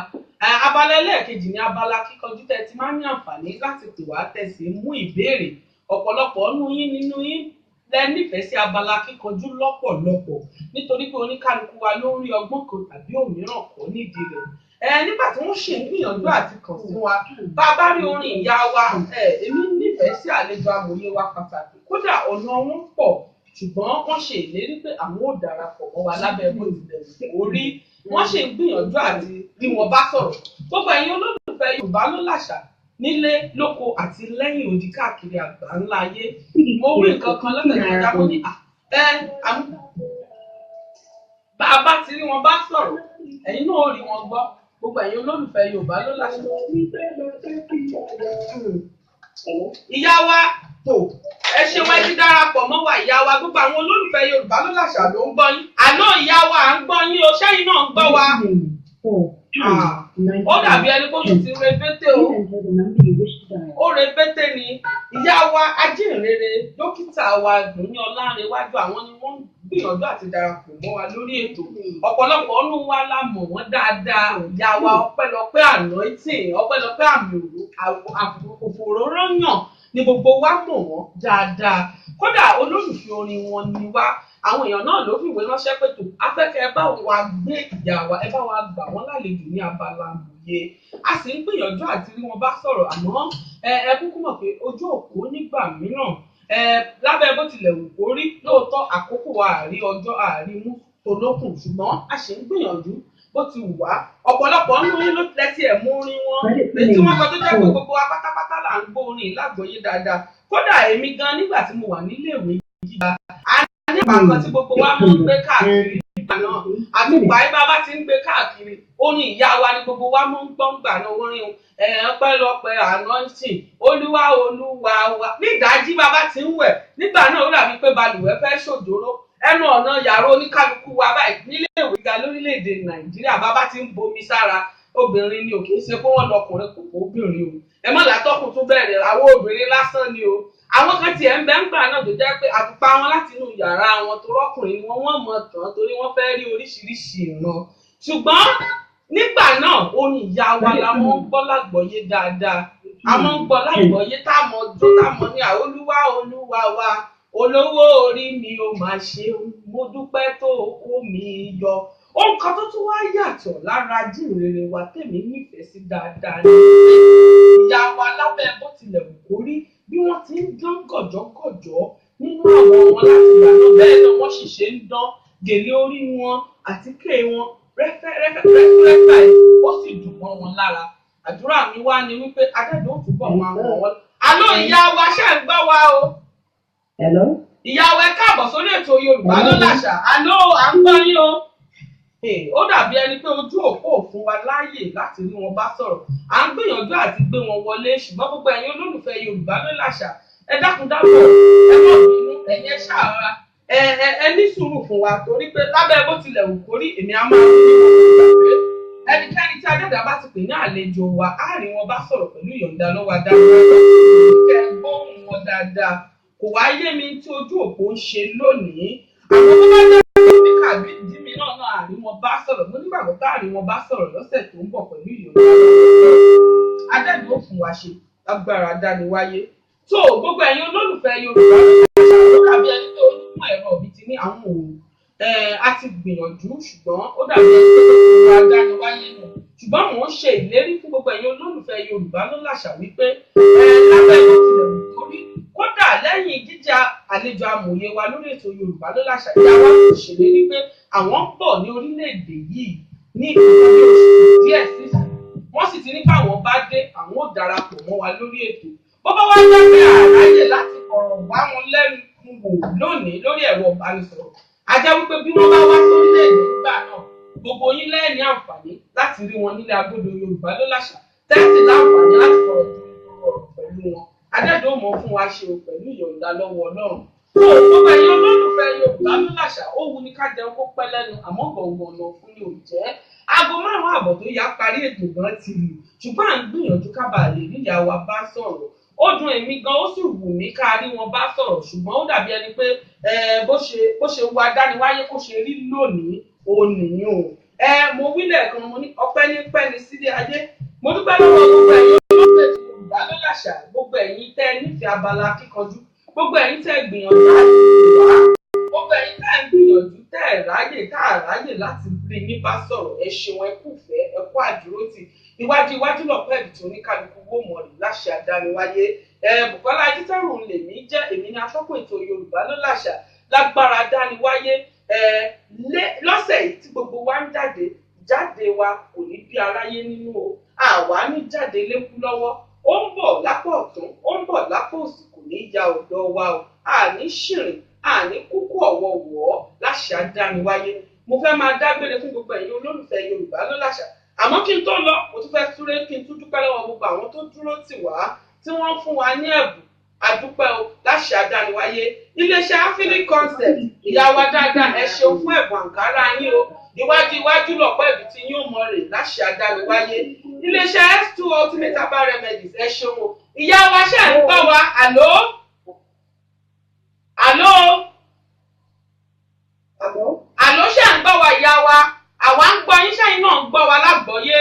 Abala ẹlẹ́ẹ̀kejì ni abala kíkanjú tẹ́ ti máa ń ní àǹfààní láti pè wá tẹ̀sí mú ìbéèrè. Ọ̀pọ̀lọpọ̀ nínú yín nínú yín lẹ nífẹ̀ẹ́ sí abala kíkanjú lọ́pọ̀lọpọ̀ nítorí pé oníkálukú wa ló ń rí ọgbọ́n kan tàbí òmíràn kọ́ nídìí rẹ̀. Nígbà tí wọ́n ṣì ń gbìyànjú àti kàn sí wa, bá a bá rí orin ìyá wa, èmi nífẹ̀ẹ́ sí àlejò amòye wa pàtàkì, kódà ọ̀nà wọn pọ̀, ṣùgbọ́n wọ́n ṣe ìlérí pé àwọn ò darapọ̀ mọ́ wa lábẹ́ bó tilẹ̀ wù kó rí. Wọ́n ṣì ń gbìyànjú àti rí wọn bá sọ̀rọ̀. Gbogbo ẹ̀yin olólùfẹ́ Yorùbá ló láṣà nílé lóko àti lẹ́yìn odi káàkiri àgbà ńlá ayé, mo wí nǹkan kan lọ́sẹ̀ tó kọjá, mo ní bá a bá ti rí wọn bá sọ̀rọ̀, ẹ̀yin náà ó rí wọn gbọ́. Gbogbo ẹ̀yin olólùfẹ́ Yorùbá ló láṣà. Ìyá wa tó ẹ ṣe wá ti darapọ̀ mọ́ wa, ìyá wa. Gbogbo àwọn olólùfẹ́ Yorùbá ló láṣà ló ń gbọ́ yín. Àlọ́ ìyá wa, à ń gbọ́ yín o, ṣẹ́yìn náà ń gbọ́ wa. Ó dàbí ẹni kó tún ti rebété o, ó rebété ni. Ìyá wa ajínrere dókítà wa Dùnní Ọlárewájú, àwọn ni wọ́n ń gbìyànjú àti darapọ̀ mọ́ wa lórí ètò. Ọ̀pọ̀lọpọ̀ ọ̀nù wa la mọ̀ wọ́n dáadáa. Ìyá wa ọpẹ́lọpẹ́ anointing, ọpẹ́lọpẹ́ àmì òfòróróyàn ni gbogbo wa mọ̀ wọ́n dáadáa. Kódà olólùfẹ́ orin wọn ni wá. Àwọn èèyàn náà ló fìwé ránṣẹ́ pé tó afẹ́kẹ́ ẹ bá wa gbé ìyá wa, ẹ bá wa gbà wọ́n lálejò ní abala amòye. A sì ń gbìyànjú àti rí wọn bá sọ̀rọ̀, àmọ́ ẹ kúkú mọ̀ pé ojú òpó nígbà mìíràn lábẹ́ bó tilẹ̀ wù kó rí lóòótọ́ àkókò wa àrí ọjọ́ àrí mú tolókùn, ṣùgbọ́n a sì ń gbìyànjú bó ti wù wá. Ọ̀pọ̀lọpọ̀ nínú yín ló tilẹ̀ tiẹ̀ mú orin wọn èyí tí wọ́n kọ tó jẹ́ pé gbogbo wa pátápátá là ń gbọ́ orin lágbọ́yé dáadáa. Kódà èmi gan nígbà tí mo wà níléèwé gíga, a ní ìgbà kan tí gbogbo wa mọ̀ ń gbé káàkiri nígbà náà, àti ìgbà yìí bàbá ti ń gbé káàkiri orin ìyá wa ni gbogbo wa mọ̀ ń gbọ́ ń gbà náà. Orin ọpẹ́lọpẹ́ anointing, olúwa olúwa wa. Ní ìdájí bàbá ti ń wẹ̀ nígbà náà, ó dàbí pé balùwẹ̀ fẹ́ ṣòjóró ẹnu ọ̀nà yàrá oníkálukú wa báyìí nílé ìwé gíga lórílẹ̀‐èdè Nàìjíríà. Bàbá ti ń bomi sára obìnrin ni ò kì í ṣe pé wọ́n lọkùnrin kò kó obìnrin o, ẹ mọ̀ látọ́kùn tún bẹ̀rẹ̀ àwọn obìnrin lásán ni o. Àwọn kan tiẹ̀ ń bẹ́ ń gbà náà tó jẹ́ pé àtùpà wọn láti inú yàrá wọn tó rọ́kùnrin ni wọ́n mọ̀ tán torí wọ́n fẹ́ rí oríṣiríṣi ìran. Ṣùgbọ́n nígbà náà orin ìyá wa la mọ̀ ń gbọ́ lágbọ́yé dáadáa, a mọ̀ ń gbọ́ lágbọ́yé tá a mọ̀ jó tá a mọ̀ ní olúwa olúwa wa olówó orí mi ò máa ṣe, mo dúpẹ́ tó kó mi yọ. Ohun kan tó tún wá yàtọ̀ lára ajínrere wa tèmi nífẹ̀ẹ́ sí dáadáa ni pé ìyá wa lábẹ́ bó tilẹ̀ wù kó rí bí wọ́n ti ń dán gọ̀jọ́gọ̀jọ́ nínú àwọn wọn láti gbà náà, bẹ́ẹ̀ náà wọ́n sì ṣe ń dán gèlè orí wọn àtíkè wọn rẹ́fẹ́rẹ́fẹ́ ó sì dùn mọ́ wọn lára. Àdúrà mi wá ni wípé adẹ́dùn ó túbọ̀ máa wọ̀n wọ́n. Àlọ́ ìyá wa ṣe ń gbọ́ wa o. Hello. Ìyá wa ẹ káàbọ̀ sórí ètò Yorùbá ló láṣà. Àlọ́ à ń gbọ́ yín o. Ó dàbí ẹni pé ojú òpó ò fún wa láàyè láti rí wọn bá sọ̀rọ̀. À ń gbìyànjú àti gbé wọn wọlé, ṣùgbọ́n gbogbo ẹ̀yin olólùfẹ́ Yorùbá ló láṣà, ẹ dákun dábọ̀, ẹ má bínú, ẹ̀yin ẹ ṣàrà, ẹ ní sùúrù fún wa, torí pé lábẹ́ bó tilẹ̀ wù kórí, èmi á máa rí wọn gbà pé ẹnikẹ́ni tí Adẹ́dàá bá ti pè ní àlejò wa, á rí wọn bá sọ̀rọ̀ pẹ̀lú ìyọ̀ǹda lọ́wọ́ adájọ́ kẹ́ gbóhùn wọn dáadáa. Kò wá yé mi tí ojú òpó ń ṣe lónìí. Àwọn tó bá jẹ́ ní kàbí ìdí mi náà àrí wọn bá sọ̀rọ̀. Mo nígbàgbọ́ pé àrí wọn bá sọ̀rọ̀ lọ́sẹ̀ tó ń bọ̀ pẹ̀lú ìyọ̀ǹda lọ́wọ́ Adẹ́dàá ó fún wa ṣe agbára dániwáyé. Tó gbogbo ẹ̀yin olólùfẹ́ Yorùbá ló dàbí ẹni pé onímọ̀ ẹ̀rọ mi ti ní àwọn òun a ti gbìyànjú, ṣùgbọ́n ó dàbí ẹni pé gbogbo adániwáyé nù. Ṣùgbọ́n mò ń ṣe ìlérí fún gbogbo ẹ̀yin olólùfẹ́ Yorùbá ló láṣà wípé lábẹ́ bó tilẹ̀ wù kórí, kódà lẹ́yìn jíjà àlejò amòye wa lórí ètò Yorùbá ló láṣà, ìyá wa ti ṣèlérí pé àwọn ń bọ̀ ní orílẹ̀-èdè yìí ní ìkànnì oṣù díẹ̀ sísìn. Wọ́n sì ti ní káwọn bá dé, àwọn ò darapọ̀ mọ́ wa lórí ètò. Bó bá wá jẹ́ pé àráyè láti fọ̀rọ̀ wá wọn lẹ́nu wò lónìí lórí ẹ̀rọ ìbánisọ̀rọ̀, a jẹ́ wípé bí wọ́n bá wá sórílẹ̀-èdè nígbà náà, gbogbo yín lẹ́ẹ̀ní àǹfààní láti rí wọn nílé agodo Yorùbá ló láṣà, tẹ́sí láǹfààní láti fọ̀rọ̀ ọ̀rọ̀ pẹ̀lú wọn. Adẹ́dàá ó mọ̀ fún wa ṣe o pẹ̀lú ìyọ̀ǹda lọ́wọ́ Ọlọ́run. Tó gbogbo ẹ̀yin olólùfẹ́ Yorùbá ló láṣà, ó wu ni ká jẹun kó pẹ́ lẹ́nu, àmọ́ gbọ̀ngàn ọ̀nà fún ni ò jẹ́. Aago 5:30 tó yá parí ètò gan ti lù, ṣùgbọ́n à ń gbìyànjú ká bàa lè rí ìyá wa bá sọ̀rọ̀. Ó dùn èmi gan, ó sì wù mí ká rí wọn bá sọ̀rọ̀, ṣùgbọ́n ó dàbí ẹni pé bó ṣe wá dániwáyé kó ṣe rí lónìí òní o. Mo wí lẹ́ẹ̀kan, mo ní ọpẹ́ ní pẹ́ni sílé ayé. Mo dúpẹ́ lọ́wọ́ gbogbo ẹ̀yin olólùfẹ́ Yorùbá ló láṣà, gbogbo ẹ̀yin tẹ́ nífẹ̀ẹ́ abala kíkanjú, gbogbo ẹ̀yin tẹ́ gbìyànjú àti wá, gbogbo ẹ̀yin tẹ́ ń gbìyànjú tẹ́ ráyè tá a ráyè láti rí yín bá sọ̀rọ̀. Ẹ ṣeun, ẹ kú ìfẹ́, ẹ kú àdúrótì. Iwájú iwájú lọ̀pẹ́ ẹ̀bì tó ní kálukú wò mọ̀ rí láṣẹ àdániwáyé. Bùkọ́lá Ajítẹ́rù lèmi jẹ́, èmi ní atọ́kùn ètò Yorùbá ló láṣà lágbára dániwáyé. Lọ́sẹ̀ yìí tí gbogbo wa ń jáde, jáde wa kò ní bí aráyé nínú o. Àwa ní jáde lékú lọ́wọ́, ó ń bọ̀ lápò ọ̀tún, ó ń bọ̀ lápò òsì, kò ní ya ọ̀dọ̀ wa o. Àní ṣìrìn, àní kúkú ọ̀wọ̀wọ́ láṣẹ àdániwáyé. Mo fẹ́ máa dágbére fún gbogbo ẹ̀yin olólùfẹ́ Yorùbá ló láṣà, àmọ́ kí n tó lọ, mo tún fẹ́ súré kí n tún dúpẹ́ lọ́wọ́ gbogbo àwọn tó dúró tì wá, tí wọ́n fún wa ní ẹ̀bùn. Àdúpẹ́ o láṣẹ àdániwáyé. Iléeṣẹ́ Afili Concept, ìyá wa dáadáa, ẹ ṣeun fún ẹ̀bùn àǹkárá yín o. Iwájú iwájú lọ̀pọ̀ ẹ̀bì tí yín ò mọ̀ rè láṣẹ àdániwáyé. Iléeṣẹ́ S2 Ultimate Herbal Remedies, ẹ ṣeun o. Ìyá wa ṣe ń gbọ́ wa, àló? Àló? Àló ṣe ń gbọ́ wa ìyá wa? Àwa ń gbọ́ yín, ṣẹ́yìn náà ń gbọ́ wa lágbọ́yé.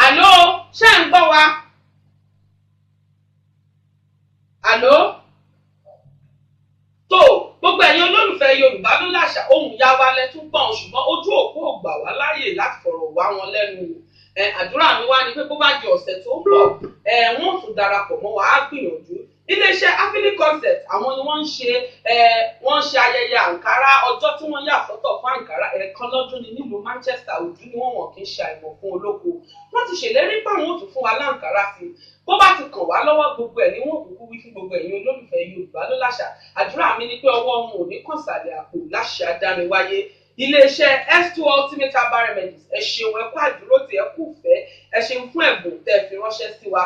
Àló ṣe ń gbọ́ wa? Àló? Tó gbogbo ẹ̀yin olólùfẹ́ Yorùbá ló láṣà, ohùn ìyá wa lẹ tún gbọ̀n, ṣùgbọ́n ojú òpó ò gbà wá láàyè láti fọ̀rọ̀ wá wọn lẹ́nu wò. Àdúrà mi wá ni pé bó bá di ọ̀sẹ̀ tó ń bọ̀, wọ́n tún darapọ̀ mọ́ wa, á gbìyànjú. Iléeṣẹ́ Afili Concept, àwọn ni wọ́n ń ṣe wọ́n ń ṣe ayẹyẹ àǹkárá, ọjọ́ tí wọ́n yà sọ́tọ̀ fún àǹkárá ẹ̀ẹ̀kan lọ́dún ni nílùú Manchester. Ojú ni wọ́n wọ̀n kì í ṣe àìmọ̀ fún olóko. Wọ́n ti ṣèlérí pé àwọn ò tún fún wa láǹkárá sí i. Bó bá ti kàn wá lọ́wọ́, gbogbo ẹ̀ ni wọ́n kúkú wí fún gbogbo ẹ̀yin olólùfẹ́ Yorùbá ló láṣà. Àdúrà mi ni pé ọwọ́ wọn ò ní kàn sàlẹ̀ àpò láṣẹ àdániwáyé. Iléeṣẹ́ S2 Ultimate Herbal Remedies, ẹ ṣeun, ẹ kú àdúrótì, ẹ kú ìfẹ́, ẹ ṣeun fún ẹ̀bùn tẹ́ ẹ fi ránṣẹ́ sí wa.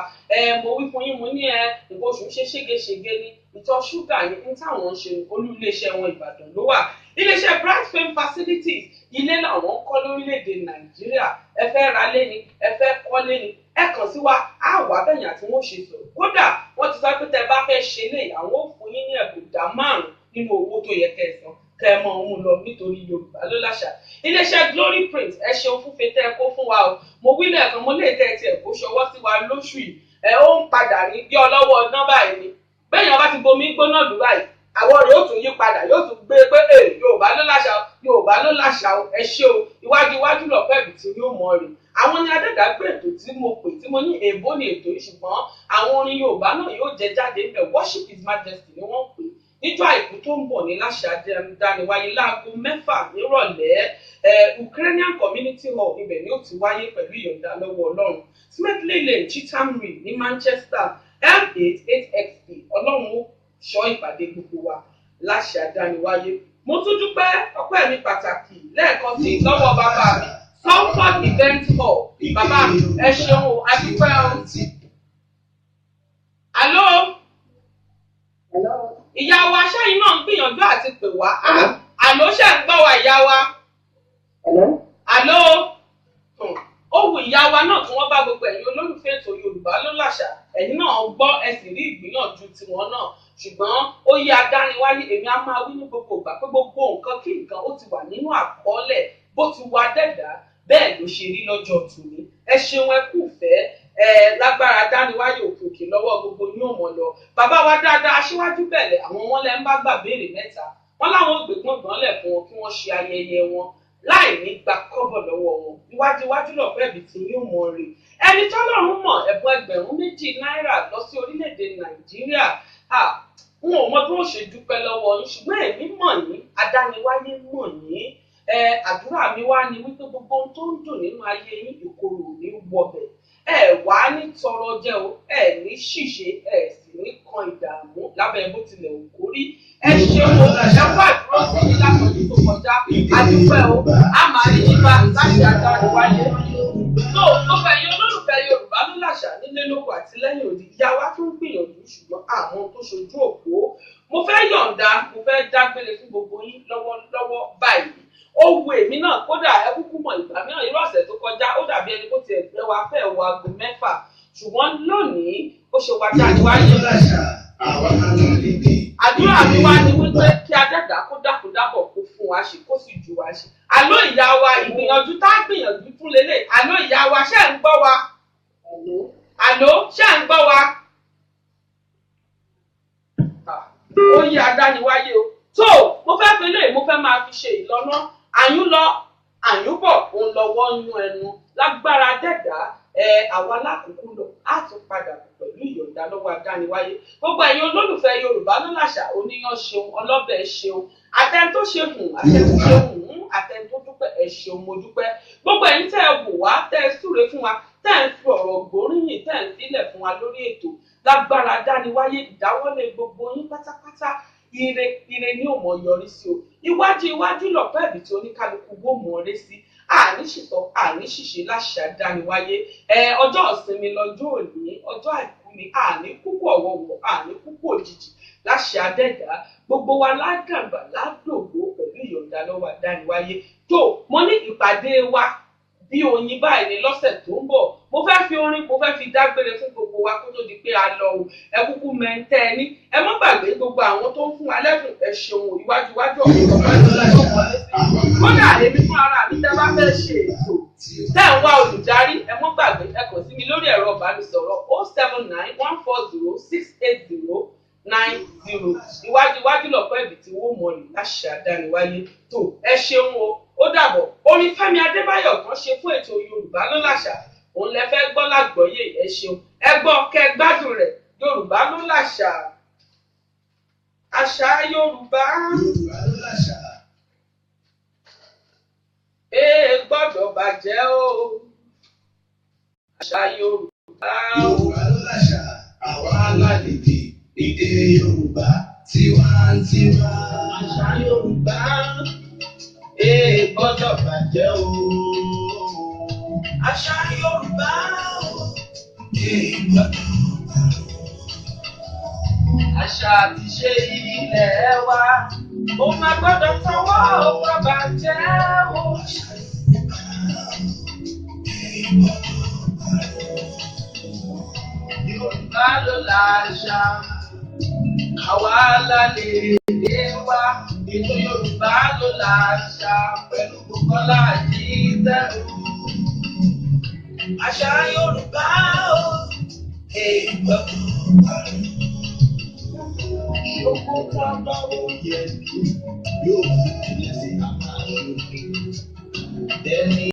Mo wí fún yín, mo ní nǹkan oṣù ń ṣe ségesège ni, ìtọ̀ ṣúgà ni, ní táwọn ń ṣe. Olú iléeṣẹ́ wọn Ìbàdàn ló wà. Iléeṣẹ́ Bright Fame Facilities, ilé làwọn ń kọ́ lórílẹ̀‐èdè Nàìjíríà. Ẹ fẹ́ ra lé ni, ẹ fẹ́ kọ́lé ni, ẹ kàn sí wa, á wà bẹ̀yìn àti wọ́n ṣe sọ̀rọ̀. Kódà wọ́n ti sọ pé tẹ́ bá fẹ́ ṣe lé, àwọn ò fún yín ní ẹ̀bùn ìdá 5 nínú owó tó yẹ kẹ́ ẹ san, kẹ́ ẹ mọ òun lọ, nítorí Yorùbá ló láṣà. Iléeṣẹ́ Glory Print, ẹ ṣeun fúnfe tẹ́ ẹ kó fún wa o. Mo wí lẹ́ẹ̀kan, mo lè tẹ́ ẹ tiẹ̀ kó ṣọwọ́ sí wa lóṣù yìí. Ẹ ó ń padà ní bí ọlọ́wọ́ ọdún báyìí ni. Bẹ́ẹ̀yàn bá ti bomi gbóná lù báyìí, àwọ̀ rẹ̀ yóò tún yí padà, yóò tún gbé pé Yorùbá ló láṣà o, Yorùbá ló láṣà o, ẹ ṣé o. Iwájú iwájú lọ̀pẹ́ ẹ̀bì tí yóò mọ̀ rè. Àwọn ni Adẹ́dàá gbé ètò tí mo pè tí mo ní èbó ni ètò yìí, ṣùgbọ́n àwọn orin Yorùbá náà yóò jẹ jáde ńbẹ̀. Worship His Majesty ni wọ́n pè é. Níjọ́ àìkú tó ń bọ̀ ní láṣẹ àdániwáyé láago 6 nírọ̀lẹ́, Ukrainian Community Hall, ibẹ̀ ni ó ti wáyé pẹ̀lú ìyọ̀ǹda lọ́wọ́ Ọlọ́run. Smedley Lane, Cheetham Hill ní Manchester, M8 8XP. Ọlọ́run ó ṣọ́ ìpàdé gbogbo wa láṣẹ àdániwáyé. Mo tún dúpẹ́ ọpẹ́ mi pàtàkì lẹ́ẹ̀kan sí lọ́wọ́ bàbá mi Comfort Event Hall. Bàbá mi, ẹ ṣeun o, a dúpẹ́ o. Àló, ìyá wa, ṣẹ́yìn náà ń gbìyànjú àti pè wá. Àló, ṣe ń gbọ́ wa, ìyá wa? Àló, ó wù ìyá wa náà tí wọ́n bá gbogbo ẹ̀yin olólùfẹ́ ètò Yorùbá ló làṣà. Ẹ̀yin náà gbọ́, ẹ sì rí ìgbìyànjú tiwọn náà. Ṣùgbọ́n ó yẹ adániwáyé, èmi á máa wí ní gbogbo ìgbà pé gbogbo nǹkan kí nǹkan ó ti wà nínú àkọọ́lẹ̀, bó ti wà dẹ̀dá bẹ́ẹ̀ ló ṣe rí lọ́jọ́ tòní. Ẹ ṣeun, ẹ kú fẹ́ ẹ lágbára adániwáyé, òkè òkè lọ́wọ́ gbogbo yín ò mọ̀ lọ. Bàbá wa dáadáa, aṣíwájú bẹ̀rẹ̀, àwọn wọn lẹ́ ń bá gbà béèrè mẹ́ta, wọn láwọn ò gbé gbọ̀ngàn lẹ̀ fún wọn kí wọ́n ṣe ayẹyẹ wọn láì ní gba kọ́bọ̀ lọ́wọ́ wọn. Iwájú iwájú lọ̀pẹ́ ibi tí yóò mọ̀ rè. Ẹni tọ́lọ́run mọ̀, ẹ̀bùn 2000 náírà lọ sí orílẹ̀-èdè Nàìjíríà. N ò mọ bí wọ́n ṣe dúpẹ́ lọ́wọ́ yín, ṣùgbọ́n èmi mọ̀ yín, adániwáyé mọ̀ yín. Àdúrà mi wá ni wípé gbogbo ohun tó ń dùn nínú ayé yín, ìkorò ò ní wọbẹ̀. Ẹ wá ní tọrọ jẹ o, ẹ ní ṣìṣe, ẹ sì ní kan ìdààmú lábẹ́ bó tilẹ̀ wù kó rí. Ẹ ṣeun o, ẹ wá àdúró sí yín látọ̀dún tó kọjá. Àdúpẹ́ o, a máa rí yín bá láti adániwáyé. Tó gbogbo ẹ̀yin olólùfẹ́ Yorùbá ló làṣà nílé lóko àti lẹ́yìn odi, ìyá wa tún gbìyànjú, ṣùgbọ́n àwọn tó ṣojú òpó. Mo fẹ́ yọ̀ǹda, mo fẹ́ dágbére fún gbogbo yín lọ́wọ́lọ́wọ́ báyìí. Ó wu èmi náà, kódà ẹ kúkú mọ̀ ìgbà mìíràn, irú ọ̀sẹ̀ tó kọjá ó dàbí ẹni kó tiẹ̀ gbé wa fẹ́ wọ aago 6, ṣùgbọ́n lónìí ó ṣe wá jáde wáyé. Àdúrà mi wá ní wípé kí adẹ́dà kó dákúdábọ̀ kó fún wa ṣe, kó sì ju wa ṣe. Àló ìyá wa, ìgbìyànjú tá a gbìyànjú tún lélẹ̀. Àló ìyá wa, ṣé ń gbọ́ wa? Àló, ṣé ń gbọ́ wa? Ó yí adániwáyé o. Tó mo fẹ́ fi lè, mo fẹ́ máa fi ṣe ìlọ́nà. Àyún lọ, àyún bọ̀, òun lọ́wọ́ yún ẹnu. Lágbára dẹ́dà, àwa lákòókò lọ, á tún padà bọ̀ pẹ̀lú ìyọ̀ǹda lọ́wọ́ adániwáyé. Gbogbo ẹ̀yin olólùfẹ́ Yorùbá ló làṣà, oníyan ṣeun, ọlọ́bẹ̀ ṣeun, àtẹni tó ṣe hùn, àtẹni tó ṣe hùn, àtẹni tó dúpẹ́, ẹ ṣeun, mo dúpẹ́. Gbogbo ẹ̀yin tẹ́ ẹ wò wá, tẹ́ ẹ súre fún wa, tẹ́ ẹ ń fi ọ̀rọ̀ gbóríyìn, tẹ́ ẹ ń filẹ̀ fún wa lórí ètò, lágbára adániwáyé, ìdáwọ́lé gbogbo yín pátápátá, ire ire ni ó mọ yọrí sí o. Iwájú iwájú lọ̀pẹ́ ẹ̀bì tí oníkálukú wó mọ̀ ọ́rẹ́ sí. Àní ṣìtọ́, àní ṣìṣe láṣà dániwáyé. Ọjọ́ ìsinmi lọ́jọ́ òní, ọjọ́ àìkú ni, àní kúkú ọ̀wọ̀wọ̀, àní kúkú òjijì láṣà adẹ́dá. Gbogbo wa ládàgbà ládògbò pẹ̀lú ìyọ̀ǹda lọ́wọ́ adániwáyé. Tó mo ní ìpàdé wa bí oyin báyìí ní lọ́sẹ̀ tó ń bọ̀. Mo fẹ́ fi orin, mo fẹ́ fi dágbére fún gbogbo wa kó tó di pé a lọ o. Ẹ kúkú mẹ́ńtẹ́ ẹ ní. Ẹ má gbàgbé gbogbo àwọn tó ń fún wa lẹ́bùn, ẹ ṣeun, iwájú iwájú ọ̀pọ̀ ọ̀pọ̀. Kódà èmi fún ara mi, tẹ́ bá fẹ́ ṣe ètò, tẹ́ ń wá olùdarí, ẹ má gbàgbé, ẹ kàn sí mi lórí ẹ̀rọ ìbánisọ̀rọ̀ 079 140 680 90. Iwájú iwájú lọ̀pọ̀ ẹ̀bì tí wọ́n mọ̀ rí láṣà dániwáyé. Tó ẹ ṣeun o, ó dàbọ̀. Orin Fẹ́mi Adébáyọ̀ kan ṣe fún ètò Yorùbá ló làṣà, òun lẹ fẹ́ gbọ́ lágbọ́yé. Ẹ ṣeun, ẹ gbọ́ kẹ́ gbádùn rẹ̀. Yorùbá ló làṣà, àṣà Yorùbá ee gbọ́dọ̀ bàjẹ́ o, àṣà Yorùbá. Yorùbá ló làṣà, àwa alálèdè, èdè Yorùbá tiwantiwa. Àṣà Yorùbá ee gbọ́dọ̀ bàjẹ́ o, àṣà Yorùbá ee gbọ́dọ̀ bàjẹ́ o. Àṣà àti ṣe ilẹ̀ wa, ó máa gbọ́dọ̀ tọwọ́ wa bàjẹ́ o. Yorùbá ló làṣà, àwa lálẹ́ èdè wa. Ètò Yorùbá ló làṣà pẹ̀lú Bùkọ́lá Àjídẹ́rù. Àṣà Yorùbá o, èègbọ́dọ̀ parun. Ṣòkòtò àbáwọ̀ yẹn yóò fi.